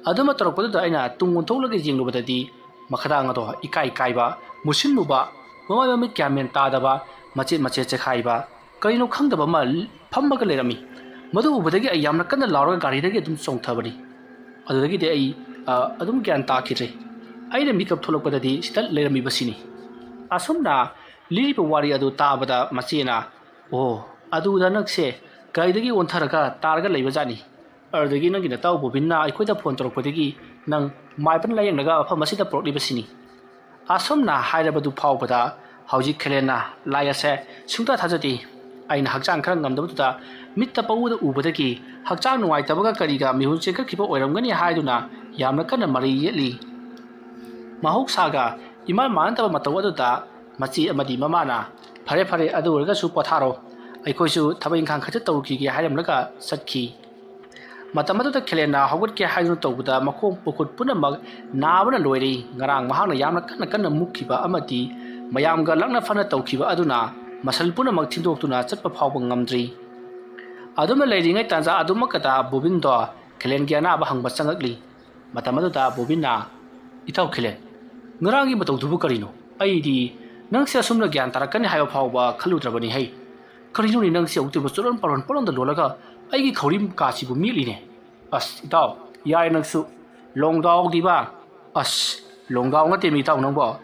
ꯑꯗꯨꯃ ꯇꯧꯔꯛꯄꯗꯨꯗ ꯑꯩꯅ ꯇꯨꯡ ꯑꯣꯟꯊꯣꯛꯂꯒ ꯌꯦꯡꯂꯨꯕꯗꯗꯤ ꯃꯈꯥꯗꯥꯡ ꯑꯗꯣ ꯏꯀꯥꯏ ꯀꯥꯏꯕ, ꯃꯨꯁꯤꯟ ꯃꯨꯕ, ꯃꯃꯥꯏ ꯃꯃꯤꯠ ꯒ꯭ꯌꯥꯟ ꯃꯦꯟ ꯇꯥꯗꯕ, ꯃꯆꯦꯠ ꯃꯆꯦꯠ ꯆꯦꯈꯥꯏꯕ, ꯀꯔꯤꯅꯣ ꯈꯪꯗꯕ ꯑꯃ ꯐꯝꯃꯒ ꯂꯩꯔꯝꯃꯤ꯫ ꯃꯗꯨ ꯎꯕꯗꯒꯤ ꯑꯩ ꯌꯥꯝꯅ ꯀꯟꯅ ꯂꯥꯎꯔꯒ ꯒꯥꯔꯤꯗꯒꯤ ꯑꯗꯨꯝ ꯆꯣꯡꯊꯕꯅꯤ꯫ ꯑꯗꯨꯗꯒꯤꯗꯤ ꯑꯩ, ꯑ, ꯑꯗꯨꯝ ꯒ꯭ꯌꯥꯟ ꯇꯥꯈꯤꯗ꯭ꯔꯦ꯫ ꯑꯩꯅ ꯃꯤꯀꯞ ꯊꯣꯛꯂꯛꯄꯗꯗꯤ ꯁꯤꯗ ꯂꯩꯔꯝꯃꯤꯕꯁꯤꯅꯤ꯫" ꯑꯁꯨꯝꯅ ꯂꯤꯔꯤꯕ ꯋꯥꯔꯤ ꯑꯗꯨ ꯇꯥꯕꯗ ꯃꯆꯦꯅ, "ꯑꯣ, ꯑꯗꯨꯗ ꯅꯪꯁꯦ ꯒꯥꯔꯤꯗꯒꯤ ꯑꯣꯟꯊꯔꯒ ꯇꯥꯔꯒ ꯂꯩꯕꯖꯥꯠꯅꯤ꯫ ꯑꯗꯨꯗꯒꯤ ꯅꯪꯒꯤ ꯅꯇꯥꯎ ꯕꯣꯕꯤꯟꯅ ꯑꯩꯈꯣꯏꯗ ꯐꯣꯟ ꯇꯧꯔꯛꯄꯗꯒꯤ ꯅꯪ ꯃꯥꯏꯕꯅ ꯂꯥꯌꯦꯡꯂꯒ ꯃꯐꯝ ꯑꯁꯤꯗ ꯄꯨꯔꯛꯂꯤꯕꯁꯤꯅꯤ꯫" ꯑꯁꯨꯝꯅ ꯍꯥꯏꯔꯕꯗꯨ ꯐꯥꯎꯕꯗ ꯍꯧꯖꯤꯛ ꯈꯦꯂꯦꯟꯅ ꯂꯥꯏ ꯑꯁꯦ ꯁꯨꯡꯊꯥ ꯊꯥꯖꯗꯦ꯫ ꯑꯩꯅ ꯍꯛꯆꯥꯡ ꯈꯔ ꯉꯝꯗꯕꯗꯨꯗ ꯃꯤꯠꯇ ꯄꯪꯎꯗ ꯎꯕꯗꯒꯤ ꯍꯛꯆꯥꯡ ꯅꯨꯡꯉꯥꯏꯇꯕꯒ ꯀꯔꯤꯒ ꯃꯤꯍꯨꯟ ꯆꯦꯟꯈꯠꯈꯤꯕ ꯑꯣꯏꯔꯝꯒꯅꯤ ꯍꯥꯏꯗꯨꯅ ꯌꯥꯝꯅ ꯀꯟꯅ ꯃꯔꯩ ꯌꯦꯠꯂꯤ꯫ ꯃꯍꯧꯁꯥꯒ ꯏꯃꯥꯟ ꯃꯥꯟꯅꯗꯕ ꯃꯇꯧ ꯑꯗꯨꯗ ꯃꯆꯦ ꯑꯃꯗꯤ ꯃꯃꯥꯅ, "ꯐꯔꯦ, ꯐꯔꯦ, ꯑꯗꯨ ꯑꯣꯏꯔꯒꯁꯨ ꯄꯣꯊꯥꯔꯣ, ꯑꯩꯈꯣꯏꯁꯨ ꯊꯕꯛ ꯏꯪꯈꯥꯡ ꯈꯔ ꯇꯧꯔꯨꯈꯤꯒꯦ" ꯍꯥꯏꯔꯝꯂꯒ ꯆꯠꯈꯤ꯫ ꯃꯇꯝ ꯑꯗꯨꯗ ꯈꯦꯂꯦꯟꯅ ꯍꯧꯒꯠꯀꯦ ꯍꯥꯏꯗꯨꯅ ꯇꯧꯕꯗ ꯃꯈꯣꯡ ꯃꯈꯨꯠ ꯄꯨꯝꯅꯃꯛ ꯅꯥꯕꯅ ꯂꯣꯏꯔꯦ꯫ ꯉꯔꯥꯡ ꯃꯍꯥꯛꯅ ꯌꯥꯝꯅ ꯀꯟꯅ ꯀꯟꯅ ꯃꯨꯛꯈꯤꯕ ꯑꯃꯗꯤ ꯃꯌꯥꯝꯒ ꯂꯛꯅ ꯐꯅ ꯇꯧꯈꯤꯕ ꯑꯗꯨꯅ ꯃꯁꯜ ꯄꯨꯝꯅꯃꯛ ꯊꯤꯟꯗꯣꯛꯇꯨꯅ ꯆꯠꯄ ꯐꯥꯎꯕ ꯉꯝꯗ꯭ꯔꯤ꯫ ꯑꯗꯨꯝꯅ ꯂꯩꯔꯤꯉꯩ ꯇꯥꯟꯖꯥ ꯑꯗꯨꯃꯛꯇꯗ ꯕꯣꯕꯤꯟꯗꯣ ꯈꯦꯂꯦꯟꯒꯤ ꯑꯅꯥꯕ ꯍꯪꯕ ꯆꯪꯉꯛꯂꯤ꯫ ꯃꯇꯝ ꯑꯗꯨꯗ ꯕꯣꯕꯤꯟꯅ, "ꯏꯇꯥꯎ ꯈꯦꯂꯦꯟ, ꯉꯔꯥꯡꯒꯤ ꯃꯇꯧꯗꯨꯕꯨ ꯀꯔꯤꯅꯣ? ꯑꯩꯗꯤ ꯅꯪꯁꯦ ꯑꯁꯨꯝꯅ ꯒ꯭ꯌꯥꯟ ꯇꯥꯔꯛꯀꯅꯤ ꯍꯥꯏꯕ ꯐꯥꯎꯕ ꯈꯜꯂꯨꯗ꯭ꯔꯕꯅꯤ ꯍꯩ꯫ ꯀꯔꯤꯅꯣꯅꯦ ꯅꯪꯁꯦ ꯑꯃꯨꯛꯇꯣꯏꯕ ꯆꯨꯔꯣꯟ ꯄꯥꯔꯣꯟ ꯄꯪꯂꯣꯟꯗ ꯂꯣꯜꯂꯒ ꯑꯩꯒꯤ ꯈꯧꯔꯤ ꯀꯥꯁꯤꯕꯨ ꯃꯦꯠꯂꯤꯅꯦ꯫ ꯑꯁ ꯏꯇꯥꯎ, ꯌꯥꯔꯦ ꯅꯪꯁꯨ꯫ ꯂꯣꯡꯗꯥꯎꯗꯤꯕ? ꯑꯁ, ꯂꯣꯡꯗꯥꯎ ꯅꯠꯇꯦꯃꯤ ꯏꯇꯥꯎ ꯅꯪꯕꯣ꯫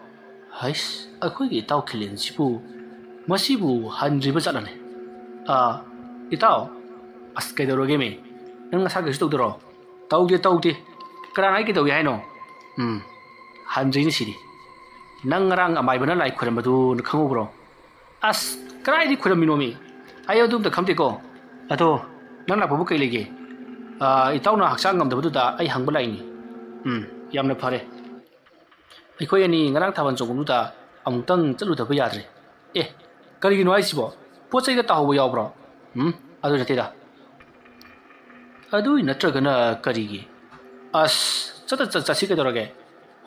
ꯍꯩꯁ, ꯑꯩꯈꯣꯏꯒꯤ ꯏꯇꯥꯎ ꯈꯦꯂꯦꯟꯁꯤꯕꯨ ꯃꯁꯤꯕꯨ ꯍꯟꯗ꯭ꯔꯤꯕ ꯆꯠꯂꯅꯤ꯫ ꯑꯥ, ꯏꯇꯥꯎ, ꯑꯁ ꯀꯩꯗꯧꯔꯒꯦꯃꯤ? ꯅꯪ ꯅꯁꯥ ꯀꯩꯁꯨ ꯇꯧꯗꯔꯣ?" "ꯇꯧꯗꯦ, ꯇꯧꯗꯦ꯫ ꯀꯅꯥꯅ ꯑꯩ ꯀꯩꯗꯧꯏ ꯍꯥꯏꯅꯣ?" "ꯎꯝ, ꯍꯟꯗ꯭ꯔꯤꯅꯤ ꯁꯤꯗꯤ꯫ ꯅꯪ ꯉꯔꯥꯡ ꯑꯃꯥꯏꯕꯅ ꯂꯥꯏ ꯈꯣꯏꯔꯝꯕꯗꯨ ꯅꯪ ꯈꯪꯍꯧꯕ꯭ꯔꯣ? ꯑꯁ, ꯀꯗꯥꯏꯗꯤ ꯈꯣꯏꯔꯝꯃꯤꯅꯣꯃꯤ? ꯑꯩ ꯑꯗꯨꯝꯇ ꯈꯪꯗꯦꯀꯣ꯫ ꯑꯗꯣ, ꯅꯪ ꯂꯥꯛꯄꯕꯨ ꯀꯩ ꯂꯩꯒꯦ? ꯑꯥ, ꯏꯇꯥꯎꯅ ꯍꯛꯆꯥꯡ ꯉꯝꯗꯕꯗꯨꯗ ꯑꯩ ꯍꯪꯕ ꯂꯥꯛꯏꯅꯤ꯫ ꯎꯝ, ꯌꯥꯝꯅ ꯐꯔꯦ꯫ ꯑꯩꯈꯣꯏ ꯑꯅꯤ ꯉꯔꯥꯡ ꯊꯥꯕꯜ ꯆꯣꯡꯕꯗꯨꯗ ꯑꯃꯨꯛꯇꯪ ꯆꯠꯂꯨꯗꯕ ꯌꯥꯗ꯭ꯔꯦ꯫ ꯑꯦ, ꯀꯔꯤꯒꯤꯅꯣ ꯍꯥꯏꯁꯤꯕꯣ? ꯄꯣꯠ ꯆꯩꯒ ꯇꯥꯍꯧꯕ ꯌꯥꯎꯕ꯭ꯔꯣ? ꯎꯝ, ꯑꯗꯨ ꯅꯠꯇꯦꯗ꯫ ꯑꯗꯨ ꯅꯠꯇ꯭ꯔꯒꯅ ꯀꯔꯤꯒꯤ? ꯑꯁ, ꯆꯠꯇ ꯆꯠ-, ꯆꯠꯁꯤ ꯀꯩꯗꯧꯔꯒꯦ?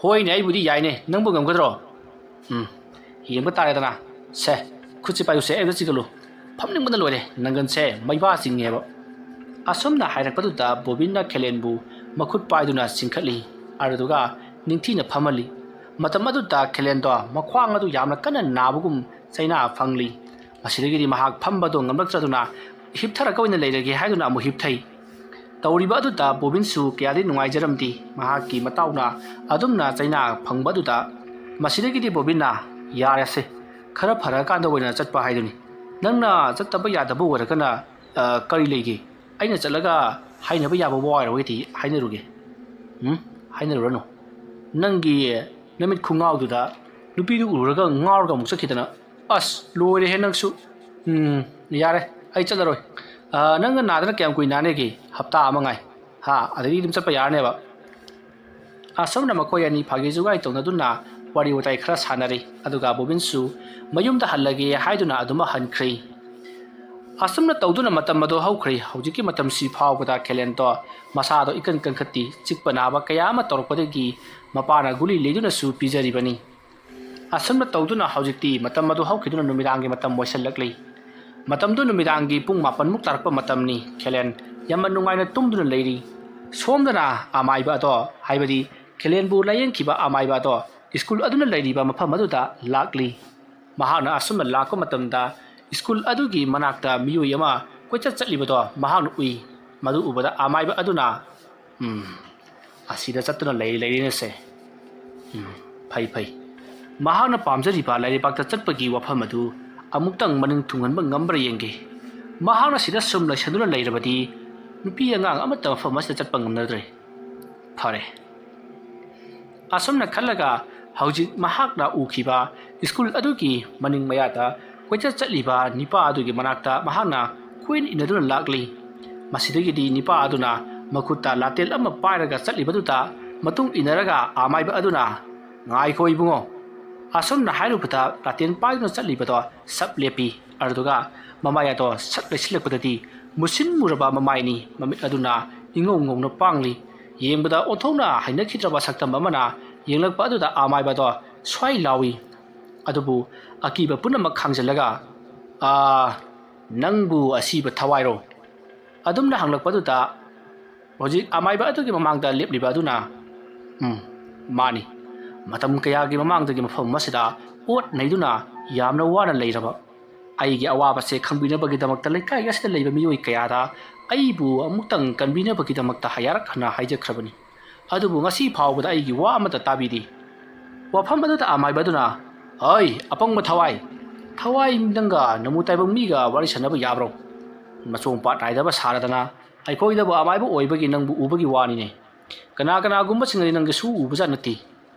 ꯍꯣꯏꯅꯦ, ꯑꯩꯕꯨꯗꯤ ꯌꯥꯏꯅꯦ, ꯅꯪꯕꯨ ꯉꯝꯒꯗ꯭ꯔꯣ? ꯎꯝ, ꯌꯦꯡꯕ ꯇꯥꯔꯦꯗꯅ꯫ ꯁꯦ, ꯈꯨꯠꯁꯦ ꯄꯥꯏꯌꯨꯁꯦ, ꯑꯩ ꯑꯝꯇ ꯆꯤꯛꯀꯠꯂꯨ꯫ ꯐꯝꯅꯤꯡꯕꯅ ꯂꯣꯏꯔꯦ, ꯅꯪꯒꯟꯁꯦ ꯃꯩꯕꯥ ꯆꯤꯡꯉꯦꯕ꯫ ꯑꯁꯨꯝꯅ ꯍꯥꯏꯔꯛꯄꯗꯨꯗ ꯕꯣꯕꯤꯟꯅ ꯈꯦꯂꯦꯟꯕꯨ ꯃꯈꯨꯠ ꯄꯥꯏꯗꯨꯅ ꯆꯤꯡꯈꯠꯂꯤ, ꯑꯗꯨꯗꯨꯒ ꯅꯤꯡꯊꯤꯅ ꯐꯝꯍꯜꯂꯤ꯫ ꯃꯇꯝ ꯑꯗꯨꯗ ꯈꯦꯂꯦꯟꯗꯣ ꯃꯈ꯭ꯋꯥꯡ ꯑꯗꯨ ꯌꯥꯝꯅ ꯀꯟꯅ ꯅꯥꯕꯒꯨꯝ ꯆꯩꯅꯥ ꯐꯪꯂꯤ꯫ ꯃꯁꯤꯗꯒꯤꯗꯤ ꯃꯍꯥꯛ ꯐꯝꯕꯗꯣ ꯉꯝꯂꯛꯇ꯭ꯔꯗꯨꯅ ꯍꯤꯞꯊꯔꯒ ꯑꯣꯏꯅ ꯂꯩꯔꯒꯦ ꯍꯥꯏꯗꯨꯅ ꯑꯃꯨꯛ ꯍꯤꯞꯊꯩ꯫ ꯇꯧꯔꯤꯕ ꯑꯗꯨꯗ ꯕꯣꯕꯤꯟꯁꯨ ꯀꯌꯥꯗꯤ ꯅꯨꯡꯉꯥꯏꯖꯔꯝꯗꯦ꯫ ꯃꯍꯥꯛꯀꯤ ꯃꯇꯥꯎꯅ ꯑꯗꯨꯝꯅ ꯆꯩꯅꯥ ꯐꯪꯕ ꯑꯗꯨꯗ ꯃꯁꯤꯗꯒꯤꯗꯤ ꯕꯣꯕꯤꯟꯅ, "ꯌꯥꯔꯦꯁꯦ, ꯈꯔ ꯐꯔꯀꯥꯟꯗ ꯑꯣꯏꯅ ꯆꯠꯄ ꯍꯥꯏꯗꯨꯅꯤ꯫ ꯅꯪꯅ ꯆꯠꯇꯕ ꯌꯥꯗꯕ ꯑꯣꯏꯔꯒꯅ, ꯑ, ꯀꯔꯤ ꯂꯩꯒꯦ? ꯑꯩꯅ ꯆꯠꯂꯒ ꯍꯥꯏꯅꯕ ꯌꯥꯕ ꯋꯥ ꯑꯣꯏꯔꯒꯗꯤ ꯍꯥꯏꯅꯔꯨꯒꯦ꯫" "ꯎꯝ? ꯍꯥꯏꯅꯔꯨꯔꯅꯨ꯫ ꯅꯪꯒꯤ ꯅꯃꯤꯠ ꯈꯨꯉꯥꯎꯗꯨꯗ ꯅꯨꯄꯤꯗꯨ ꯎꯔꯨꯔꯒ ꯉꯥꯎꯔꯒ ꯑꯃꯨꯛ ꯆꯠꯈꯤꯗꯅ꯫ ꯑꯁ, ꯂꯣꯏꯔꯦꯍꯦ ꯅꯪꯁꯨ꯫ ꯎꯝ, ꯌꯥꯔꯦ, ꯑꯩ ꯆꯠꯂꯔꯣꯏ꯫ ꯑ, ꯅꯪꯅ ꯅꯥꯗꯅ ꯀꯌꯥꯝ ꯀꯨꯏ ꯅꯥꯅꯦꯒꯦ? ꯍꯞꯇꯥ ꯑꯃ ꯉꯥꯏ꯫ ꯍꯥ, ꯑꯗꯒꯤ ꯑꯗꯨꯝ ꯆꯠꯄ ꯌꯥꯔꯅꯦꯕ?" ꯑꯁꯨꯝꯅ ꯃꯈꯣꯏ ꯑꯅꯤ ꯐꯥꯒꯤ ꯖꯨꯒꯥꯏ ꯇꯧꯅꯗꯨꯅ ꯋꯥꯔꯤ ꯋꯥꯇꯥꯏ ꯈꯔ ꯁꯥꯟꯅꯔꯤ, ꯑꯗꯨꯒ ꯕꯣꯕꯤꯟꯁꯨ ꯃꯌꯨꯝꯗ ꯍꯜꯂꯒꯦ ꯍꯥꯏꯗꯨꯅ ꯑꯗꯨꯃꯛ ꯍꯟꯈ꯭ꯔꯦ꯫ ꯑꯁꯨꯝꯅ ꯇꯧꯗꯨꯅ ꯃꯇꯝ ꯑꯗꯨ ꯍꯧꯈ꯭ꯔꯦ꯫ ꯍꯧꯖꯤꯛꯀꯤ ꯃꯇꯝꯁꯤ ꯐꯥꯎꯕꯗ ꯈꯦꯂꯦꯟꯗꯣ ꯃꯁꯥꯗꯣ ꯏꯀꯟ ꯀꯟꯈꯠꯇꯦ꯫ ꯆꯤꯛꯄ ꯅꯥꯕ ꯀꯌꯥ ꯑꯃ ꯇꯧꯔꯛꯄꯗꯒꯤ ꯃꯄꯥꯅ ꯒꯨꯂꯤ ꯂꯩꯗꯨꯅꯁꯨ ꯄꯤꯖꯔꯤꯕꯅꯤ꯫ ꯑꯁꯨꯝꯅ ꯇꯧꯗꯨꯅ ꯍꯧꯖꯤꯛꯇꯤ ꯃꯇꯝ ꯑꯗꯨ ꯍꯧꯈꯤꯗꯨꯅ ꯅꯨꯃꯤꯗꯥꯡꯒꯤ ꯃꯇꯝ ꯑꯣꯏꯁꯤꯜꯂꯛꯂꯤ꯫ ꯃꯇꯝꯗꯨ ꯅꯨꯃꯤꯗꯥꯡꯒꯤ ꯄꯨꯡ ꯃꯥꯄꯟꯃꯨꯛ ꯇꯥꯔꯛꯄ ꯃꯇꯝꯅꯤ꯫ ꯈꯦꯂꯦꯟ ꯌꯥꯝꯅ ꯅꯨꯡꯉꯥꯏꯅ ꯇꯨꯝꯗꯨꯅ ꯂꯩꯔꯤ꯫ ꯁꯣꯝꯗꯅ ꯑꯃꯥꯏꯕ ꯑꯗꯣ, ꯍꯥꯏꯕꯗꯤ ꯈꯦꯂꯦꯟꯕꯨ ꯂꯥꯌꯦꯡꯈꯤꯕ ꯑꯃꯥꯏꯕ ꯑꯗꯣ ꯁ꯭ꯀꯨꯜ ꯑꯗꯨꯅ ꯂꯩꯔꯤꯕ ꯃꯐꯝ ꯑꯗꯨꯗ ꯂꯥꯛꯂꯤ꯫ ꯃꯍꯥꯛꯅ ꯑꯁꯨꯝꯅ ꯂꯥꯛꯄ ꯃꯇꯝꯗ ꯁ꯭ꯀꯨꯜ ꯑꯗꯨꯒꯤ ꯃꯅꯥꯛꯇ ꯃꯤꯑꯣꯏ ꯑꯃ ꯀꯣꯏꯆꯠ ꯆꯠꯂꯤꯕꯗꯣ ꯃꯍꯥꯛꯅ ꯎꯏ꯫ ꯃꯗꯨ ꯎꯕꯗ ꯑꯃꯥꯏꯕ ꯑꯗꯨꯅ, "ꯎꯝ, ꯑꯁꯤꯗ ꯆꯠꯇꯨꯅ ꯂꯩ-, ꯂꯩꯔꯦꯅꯦꯁꯦ꯫ ꯎꯝ, ꯐꯩ, ꯐꯩ꯫ ꯃꯍꯥꯛꯅ ꯄꯥꯝꯖꯔꯤꯕ ꯂꯥꯏꯔꯩꯕꯥꯛꯇ ꯆꯠꯄꯒꯤ ꯋꯥꯐꯝ ꯑꯗꯨ ꯑꯃꯨꯛꯇꯪ ꯃꯅꯤꯡ ꯊꯨꯡꯍꯟꯕ ꯉꯝꯕ꯭ꯔꯥ ꯌꯦꯡꯒꯦ꯫ ꯃꯍꯥꯛꯅ ꯁꯤꯗ ꯁꯨꯝ ꯂꯩꯁꯟꯗꯨꯅ ꯂꯩꯔꯕꯗꯤ ꯅꯨꯄꯤ ꯑꯉꯥꯡ ꯑꯃꯠꯇ ꯃꯐꯝ ꯑꯁꯤꯗ ꯆꯠꯄ ꯉꯝꯅꯗ꯭ꯔꯦ꯫ ꯐꯔꯦ꯫" ꯑꯁꯨꯝꯅ ꯈꯜꯂꯒ ꯍꯧꯖꯤꯛ ꯃꯍꯥꯛꯅ ꯎꯈꯤꯕ ꯁ꯭ꯀꯨꯜ ꯑꯗꯨꯒꯤ ꯃꯅꯤꯡ ꯃꯌꯥꯗ ꯀꯣꯏꯆꯠ ꯆꯠꯂꯤꯕ ꯅꯤꯄꯥ ꯑꯗꯨꯒꯤ ꯃꯅꯥꯛꯇ ꯃꯍꯥꯛꯅ ꯀꯣꯏꯏꯟ ꯏꯟꯅꯗꯨꯅ ꯂꯥꯛꯂꯤ꯫ ꯃꯁꯤꯗꯒꯤꯗꯤ ꯅꯤꯄꯥ ꯑꯗꯨꯅ ꯃꯈꯨꯠꯇ ꯂꯥꯇꯦꯟ ꯑꯃ ꯄꯥꯏꯔꯒ ꯆꯠꯂꯤꯕꯗꯨꯗ ꯃꯇꯨꯡ ꯏꯟꯅꯔꯒ ꯑꯃꯥꯏꯕ ꯑꯗꯨꯅ, "ꯉꯥꯏꯈꯣ ꯏꯕꯨꯡꯉꯣ!" ꯑꯁꯨꯝꯅ ꯍꯥꯏꯔꯨꯕꯗ ꯂꯥꯇꯦꯟ ꯄꯥꯏꯗꯨꯅ ꯆꯠꯂꯤꯕꯗꯣ ꯁꯞ ꯂꯦꯞꯄꯤ꯫ ꯑꯗꯨꯗꯨꯒ ꯃꯃꯥꯏ ꯑꯗꯣ ꯁꯠ ꯂꯩꯁꯤꯜꯂꯛꯄꯗꯗꯤ ꯃꯨꯁꯤꯟ ꯃꯨꯔꯕ ꯃꯃꯥꯏꯅꯤ, ꯃꯃꯤꯠ ꯑꯗꯨꯅ ꯏꯉꯧ ꯉꯧꯅ ꯄꯥꯡꯂꯤ꯫ ꯌꯦꯡꯕꯗ ꯑꯣꯟꯊꯣꯛꯅ ꯍꯩꯅꯈꯤꯗ꯭ꯔꯕ ꯁꯛꯇꯝ ꯑꯃꯅ ꯌꯦꯡꯂꯛꯄ ꯑꯗꯨꯗ ꯑꯃꯥꯏꯕꯗꯣ ꯁ꯭ꯋꯥꯏ ꯂꯥꯎꯏ꯫ ꯑꯗꯨꯕꯨ ꯑꯀꯤꯕ ꯄꯨꯝꯅꯃꯛ ꯈꯥꯡꯖꯤꯜꯂꯒ, "ꯑꯥ, ꯅꯪꯕꯨ ꯑꯁꯤꯕ ꯊꯋꯥꯏꯔꯣ?" ꯑꯗꯨꯝꯅ ꯍꯪꯂꯛꯄꯗꯨꯗ ꯍꯧꯖꯤꯛ ꯑꯃꯥꯏꯕ ꯑꯗꯨꯒꯤ ꯃꯃꯥꯡꯗ ꯂꯦꯞꯂꯤꯕ ꯑꯗꯨꯅ, "ꯎꯝ, ꯃꯥꯅꯤ꯫ ꯃꯇꯝ ꯀꯌꯥꯒꯤ ꯃꯃꯥꯡꯗꯒꯤ ꯃꯐꯝ ꯑꯁꯤꯗ ꯑꯣꯠ ꯅꯩꯗꯨꯅ ꯌꯥꯝꯅ ꯋꯥꯅ ꯂꯩꯔꯕ ꯑꯩꯒꯤ ꯑꯋꯥꯕꯁꯦ ꯈꯪꯕꯤꯅꯕꯒꯤꯗꯃꯛꯇ ꯂꯩꯀꯥꯏ ꯑꯁꯤꯗ ꯂꯩꯕ ꯃꯤꯑꯣꯏ ꯀꯌꯥꯗ ꯑꯩꯕꯨ ꯑꯃꯨꯛꯇꯪ ꯀꯟꯕꯤꯅꯕꯒꯤꯗꯃꯛꯇ ꯍꯥꯏꯔꯛ ꯍꯟꯅ ꯍꯥꯏꯖꯈ꯭ꯔꯕꯅꯤ꯫ ꯑꯗꯨꯕꯨ ꯉꯁꯤ ꯐꯥꯎꯕꯗ ꯑꯩꯒꯤ ꯋꯥ ꯑꯃꯠꯇ ꯇꯥꯕꯤꯗꯦ꯫" ꯋꯥꯐꯝ ꯑꯗꯨꯗ ꯑꯃꯥꯏꯕ ꯑꯗꯨꯅ, "ꯍꯩ, ꯑꯄꯪꯕ ꯊꯋꯥꯏ! ꯊꯋꯥꯏ ꯅꯪꯒ ꯅꯃꯨ ꯇꯥꯏꯕꯪ ꯃꯤꯒ ꯋꯥꯔꯤ ꯁꯥꯟꯅꯕ ꯌꯥꯕ꯭ꯔꯣ? ꯃꯆꯣꯡ ꯄꯥꯠ ꯅꯥꯏꯗꯕ ꯁꯥꯔꯗꯅ ꯑꯩꯈꯣꯏꯗꯕꯨ ꯑꯃꯥꯏꯕ ꯑꯣꯏꯕꯒꯤ ꯅꯪꯕꯨ ꯎꯕꯒꯤ ꯋꯥꯅꯤꯅꯦ꯫ ꯀꯅꯥ ꯀꯅꯥꯒꯨꯝꯕꯁꯤꯡꯅꯗꯤ ꯅꯪꯒꯤ ꯁꯨ ꯎꯕꯖꯥꯠ ꯅꯠꯇꯦ꯫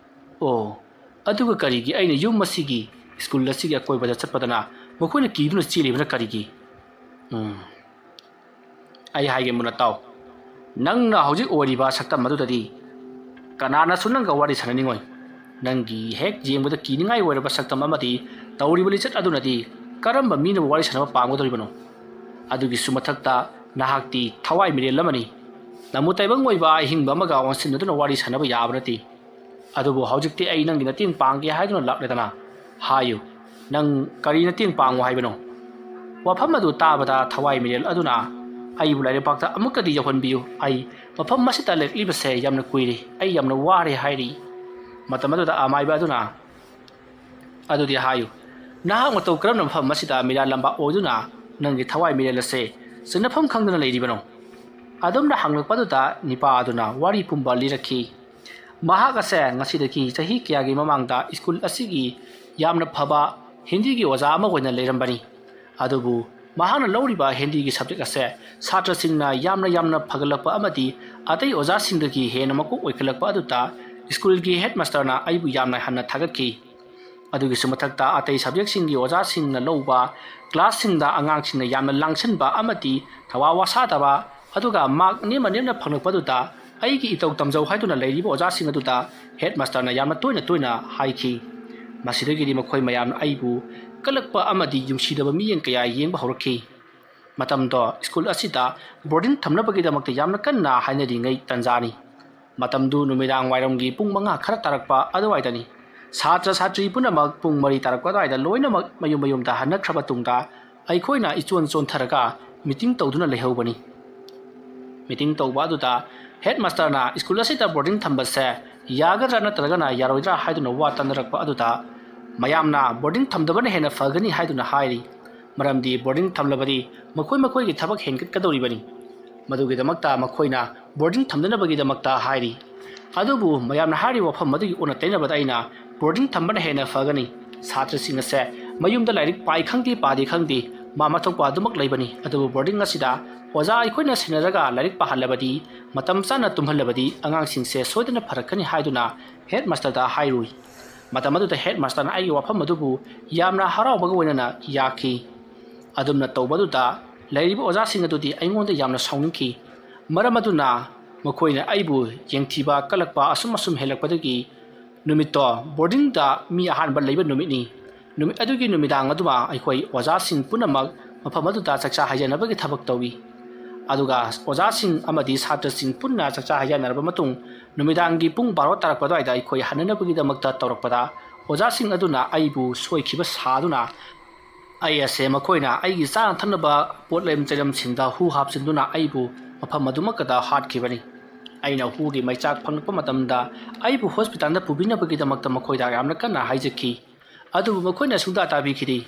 ꯑꯣ, ꯑꯗꯨꯒ ꯀꯔꯤꯒꯤ ꯑꯩꯅ ꯌꯨꯝ ꯑꯁꯤꯒꯤ, ꯁ꯭ꯀꯨꯜ ꯑꯁꯤꯒꯤ ꯑꯀꯣꯏꯕꯗ ꯆꯠꯄꯗꯅ ꯃꯈꯣꯏꯅ ꯀꯤꯗꯨꯅ ꯆꯦꯜꯂꯤꯕꯅ ꯀꯔꯤꯒꯤ? ꯎꯝ, ꯑꯩ ꯍꯥꯏꯒꯦ ꯃꯨꯟꯅ ꯇꯥꯎ꯫ ꯅꯪꯅ ꯍꯧꯖꯤꯛ ꯑꯣꯏꯔꯤꯕ ꯁꯛꯇꯝ ꯑꯗꯨꯗꯗꯤ ꯀꯅꯥꯅꯁꯨ ꯅꯪꯒ ꯋꯥꯔꯤ ꯁꯥꯟꯅꯅꯤꯡꯉꯣꯏ꯫ ꯅꯪꯒꯤ ꯍꯦꯛ ꯌꯦꯡꯕꯗ ꯀꯤꯅꯤꯡꯉꯥꯏ ꯑꯣꯏꯔꯕ ꯁꯛꯇꯝ ꯑꯃꯗꯤ ꯇꯧꯔꯤꯕ ꯂꯤꯆꯠ ꯑꯗꯨꯅꯗꯤ ꯀꯔꯝꯕ ꯃꯤꯅꯕꯨ ꯋꯥꯔꯤ ꯁꯥꯟꯅꯕ ꯄꯥꯝꯒꯗꯧꯔꯤꯕꯅꯣ? ꯑꯗꯨꯒꯤꯁꯨ ꯃꯊꯛꯇ ꯅꯍꯥꯛꯇꯤ ꯊꯋꯥꯏ ꯃꯤꯔꯦꯜ ꯑꯃꯅꯤ꯫ ꯅꯃꯨ ꯇꯥꯏꯕꯪ ꯑꯣꯏꯕ ꯑꯍꯤꯡꯕ ꯑꯃꯒ ꯑꯣꯟꯁꯤꯟꯅꯗꯨꯅ ꯋꯥꯔꯤ ꯁꯥꯟꯅꯕ ꯌꯥꯕ ꯅꯠꯇꯦ꯫ ꯑꯗꯨꯕꯨ ꯍꯧꯖꯤꯛꯇꯤ ꯑꯩ ꯅꯪꯒꯤ ꯃꯇꯦꯡ ꯄꯥꯡꯒꯦ ꯍꯥꯏꯗꯨꯅ ꯂꯥꯛꯂꯦꯗꯅ꯫ ꯍꯥꯏꯌꯨ, ꯅꯪ ꯀꯔꯤ ꯃꯇꯦꯡ ꯄꯥꯡꯉꯨ ꯍꯥꯏꯕꯅꯣ?" ꯋꯥꯐꯝ ꯑꯗꯨ ꯇꯥꯕꯗ ꯊꯋꯥꯏ ꯃꯤꯔꯦꯜ ꯑꯗꯨꯅ, "ꯑꯩꯕꯨ ꯂꯥꯏꯔꯩꯄꯥꯛꯇ ꯑꯃꯨꯛꯀꯗꯤ ꯌꯧꯍꯟꯕꯤꯌꯨ꯫ ꯑꯩ ꯃꯐꯝ ꯑꯁꯤꯗ ꯂꯦꯛꯂꯤꯕꯁꯦ ꯌꯥꯝꯅ ꯀꯨꯏꯔꯦ꯫ ꯑꯩ ꯌꯥꯝꯅ ꯋꯥꯔꯦ" ꯍꯥꯏꯔꯤ꯫ ꯃꯇꯝ ꯑꯗꯨꯗ ꯑꯃꯥꯏꯕ ꯑꯗꯨꯅ, "ꯑꯗꯨꯗꯤ ꯍꯥꯏꯌꯨ, ꯅꯍꯥꯛ ꯃꯇꯧ ꯀꯔꯝꯅ ꯃꯐꯝ ꯑꯁꯤꯗ ꯃꯤꯔꯥꯜꯂꯝꯕ ꯑꯣꯏꯗꯨꯅ ꯅꯪꯒꯤ ꯊꯋꯥꯏ ꯃꯤꯔꯦꯜ ꯑꯁꯦ ꯆꯟꯅꯐꯝ ꯈꯪꯗꯅ ꯂꯩꯔꯤꯕꯅꯣ?" ꯑꯗꯨꯝꯅ ꯍꯪꯂꯛꯄꯗꯨꯗ ꯅꯤꯄꯥ ꯑꯗꯨꯅ ꯋꯥꯔꯤ ꯄꯨꯝꯕ ꯂꯤꯔꯛꯈꯤ꯫ ꯃꯍꯥꯛ ꯑꯁꯦ ꯉꯁꯤꯗꯒꯤ ꯆꯍꯤ ꯀꯌꯥꯒꯤ ꯃꯃꯥꯡꯗ ꯁ꯭ꯀꯨꯜ ꯑꯁꯤꯒꯤ ꯌꯥꯝꯅ ꯐꯕ ꯍꯤꯟꯗꯤꯒꯤ ꯑꯣꯖꯥ ꯑꯃ ꯑꯣꯏꯅ ꯂꯩꯔꯝꯕꯅꯤ꯫ ꯑꯗꯨꯕꯨ ꯃꯍꯥꯛꯅ ꯂꯧꯔꯤꯕ ꯍꯤꯟꯗꯤꯒꯤ subject ꯑꯁꯦ ꯁꯥꯇ꯭ꯔꯁꯤꯡꯅ ꯌꯥꯝꯅ ꯌꯥꯝꯅ ꯐꯒꯠꯂꯛꯄ ꯑꯃꯗꯤ ꯑꯇꯩ ꯑꯣꯖꯥꯁꯤꯡꯗꯒꯤ ꯍꯦꯟꯅ ꯃꯀꯣꯛ ꯑꯣꯏꯈꯠꯂꯛꯄ ꯑꯗꯨꯗ ꯁ꯭ꯀꯨꯜꯒꯤ ꯍꯦꯗꯃꯥꯁꯇꯔꯅ ꯑꯩꯕꯨ ꯌꯥꯝꯅ ꯍꯟꯅ ꯊꯥꯒꯠꯈꯤ꯫ ꯑꯗꯨꯒꯤꯁꯨ ꯃꯊꯛꯇ ꯑꯇꯩ ꯁꯕꯖꯦꯛꯁꯤꯡꯒꯤ ꯑꯣꯖꯥꯁꯤꯡꯅ ꯂꯧꯕ ꯀ꯭ꯂꯥꯁꯁꯤꯡꯗ ꯑꯉꯥꯡꯁꯤꯡꯅ ꯌꯥꯝꯅ ꯂꯥꯡꯁꯤꯟꯕ ꯑꯃꯗꯤ ꯊꯋꯥ ꯋꯥꯁꯥꯗꯕ, ꯑꯗꯨꯒ ꯃꯥꯔꯛ ꯅꯦꯝꯅ ꯅꯦꯝꯅ ꯐꯪꯂꯛꯄꯗꯨꯗ ꯑꯩꯒꯤ ꯏꯇꯧ ꯇꯝꯖꯧ ꯍꯥꯏꯗꯨꯅ ꯂꯩꯔꯤꯕ ꯑꯣꯖꯥꯁꯤꯡ ꯑꯗꯨꯗ ꯍꯦꯗꯃꯥꯁꯇꯔꯅ ꯌꯥꯝꯅ ꯇꯣꯏꯅ ꯇꯣꯏꯅ ꯍꯥꯏꯈꯤ꯫ ꯃꯁꯤꯗꯒꯤꯗꯤ ꯃꯈꯣꯏ ꯃꯌꯥꯝꯅ ꯑꯩꯕꯨ ꯀꯜꯂꯛꯄ ꯑꯃꯗꯤ ꯌꯨꯝꯁꯤꯗꯕ ꯃꯤꯠꯌꯦꯡ ꯀꯌꯥ ꯌꯦꯡꯕ ꯍꯧꯔꯛꯈꯤ꯫ ꯃꯇꯝꯗꯣ ꯁ꯭ꯀꯨꯜ ꯑꯁꯤꯗ ꯕꯣꯔꯗꯤꯡ ꯊꯝꯅꯕꯒꯤꯗꯃꯛꯇ ꯌꯥꯝꯅ ꯀꯟꯅ ꯍꯥꯏꯅꯔꯤꯉꯩ ꯇꯥꯟꯖꯥꯅꯤ꯫ ꯃꯇꯝꯗꯨ ꯅꯨꯃꯤꯗꯥꯡ ꯋꯥꯏꯔꯝꯒꯤ ꯄꯨꯡ ꯃꯉꯥ ꯈꯔ ꯇꯥꯔꯛꯄ ꯑꯗꯨꯋꯥꯏꯗꯅꯤ꯫ ꯁꯥꯇ꯭ꯔ ꯁꯥꯇ꯭ꯔꯤ ꯄꯨꯝꯅꯃꯛ ꯄꯨꯡ ꯃꯔꯤ ꯇꯥꯔꯛꯄ ꯑꯗꯨꯋꯥꯏꯗ ꯂꯣꯏꯅꯃꯛ ꯃꯌꯨꯝ ꯃꯌꯨꯝꯗ ꯍꯟꯅꯈ꯭ꯔꯕ ꯇꯨꯡꯗ ꯑꯩꯈꯣꯏꯅ ꯏꯆꯣꯟ ꯆꯣꯟꯊꯔꯒ ꯃꯤꯇꯤꯡ ꯇꯧꯗꯨꯅ ꯂꯩꯍꯧꯕꯅꯤ꯫ ꯃꯤꯇꯤꯡ ꯇꯧꯕ ꯑꯗꯨꯗ ꯍꯦꯗꯃꯥꯁꯇꯔꯅ ꯁ꯭ꯀꯨꯜ ꯑꯁꯤꯗ ꯕꯣꯔꯗꯤꯡ ꯊꯝꯕꯁꯦ ꯌꯥꯒꯗ꯭ꯔꯥ ꯅꯠꯇ꯭ꯔꯒꯅ ꯌꯥꯔꯣꯏꯗ꯭ꯔꯥ ꯍꯥꯏꯗꯨꯅ ꯋꯥ ꯇꯥꯅꯔꯛꯄ ꯑꯗꯨꯗ ꯃꯌꯥꯝꯅ ꯕꯣꯔꯗꯤꯡ ꯊꯝꯗꯕꯅ ꯍꯦꯟꯅ ꯐꯒꯅꯤ ꯍꯥꯏꯗꯨꯅ ꯍꯥꯏꯔꯤ꯫ ꯃꯔꯝꯗꯤ ꯕꯣꯔꯗꯤꯡ ꯊꯝꯂꯕꯗꯤ ꯃꯈꯣꯏ ꯃꯈꯣꯏꯒꯤ ꯊꯕꯛ ꯍꯦꯟꯒꯠꯀꯗꯧꯔꯤꯕꯅꯤ꯫ ꯃꯗꯨꯒꯤꯗꯃꯛꯇ ꯃꯈꯣꯏꯅ ꯕꯣꯔꯗꯤꯡ ꯊꯝꯗꯅꯕꯒꯤꯗꯃꯛꯇ ꯍꯥꯏꯔꯤ꯫ ꯑꯗꯨꯕꯨ ꯃꯌꯥꯝꯅ ꯍꯥꯏꯔꯤꯕ ꯋꯥꯐꯝ ꯑꯗꯨꯒꯤ ꯑꯣꯟꯅ ꯇꯩꯅꯕꯗ ꯑꯩꯅ ꯕꯣꯔꯗꯤꯡ ꯊꯝꯕꯅ ꯍꯦꯟꯅ ꯐꯒꯅꯤ꯫ ꯁꯥꯇ꯭ꯔꯁꯤꯡ ꯑꯁꯦ ꯃꯌꯨꯝꯗ ꯂꯥꯏꯔꯤꯛ ꯄꯥꯏ ꯈꯪꯗꯦ ꯄꯥꯗꯦ ꯈꯪꯗꯦ, ꯃꯥ ꯃꯊꯧ ꯑꯗꯨꯃꯛ ꯂꯩꯕꯅꯤ꯫ ꯑꯗꯨꯕꯨ ꯕꯣꯔꯗꯤꯡ ꯑꯁꯤꯗ ꯑꯣꯖꯥ ꯑꯩꯈꯣꯏꯅ ꯁꯦꯟꯅꯔꯒ ꯂꯥꯏꯔꯤꯛ ꯄꯥꯍꯜꯂꯕꯗꯤ, ꯃꯇꯝ ꯆꯥꯅ ꯇꯨꯝꯍꯜꯂꯕꯗꯤ ꯑꯉꯥꯡꯁꯤꯡꯁꯦ ꯁꯣꯏꯗꯅ ꯐꯔꯛꯀꯅꯤ ꯍꯥꯏꯗꯨꯅ ꯍꯦꯗꯃꯥꯁꯇꯔꯗ ꯍꯥꯏꯔꯨꯏ꯫ ꯃꯇꯝ ꯑꯗꯨꯗ ꯍꯦꯗꯃꯥꯁꯇꯔꯅ ꯑꯩꯒꯤ ꯋꯥꯐꯝ ꯑꯗꯨꯕꯨ ꯌꯥꯝꯅ ꯍꯔꯥꯎꯕꯒ ꯂꯣꯏꯅꯅ ꯌꯥꯈꯤ꯫ ꯑꯗꯨꯝꯅ ꯇꯧꯕꯗꯨꯗ ꯂꯩꯔꯤꯕ ꯑꯣꯖꯥꯁꯤꯡ ꯑꯗꯨꯗꯤ ꯑꯩꯉꯣꯟꯗ ꯌꯥꯝꯅ ꯁꯥꯎꯅꯤꯡꯈꯤ꯫ ꯃꯔꯝ ꯑꯗꯨꯅ ꯃꯈꯣꯏꯅ ꯑꯩꯕꯨ ꯌꯦꯡꯊꯤꯕ ꯀꯜꯂꯛꯄ ꯑꯁꯨꯝ ꯑꯁꯨꯝ ꯍꯦꯜꯂꯛꯄꯗꯒꯤ ꯅꯨꯃꯤꯠꯇꯣ ꯕꯣꯔꯗꯤꯡꯗ ꯃꯤ ꯑꯍꯥꯟꯕ ꯂꯩꯕ ꯅꯨꯃꯤꯠꯅꯤ꯫ ꯅꯨꯃꯤꯠ ꯑꯗꯨꯒꯤ ꯅꯨꯃꯤꯗꯥꯡ ꯑꯗꯨꯃ ꯑꯩꯈꯣꯏ ꯑꯣꯖꯥꯁꯤꯡ ꯄꯨꯝꯅꯃꯛ ꯃꯐꯝ ꯑꯗꯨꯗ ꯆꯥꯛꯆꯥ ꯍꯩꯖꯅꯕꯒꯤ ꯊꯕꯛ ꯇꯧꯏ꯫ ꯑꯗꯨꯒ ꯑꯣꯖꯥꯁꯤꯡ ꯑꯃꯗꯤ ꯁꯥꯇ꯭ꯔꯁꯤꯡ ꯄꯨꯟꯅ ꯆꯥꯛꯆꯥ ꯍꯩꯖꯥꯟꯅꯔꯕ ꯃꯇꯨꯡ ꯅꯨꯃꯤꯗꯥꯡꯒꯤ ꯄꯨꯡ ꯕꯥꯔꯣ ꯇꯥꯔꯛꯄ ꯑꯗꯨꯋꯥꯏꯗ ꯑꯩꯈꯣꯏ ꯍꯟꯅꯅꯕꯒꯤꯗꯃꯛꯇ ꯇꯧꯔꯛꯄꯗ ꯑꯣꯖꯥꯁꯤꯡ ꯑꯗꯨꯅ ꯑꯩꯕꯨ ꯁꯣꯏꯈꯤꯕ ꯁꯥꯗꯨꯅ ꯑꯩ ꯑꯁꯦ ꯃꯈꯣꯏꯅ ꯑꯩꯒꯤ ꯆꯥꯅ ꯊꯛꯅꯕ ꯄꯣꯠꯂꯝ ꯆꯩꯂꯝꯁꯤꯡꯗ ꯍꯨ ꯍꯥꯞꯆꯤꯟꯗꯨꯅ ꯑꯩꯕꯨ ꯃꯐꯝ ꯑꯗꯨꯃꯛꯇꯗ ꯍꯥꯠꯈꯤꯕꯅꯤ꯫ ꯑꯩꯅ ꯍꯨꯒꯤ ꯃꯩꯆꯥꯛ ꯐꯪꯂꯛꯄ ꯃꯇꯝꯗ ꯑꯩꯕꯨ ꯍꯣꯁꯄꯤꯇꯥꯜꯗ ꯄꯨꯕꯤꯅꯕꯒꯤꯗꯃꯛꯇ ꯃꯈꯣꯏꯗ ꯌꯥꯝꯅ ꯀꯟꯅ ꯍꯥꯏꯖꯈꯤ꯫ ꯑꯗꯨꯕꯨ ꯃꯈꯣꯏꯅ ꯁꯨꯡꯇꯥ ꯇꯥꯕꯤꯈꯤꯗꯦ꯫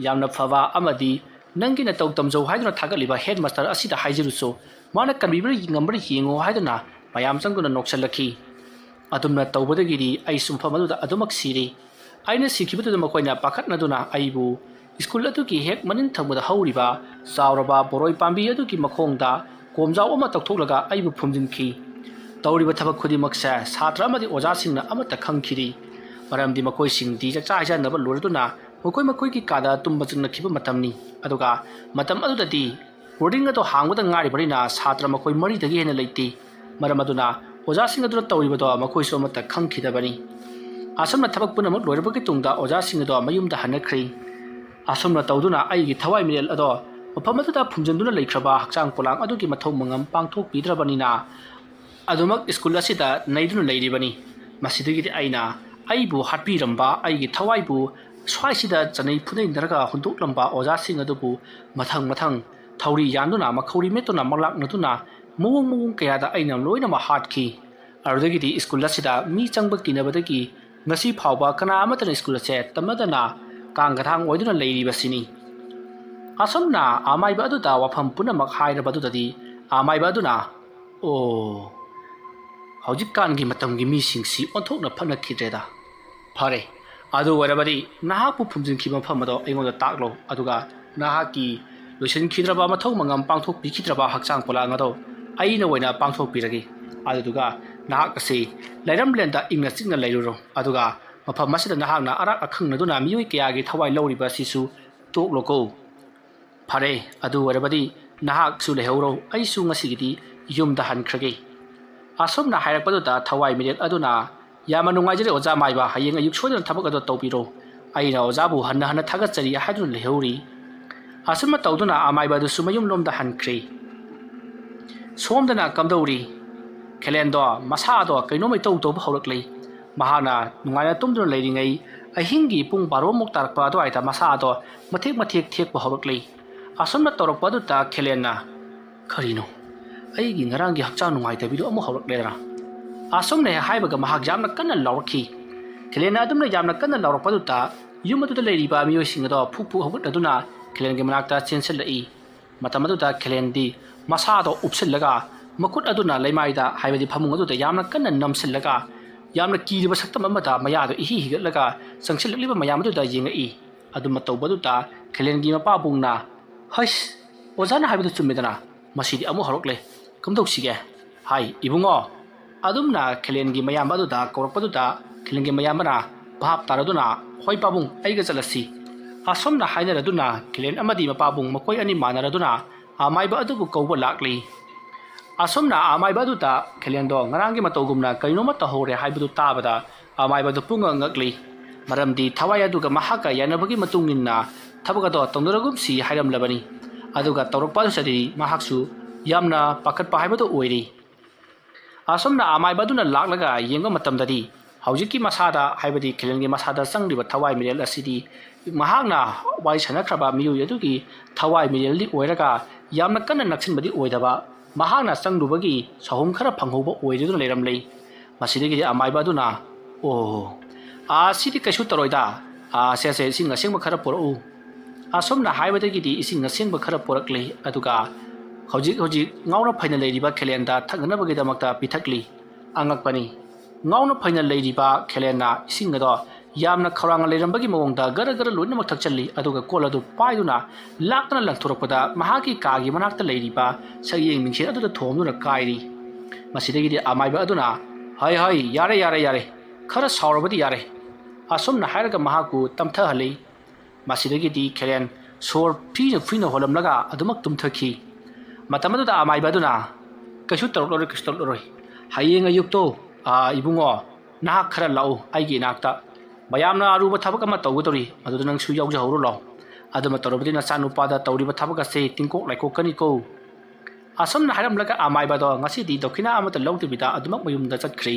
ꯌꯥꯝꯅ ꯐꯕ ꯑꯃꯗꯤ ꯅꯪꯒꯤ ꯅꯇꯧ ꯇꯝꯖꯧ ꯍꯥꯏꯗꯨꯅ ꯊꯥꯒꯠꯂꯤꯕ ꯍꯦꯗꯃꯥꯁꯇꯔ ꯑꯁꯤꯗ ꯍꯥꯏꯖꯔꯨꯆꯣ, ꯃꯥꯅ ꯀꯟꯕꯤꯕ꯭ꯔꯥ ꯉꯝꯕ꯭ꯔꯥ ꯌꯦꯡꯉꯣ ꯍꯥꯏꯗꯨꯅ ꯃꯌꯥꯝ ꯆꯪꯗꯨꯅ ꯅꯣꯛꯁꯜꯂꯛꯈꯤ꯫ ꯑꯗꯨꯝꯅ ꯇꯧꯕꯗꯒꯤꯗꯤ ꯑꯩꯁꯨ ꯃꯐꯝ ꯑꯗꯨꯗ ꯑꯗꯨꯃꯛ ꯁꯤꯔꯦ꯫ ꯑꯩꯅ ꯁꯤꯈꯤꯕꯗꯨꯗ ꯃꯈꯣꯏꯅ ꯄꯥꯈꯠꯅꯗꯨꯅ ꯑꯩꯕꯨ ꯁ꯭ꯀꯨꯜ ꯑꯗꯨꯒꯤ ꯍꯦꯛ ꯃꯅꯤꯡ ꯊꯪꯕꯗ ꯍꯧꯔꯤꯕ ꯆꯥꯎꯔꯕ ꯕꯣꯔꯣꯏ ꯄꯥꯝꯕꯤ ꯑꯗꯨꯒꯤ ꯃꯈꯣꯡꯗ ꯀꯣꯝꯖꯥꯎ ꯑꯃ ꯇꯧꯊꯣꯛꯂꯒ ꯑꯩꯕꯨ ꯐꯨꯝꯖꯤꯟꯈꯤ꯫ ꯇꯧꯔꯤꯕ ꯊꯕꯛ ꯈꯨꯗꯤꯡꯃꯛꯁꯦ ꯁꯥꯇ꯭ꯔ ꯑꯃꯗꯤ ꯑꯣꯖꯥꯁꯤꯡꯅ ꯑꯃꯠꯇ ꯈꯪꯈꯤꯗꯦ꯫ ꯃꯔꯝꯗꯤ ꯃꯈꯣꯏꯁꯤꯡꯗꯤ ꯆꯥꯛꯆꯥ ꯍꯩꯖꯥꯟꯅꯕ ꯂꯣꯏꯔꯗꯨꯅ ꯃꯈꯣꯏ ꯃꯈꯣꯏꯒꯤ ꯀꯥꯗ ꯇꯨꯝꯕ ꯆꯪꯅꯈꯤꯕ ꯃꯇꯝꯅꯤ꯫ ꯑꯗꯨꯒ ꯃꯇꯝ ꯑꯗꯨꯗꯗꯤ ꯕꯣꯔꯗꯤꯡ ꯑꯗꯨ ꯍꯥꯡꯕꯗ ꯉꯥꯏꯔꯤꯕꯅꯤꯅ ꯁꯥꯇ꯭ꯔ ꯃꯈꯣꯏ ꯃꯔꯤꯗꯒꯤ ꯍꯦꯟꯅ ꯂꯩꯇꯦ꯫ ꯃꯔꯝ ꯑꯗꯨꯅ ꯑꯣꯖꯥꯁꯤꯡ ꯑꯗꯨꯅ ꯇꯧꯔꯤꯕꯗꯣ ꯃꯈꯣꯏꯁꯨ ꯑꯃꯠꯇ ꯈꯪꯈꯤꯗꯕꯅꯤ꯫ ꯑꯁꯨꯝꯅ ꯊꯕꯛ ꯄꯨꯝꯅꯃꯛ ꯂꯣꯏꯔꯕꯒꯤ ꯇꯨꯡꯗ ꯑꯣꯖꯥꯁꯤꯡ ꯑꯗꯣ ꯃꯌꯨꯝꯗ ꯍꯟꯅꯈ꯭ꯔꯦ꯫ ꯑꯁꯨꯝꯅ ꯇꯧꯗꯨꯅ ꯑꯩꯒꯤ ꯊꯋꯥꯏ ꯃꯤꯔꯦꯜ ꯑꯗꯣ ꯃꯐꯝ ꯑꯗꯨꯗ ꯐꯨꯝꯖꯤꯟꯗꯨꯅ ꯂꯩꯈ꯭ꯔꯕ ꯍꯛꯆꯥꯡ ꯄꯣꯂꯥꯡ ꯑꯗꯨꯒꯤ ꯃꯊꯧ ꯃꯉꯝ ꯄꯥꯡꯊꯣꯛꯄꯤꯗ꯭ꯔꯕꯅꯤꯅ ꯑꯗꯨꯃꯛ ꯁ꯭ꯀꯨꯜ ꯑꯁꯤꯗ ꯅꯩꯗꯨꯅ ꯂꯩꯔꯤꯕꯅꯤ꯫ ꯃꯁꯤꯗꯒꯤꯗꯤ ꯑꯩꯅ ꯑꯩꯕꯨ ꯍꯥꯠꯄꯤꯔꯝꯕ, ꯑꯩꯒꯤ ꯊꯋꯥꯏꯕꯨ ꯁ꯭ꯋꯥꯏꯁꯤꯗ ꯆꯅꯩ ꯐꯨꯅꯩꯅꯔꯒ ꯍꯨꯟꯗꯣꯛꯂꯝꯕ ꯑꯣꯖꯥꯁꯤꯡ ꯑꯗꯨꯕꯨ ꯃꯊꯪ ꯃꯊꯪ ꯊꯧꯔꯤ ꯌꯥꯟꯗꯨꯅ, ꯃꯈꯧꯔꯤ ꯃꯦꯠꯇꯨꯅ, ꯃꯪꯂꯥꯛꯅꯗꯨꯅ, ꯃꯑꯣꯡ ꯃꯑꯣꯡ ꯀꯌꯥꯗ ꯑꯩꯅ ꯂꯣꯏꯅꯃꯛ ꯍꯥꯠꯈꯤ꯫ ꯑꯗꯨꯗꯒꯤꯗꯤ ꯁ꯭ꯀꯨꯜ ꯑꯁꯤꯗ ꯃꯤ ꯆꯪꯕ ꯀꯤꯅꯕꯗꯒꯤ ꯉꯁꯤ ꯐꯥꯎꯕ ꯀꯅꯥ ꯑꯃꯠꯇꯅ ꯁ꯭ꯀꯨꯜ ꯑꯁꯦ ꯇꯝꯅꯗꯅ ꯀꯥꯡ ꯀꯊꯥꯡ ꯑꯣꯏꯗꯨꯅ ꯂꯩꯔꯤꯕꯁꯤꯅꯤ꯫ ꯑꯁꯨꯝꯅ ꯑꯃꯥꯏꯕ ꯑꯗꯨꯗ ꯋꯥꯐꯝ ꯄꯨꯝꯅꯃꯛ ꯍꯥꯏꯔꯕ ꯑꯗꯨꯗꯗꯤ ꯑꯃꯥꯏꯕ ꯑꯗꯨꯅ, "ꯑꯣ, ꯍꯧꯖꯤꯛꯀꯥꯟꯒꯤ ꯃꯇꯝꯒꯤ ꯃꯤꯁꯤꯡꯁꯤ ꯑꯣꯟꯊꯣꯛꯅ ꯐꯠꯅꯈꯤꯗ꯭ꯔꯦꯗ꯫ ꯐꯔꯦ, ꯑꯗꯨ ꯑꯣꯏꯔꯕꯗꯤ ꯅꯍꯥꯛꯄꯨ ꯐꯨꯝꯖꯤꯟꯈꯤꯕ ꯃꯐꯝ ꯑꯗꯣ ꯑꯩꯉꯣꯟꯗ ꯇꯥꯛꯂꯣ, ꯑꯗꯨꯒ ꯅꯍꯥꯛꯀꯤ ꯂꯣꯏꯁꯤꯟꯈꯤꯗ꯭ꯔꯕ ꯃꯊꯧ ꯃꯉꯝ ꯄꯥꯡꯊꯣꯛꯄꯤꯈꯤꯗ꯭ꯔꯕ ꯍꯛꯆꯥꯡ ꯄꯣꯂꯥꯡ ꯑꯗꯣ ꯑꯩꯅ ꯑꯣꯏꯅ ꯄꯥꯡꯊꯣꯛꯄꯤꯔꯒꯦ꯫ ꯑꯗꯨꯗꯨꯒ ꯅꯍꯥꯛ ꯑꯁꯤ ꯂꯩꯔꯝꯂꯦꯟꯗ ꯏꯪꯅ ꯆꯤꯛꯅ ꯂꯩꯔꯨꯔꯣ, ꯑꯗꯨꯒ ꯃꯐꯝ ꯑꯁꯤꯗ ꯅꯍꯥꯛꯅ ꯑꯔꯥꯛ ꯑꯈꯪꯅꯗꯨꯅ ꯃꯤꯑꯣꯏ ꯀꯌꯥꯒꯤ ꯊꯋꯥꯏ ꯂꯧꯔꯤꯕ ꯑꯁꯤꯁꯨ ꯇꯣꯛꯂꯣꯀꯣ꯫ ꯐꯔꯦ, ꯑꯗꯨ ꯑꯣꯏꯔꯕꯗꯤ ꯅꯍꯥꯛꯁꯨ ꯂꯩꯍꯧꯔꯣ, ꯑꯩꯁꯨ ꯉꯁꯤꯒꯤꯗꯤ ꯌꯨꯝꯗ ꯍꯟꯈ꯭ꯔꯒꯦ꯫" ꯑꯁꯨꯝꯅ ꯍꯥꯏꯔꯛꯄꯗꯨꯗ ꯊꯋꯥꯏ ꯃꯤꯔꯦꯜ ꯑꯗꯨꯅ, "ꯌꯥꯝꯅ ꯅꯨꯡꯉꯥꯏꯖꯔꯦ ꯑꯣꯖꯥ ꯃꯥꯏꯕ, ꯍꯌꯦꯡ ꯑꯌꯨꯛ ꯁꯣꯏꯗꯅ ꯊꯕꯛ ꯑꯗꯨ ꯇꯧꯕꯤꯔꯣ꯫ ꯑꯩꯅ ꯑꯣꯖꯥꯕꯨ ꯍꯟꯅ ꯍꯟꯅ ꯊꯥꯒꯠꯆꯔꯤ" ꯍꯥꯏꯗꯨꯅ ꯂꯩꯍꯧꯔꯤ꯫ ꯑꯁꯨꯝꯅ ꯇꯧꯗꯨꯅ ꯑꯃꯥꯏꯕ ꯑꯗꯨꯁꯨ ꯃꯌꯨꯝꯂꯣꯝꯗ ꯍꯟꯈ꯭ꯔꯦ꯫ ꯁꯣꯝꯗꯅ ꯀꯝꯗꯧꯔꯤ? ꯈꯦꯂꯦꯟꯗꯣ ꯃꯁꯥꯗꯣ ꯀꯩꯅꯣꯝꯃ ꯏꯇꯧ ꯇꯧꯕ ꯍꯧꯔꯛꯂꯤ꯫ ꯃꯍꯥꯛꯅ ꯅꯨꯡꯉꯥꯏꯅ ꯇꯨꯝꯗꯨꯅ ꯂꯩꯔꯤꯉꯩ ꯑꯍꯤꯡꯒꯤ ꯄꯨꯡ ꯕꯥꯔꯣꯃꯨꯛ ꯇꯥꯔꯛꯄ ꯑꯗꯨꯋꯥꯏꯗ ꯃꯁꯥꯗꯣ ꯃꯊꯦꯛ ꯃꯊꯦꯛ ꯊꯦꯛꯄ ꯍꯧꯔꯛꯂꯤ꯫ ꯑꯁꯨꯝꯅ ꯇꯧꯔꯛꯄ ꯑꯗꯨꯗ ꯈꯦꯂꯦꯟꯅ, "ꯀꯔꯤꯅꯣ? ꯑꯩꯒꯤ ꯉꯔꯥꯡꯒꯤ ꯍꯛꯆꯥꯡ ꯅꯨꯡꯉꯥꯏꯇꯕꯤꯗꯨ ꯑꯃꯨꯛ ꯍꯧꯔꯛꯂꯦꯗꯅ?" ꯑꯁꯨꯝꯅ ꯍꯦꯛ ꯍꯥꯏꯕꯒ ꯃꯍꯥꯛ ꯌꯥꯝꯅ ꯀꯟꯅ ꯂꯥꯎꯔꯛꯈꯤ꯫ ꯈꯦꯂꯦꯟꯅ ꯑꯗꯨꯝꯅ ꯌꯥꯝꯅ ꯀꯟꯅ ꯂꯥꯎꯔꯛꯄ ꯑꯗꯨꯗ ꯌꯨꯝ ꯑꯗꯨꯗ ꯂꯩꯔꯤꯕ ꯃꯤꯑꯣꯏꯁꯤꯡ ꯑꯗꯣ ꯐꯨꯛ ꯐꯨꯛ ꯍꯧꯒꯠꯅꯗꯨꯅ ꯈꯦꯂꯦꯟꯒꯤ ꯃꯅꯥꯛꯇ ꯆꯦꯟꯁꯤꯜꯂꯛꯏ꯫ ꯃꯇꯝ ꯑꯗꯨꯗ ꯈꯦꯂꯦꯟꯗꯤ ꯃꯁꯥꯗꯣ ꯎꯞꯁꯤꯜꯂꯒ ꯃꯈꯨꯠ ꯑꯗꯨꯅ ꯂꯩꯃꯥꯏꯗ, ꯍꯥꯏꯕꯗꯤ ꯐꯃꯨꯡ ꯑꯗꯨꯗ ꯌꯥꯝꯅ ꯀꯟꯅ ꯅꯝꯁꯤꯜꯂꯒ ꯌꯥꯝꯅ ꯀꯤꯔꯤꯕ ꯁꯛꯇꯝ ꯑꯃꯗ ꯃꯌꯥꯗꯣ ꯏꯍꯤ ꯍꯤꯒꯠꯂꯒ ꯆꯪꯁꯤꯜꯂꯛꯂꯤꯕ ꯃꯌꯥꯝ ꯑꯗꯨꯗ ꯌꯦꯡꯉꯛꯏ꯫ ꯑꯗꯨꯝꯅ ꯇꯧꯕꯗꯨꯗ ꯈꯦꯂꯦꯟꯒꯤ ꯃꯄꯥꯕꯨꯡꯅ, "ꯍꯩꯁ, ꯑꯣꯖꯥꯅ ꯍꯥꯏꯕꯗꯨ ꯆꯨꯝꯃꯤꯗꯅ, ꯃꯁꯤꯗꯤ ꯑꯃꯨꯛ ꯍꯧꯔꯛꯂꯦ꯫ ꯀꯝꯗꯧꯁꯤꯒꯦ? ꯍꯥꯏ, ꯏꯕꯨꯡꯉꯣ, ꯑꯗꯨꯝꯅ ꯈꯦꯂꯦꯟꯒꯤ ꯃꯌꯥꯝꯕ ꯑꯗꯨꯗ ꯀꯧꯔꯛꯄꯗꯨꯗ ꯈꯦꯂꯦꯟꯒꯤ ꯃꯌꯥꯝꯕꯅ ꯚꯥꯞ ꯇꯥꯔꯗꯨꯅ, "ꯍꯣꯏ ꯄꯥꯕꯨꯡ, ꯑꯩꯒ ꯆꯠꯂꯁꯤ"꯫ ꯑꯁꯨꯝꯅ ꯍꯥꯏꯅꯔꯗꯨꯅ ꯈꯦꯂꯦꯟ ꯑꯃꯗꯤ ꯃꯄꯥꯕꯨꯡ ꯃꯈꯣꯏ ꯑꯅꯤ ꯃꯥꯟꯅꯔꯗꯨꯅ ꯑꯃꯥꯏꯕ ꯑꯗꯨꯕꯨ ꯀꯧꯕ ꯂꯥꯛꯂꯤ꯫ ꯑꯁꯨꯝꯅ ꯑꯃꯥꯏꯕ ꯑꯗꯨꯗ ꯈꯦꯂꯦꯟꯗꯣ ꯉꯔꯥꯡꯒꯤ ꯃꯇꯧꯒꯨꯝꯅ ꯀꯔꯤꯅꯣꯃ ꯇꯧꯍꯧꯔꯦ ꯍꯥꯏꯕꯗꯨ ꯇꯥꯕꯗ ꯑꯃꯥꯏꯕꯗꯨ ꯄꯨꯡꯉꯛ ꯉꯛꯂꯤ꯫ ꯃꯔꯝꯗꯤ ꯊꯋꯥꯏ ꯑꯗꯨꯒ ꯃꯍꯥꯛꯀ ꯌꯥꯅꯕꯒꯤ ꯃꯇꯨꯡ ꯏꯟꯅ ꯊꯕꯛ ꯑꯗꯣ ꯇꯧꯅꯔꯒꯨꯝꯁꯤ ꯍꯥꯏꯔꯝꯂꯕꯅꯤ꯫ ꯑꯗꯨꯒ ꯇꯧꯔꯛꯄ ꯑꯗꯨꯗꯗꯤ ꯃꯍꯥꯛꯁꯨ ꯌꯥꯝꯅ ꯄꯥꯈꯠꯄ ꯍꯥꯏꯕꯗꯨ ꯑꯣꯏꯔꯤ꯫ ꯑꯁꯨꯝꯅ ꯑꯃꯥꯏꯕ ꯑꯗꯨꯅ ꯂꯥꯛꯂꯒ ꯌꯦꯡꯕ ꯃꯇꯝꯗꯗꯤ ꯍꯧꯖꯤꯛꯀꯤ ꯃꯁꯥꯗ, ꯍꯥꯏꯕꯗꯤ ꯈꯦꯂꯦꯟꯒꯤ ꯃꯁꯥꯗ ꯆꯪꯂꯤꯕ ꯊꯋꯥꯏ ꯃꯤꯔꯦꯜ ꯑꯁꯤꯗꯤ ꯃꯍꯥꯛꯅ ꯋꯥꯔꯤ ꯁꯥꯟꯅꯈ꯭ꯔꯕ ꯃꯤꯑꯣꯏ ꯑꯗꯨꯒꯤ ꯊꯋꯥꯏ ꯃꯤꯔꯦꯜꯗꯤ ꯑꯣꯏꯔꯒ ꯌꯥꯝꯅ ꯀꯟꯅ ꯅꯛꯁꯤꯟꯕꯗꯤ ꯑꯣꯏꯗꯕ, ꯃꯍꯥꯛꯅ ꯆꯪꯂꯨꯕꯒꯤ ꯁꯥꯍꯨꯝ ꯈꯔ ꯐꯪꯍꯧꯕ ꯑꯣꯏꯗꯨꯅ ꯂꯩꯔꯝꯂꯦ꯫ ꯃꯁꯤꯗꯒꯤꯗꯤ ꯑꯃꯥꯏꯕ ꯑꯗꯨꯅ, "ꯑꯣ, ꯑꯥ, ꯁꯤꯗꯤ ꯀꯩꯁꯨ ꯇꯧꯔꯣꯏꯗ꯫ ꯑꯥ, ꯁꯦ, ꯁꯦ, ꯏꯁꯤꯡ ꯑꯁꯦꯡꯕ ꯈꯔ ꯄꯨꯔꯛꯎ"꯫ ꯑꯁꯨꯝꯅ ꯍꯥꯏꯕꯗꯒꯤꯗꯤ ꯏꯁꯤꯡ ꯑꯁꯦꯡꯕ ꯈꯔ ꯄꯨꯔꯛꯂꯦ, ꯑꯗꯨꯒ ꯍꯧꯖꯤꯛ ꯍꯧꯖꯤꯛ ꯉꯥꯎꯅ ꯐꯩꯅ ꯂꯩꯔꯤꯕ ꯈꯦꯂꯦꯟꯗ ꯊꯛꯅꯅꯕꯒꯤꯗꯃꯛꯇ ꯄꯤꯊꯛꯂꯤ꯫ ꯑꯉꯛꯄꯅꯤ, ꯉꯥꯎꯅ ꯐꯩꯅ ꯂꯩꯔꯤꯕ ꯈꯦꯂꯦꯟꯅ ꯏꯁꯤꯡ ꯑꯗꯣ ꯌꯥꯝꯅ ꯈꯧꯔꯥꯡꯅ ꯂꯩꯔꯝꯕꯒꯤ ꯃꯑꯣꯡꯗ ꯒꯔ ꯒꯔ ꯂꯣꯏꯅꯃꯛ ꯊꯛꯆꯜꯂꯤ, ꯑꯗꯨꯒ ꯀꯣꯜ ꯑꯗꯨ ꯄꯥꯏꯗꯨꯅ ꯂꯥꯛꯇꯅ ꯂꯪꯊꯣꯔꯛꯄꯗ ꯃꯍꯥꯛꯀꯤ ꯀꯥꯒꯤ ꯃꯅꯥꯛꯇ ꯂꯩꯔꯤꯕ ꯁꯛꯌꯦꯡ ꯃꯤꯡꯁꯦꯜ ꯑꯗꯨꯗ ꯊꯣꯝꯗꯨꯅ ꯀꯥꯏꯔꯤ꯫ ꯃꯁꯤꯗꯒꯤꯗꯤ ꯑꯃꯥꯏꯕ ꯑꯗꯨꯅ, "ꯍꯩ ꯍꯩ, ꯌꯥꯔꯦ, ꯌꯥꯔꯦ, ꯌꯥꯔꯦ, ꯈꯔ ꯁꯥꯎꯔꯕꯗꯤ ꯌꯥꯔꯦ"꯫ ꯑꯁꯨꯝꯅ ꯍꯥꯏꯔꯒ ꯃꯍꯥꯛꯄꯨ ꯇꯝꯊꯍꯜꯂꯤ꯫ ꯃꯁꯤꯗꯒꯤꯗꯤ ꯈꯦꯂꯦꯟ ꯁꯣꯔ ꯐꯤꯅ ꯐꯤꯅ ꯍꯣꯜꯂꯝꯂꯒ ꯑꯗꯨꯃꯛ ꯇꯨꯝꯊꯈꯤ꯫ ꯃꯇꯝ ꯑꯗꯨꯗ ꯑꯃꯥꯏꯕ ꯑꯗꯨꯅ, "ꯀꯩꯁꯨ ꯇꯧꯔꯛꯂꯔꯣꯏ, ꯀꯩꯁꯨ ꯇꯧꯔꯛꯂꯔꯣꯏ꯫ ꯍꯌꯦꯡ ꯑꯌꯨꯛꯇꯣ, ꯑꯥ, ꯏꯕꯨꯡꯉꯣ, ꯅꯍꯥꯛ ꯈꯔ ꯂꯥꯛꯎ ꯑꯩꯒꯤ ꯏꯅꯥꯛꯇ꯫ ꯃꯌꯥꯝꯅ ꯑꯔꯨꯕ ꯊꯕꯛ ꯑꯃ ꯇꯧꯒꯗꯧꯔꯤ, ꯃꯗꯨꯗ ꯅꯪꯁꯨ ꯌꯥꯎꯖꯍꯧꯔꯣ ꯂꯥꯎ꯫ ꯑꯗꯨꯃ ꯇꯧꯔꯕꯗꯤ ꯅꯆꯥꯅꯨꯄꯥꯗ ꯇꯧꯔꯤꯕ ꯊꯕꯛ ꯑꯁꯤ ꯇꯤꯡꯀꯣꯛ ꯂꯥꯏꯀꯣꯛꯀꯅꯤꯀꯣ"꯫ ꯑꯁꯨꯝꯅ ꯍꯥꯏꯔꯝꯂꯒ ꯑꯃꯥꯏꯕꯗꯣ ꯉꯁꯤꯗꯤ ꯗꯈꯤꯅꯥ ꯑꯃꯠꯇ ꯂꯧꯗꯕꯤꯗ ꯑꯗꯨꯃꯛ ꯃꯌꯨꯝꯗ ꯆꯠꯈ꯭ꯔꯦ꯫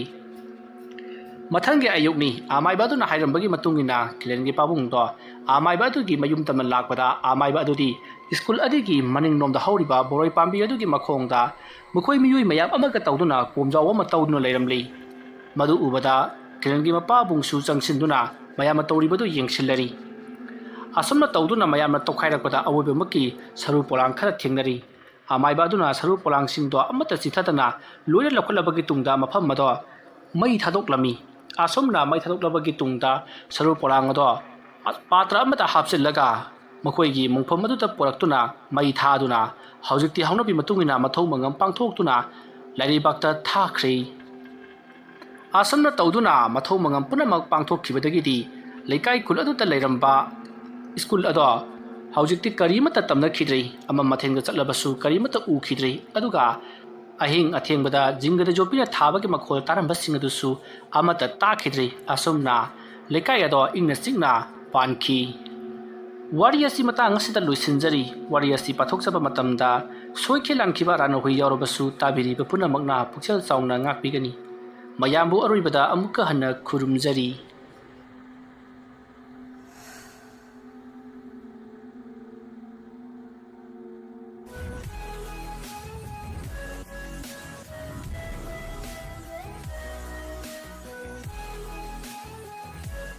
ꯃꯊꯪꯒꯤ ꯑꯌꯨꯛꯅꯤ꯫ ꯑꯃꯥꯏꯕ ꯑꯗꯨꯅ ꯍꯥꯏꯔꯝꯕꯒꯤ ꯃꯇꯨꯡ ꯏꯟꯅ ꯈꯦꯂꯦꯟꯒꯤ ꯄꯥꯕꯨꯡꯗꯣ ꯑꯃꯥꯏꯕ ꯑꯗꯨꯒꯤ ꯃꯌꯨꯝ ꯇꯝꯅ ꯂꯥꯛꯄꯗ, ꯑꯃꯥꯏꯕ ꯑꯗꯨꯗꯤ ꯁ꯭ꯀꯨꯜ ꯑꯗꯨꯒꯤ ꯃꯅꯤꯡꯂꯣꯝꯗ ꯍꯧꯔꯤꯕ ꯕꯣꯔꯣꯏ ꯄꯥꯝꯕꯤ ꯑꯗꯨꯒꯤ ꯃꯈꯣꯡꯗ ꯃꯈꯣꯏ ꯃꯤꯑꯣꯏ ꯃꯌꯥꯝ ꯑꯃꯒ ꯇꯧꯗꯨꯅ ꯀꯣꯝꯖꯥꯎ ꯑꯃ ꯇꯧꯗꯨꯅ ꯂꯩꯔꯝꯂꯤ꯫ ꯃꯗꯨ ꯎꯕꯗ ꯈꯦꯂꯦꯟꯒꯤ ꯃꯄꯥꯕꯨꯡꯁꯨ ꯆꯪꯁꯤꯟꯗꯨꯅ ꯃꯌꯥꯝꯅ ꯇꯧꯔꯤꯕꯗꯨ ꯌꯦꯡꯁꯤꯜꯂꯔꯤ꯫ ꯑꯁꯨꯝꯅ ꯇꯧꯗꯨꯅ ꯃꯌꯥꯝꯅ ꯇꯣꯈꯥꯏꯔꯛꯄꯗ ꯑꯋꯣꯏꯕꯃꯛꯀꯤ ꯁꯔꯨ ꯄꯣꯂꯥꯡ ꯈꯔ ꯊꯦꯡꯅꯔꯤ꯫ ꯑꯃꯥꯏꯕ ꯑꯗꯨꯅ ꯁꯔꯨ ꯄꯣꯂꯥꯡꯁꯤꯡꯗꯣ ꯑꯃꯠꯇ ꯆꯤꯊꯗꯅ ꯂꯣꯏꯅ ꯂꯧꯈꯠꯂꯕꯒꯤ ꯇꯨꯡꯗ ꯃꯐꯝ ꯑꯗꯣ ꯃꯩ ꯊꯥꯗꯣꯛꯂꯝꯃꯤ꯫ ꯑꯁꯨꯝꯅ ꯃꯩ ꯊꯥꯗꯣꯛꯂꯕꯒꯤ ꯇꯨꯡꯗ ꯁꯔꯨ ꯄꯣꯂꯥꯡ ꯑꯗꯣ ꯄꯥꯇ꯭ꯔ ꯑꯃꯗ ꯍꯥꯞꯆꯤꯜꯂꯒ ꯃꯈꯣꯏꯒꯤ ꯃꯣꯡꯐꯝ ꯑꯗꯨꯗ ꯄꯨꯔꯛꯇꯨꯅ ꯃꯩ ꯊꯥꯗꯨꯅ ꯍꯧꯖꯤꯛꯇꯤ ꯍꯧꯅꯕꯤ ꯃꯇꯨꯡ ꯏꯟꯅ ꯃꯊꯧ ꯃꯉꯝ ꯄꯥꯡꯊꯣꯛꯇꯨꯅ ꯂꯩꯔꯩꯕꯥꯛꯇ ꯊꯥꯈ꯭ꯔꯦ꯫ ꯑꯁꯨꯝꯅ ꯇꯧꯗꯨꯅ ꯃꯊꯧ ꯃꯉꯝ ꯄꯨꯝꯅꯃꯛ ꯄꯥꯡꯊꯣꯛꯈꯤꯕꯗꯒꯤꯗꯤ ꯂꯩꯀꯥꯏ ꯈꯨꯜ ꯑꯗꯨꯗ ꯂꯩꯔꯝꯕ ꯁ꯭ꯀꯨꯜ ꯑꯗꯣ ꯍꯧꯖꯤꯛꯇꯤ ꯀꯔꯤꯃꯠꯇ ꯇꯝꯅꯈꯤꯗ꯭ꯔꯦ꯫ ꯑꯃꯝ ꯑꯊꯦꯡꯗ ꯆꯠꯂꯕꯁꯨ ꯀꯔꯤꯃꯠꯇ ꯎꯈꯤꯗ꯭ꯔꯦ꯫ ꯑꯗꯨꯒ ꯑꯍꯤꯡ ꯑꯊꯦꯡꯕꯗ ꯖꯤꯡꯒꯗ ꯌꯣꯠꯄꯤꯅ ꯊꯥꯕꯒꯤ ꯃꯈꯣꯜ ꯇꯥꯔꯝꯕꯁꯤꯡ ꯑꯗꯨꯁꯨ ꯑꯃꯠꯇ ꯇꯥꯈꯤꯗ꯭ꯔꯦ꯫ ꯑꯁꯨꯝꯅ ꯂꯩꯀꯥꯏ ꯑꯗꯣ ꯏꯪꯅ ꯆꯤꯛꯅ ꯄꯥꯟꯈꯤ꯫ ꯋꯥꯔꯤ ꯑꯁꯤ ꯃꯇꯥꯡ ꯑꯁꯤꯗ ꯂꯣꯏꯁꯤꯟꯖꯔꯤ꯫ ꯋꯥꯔꯤ ꯑꯁꯤ ꯄꯥꯊꯣꯛꯆꯕ ꯃꯇꯝꯗ ꯁꯣꯏꯈꯤ ꯂꯥꯟꯈꯤꯕ ꯑꯔꯥꯟ ꯑꯍꯣꯏ ꯌꯥꯎꯔꯕꯁꯨ ꯇꯥꯕꯤꯔꯤꯕ ꯄꯨꯝꯅꯃꯛꯅ ꯄꯨꯛꯆꯦꯜ ꯆꯥꯎꯅ ꯉꯥꯛꯄꯤꯒꯅꯤ꯫ ꯃꯌꯥꯝꯕꯨ ꯑꯔꯣꯏꯕꯗ ꯑꯃꯨꯛꯀ ꯍꯟꯅ ꯈꯨꯔꯨꯝꯖꯔꯤ꯫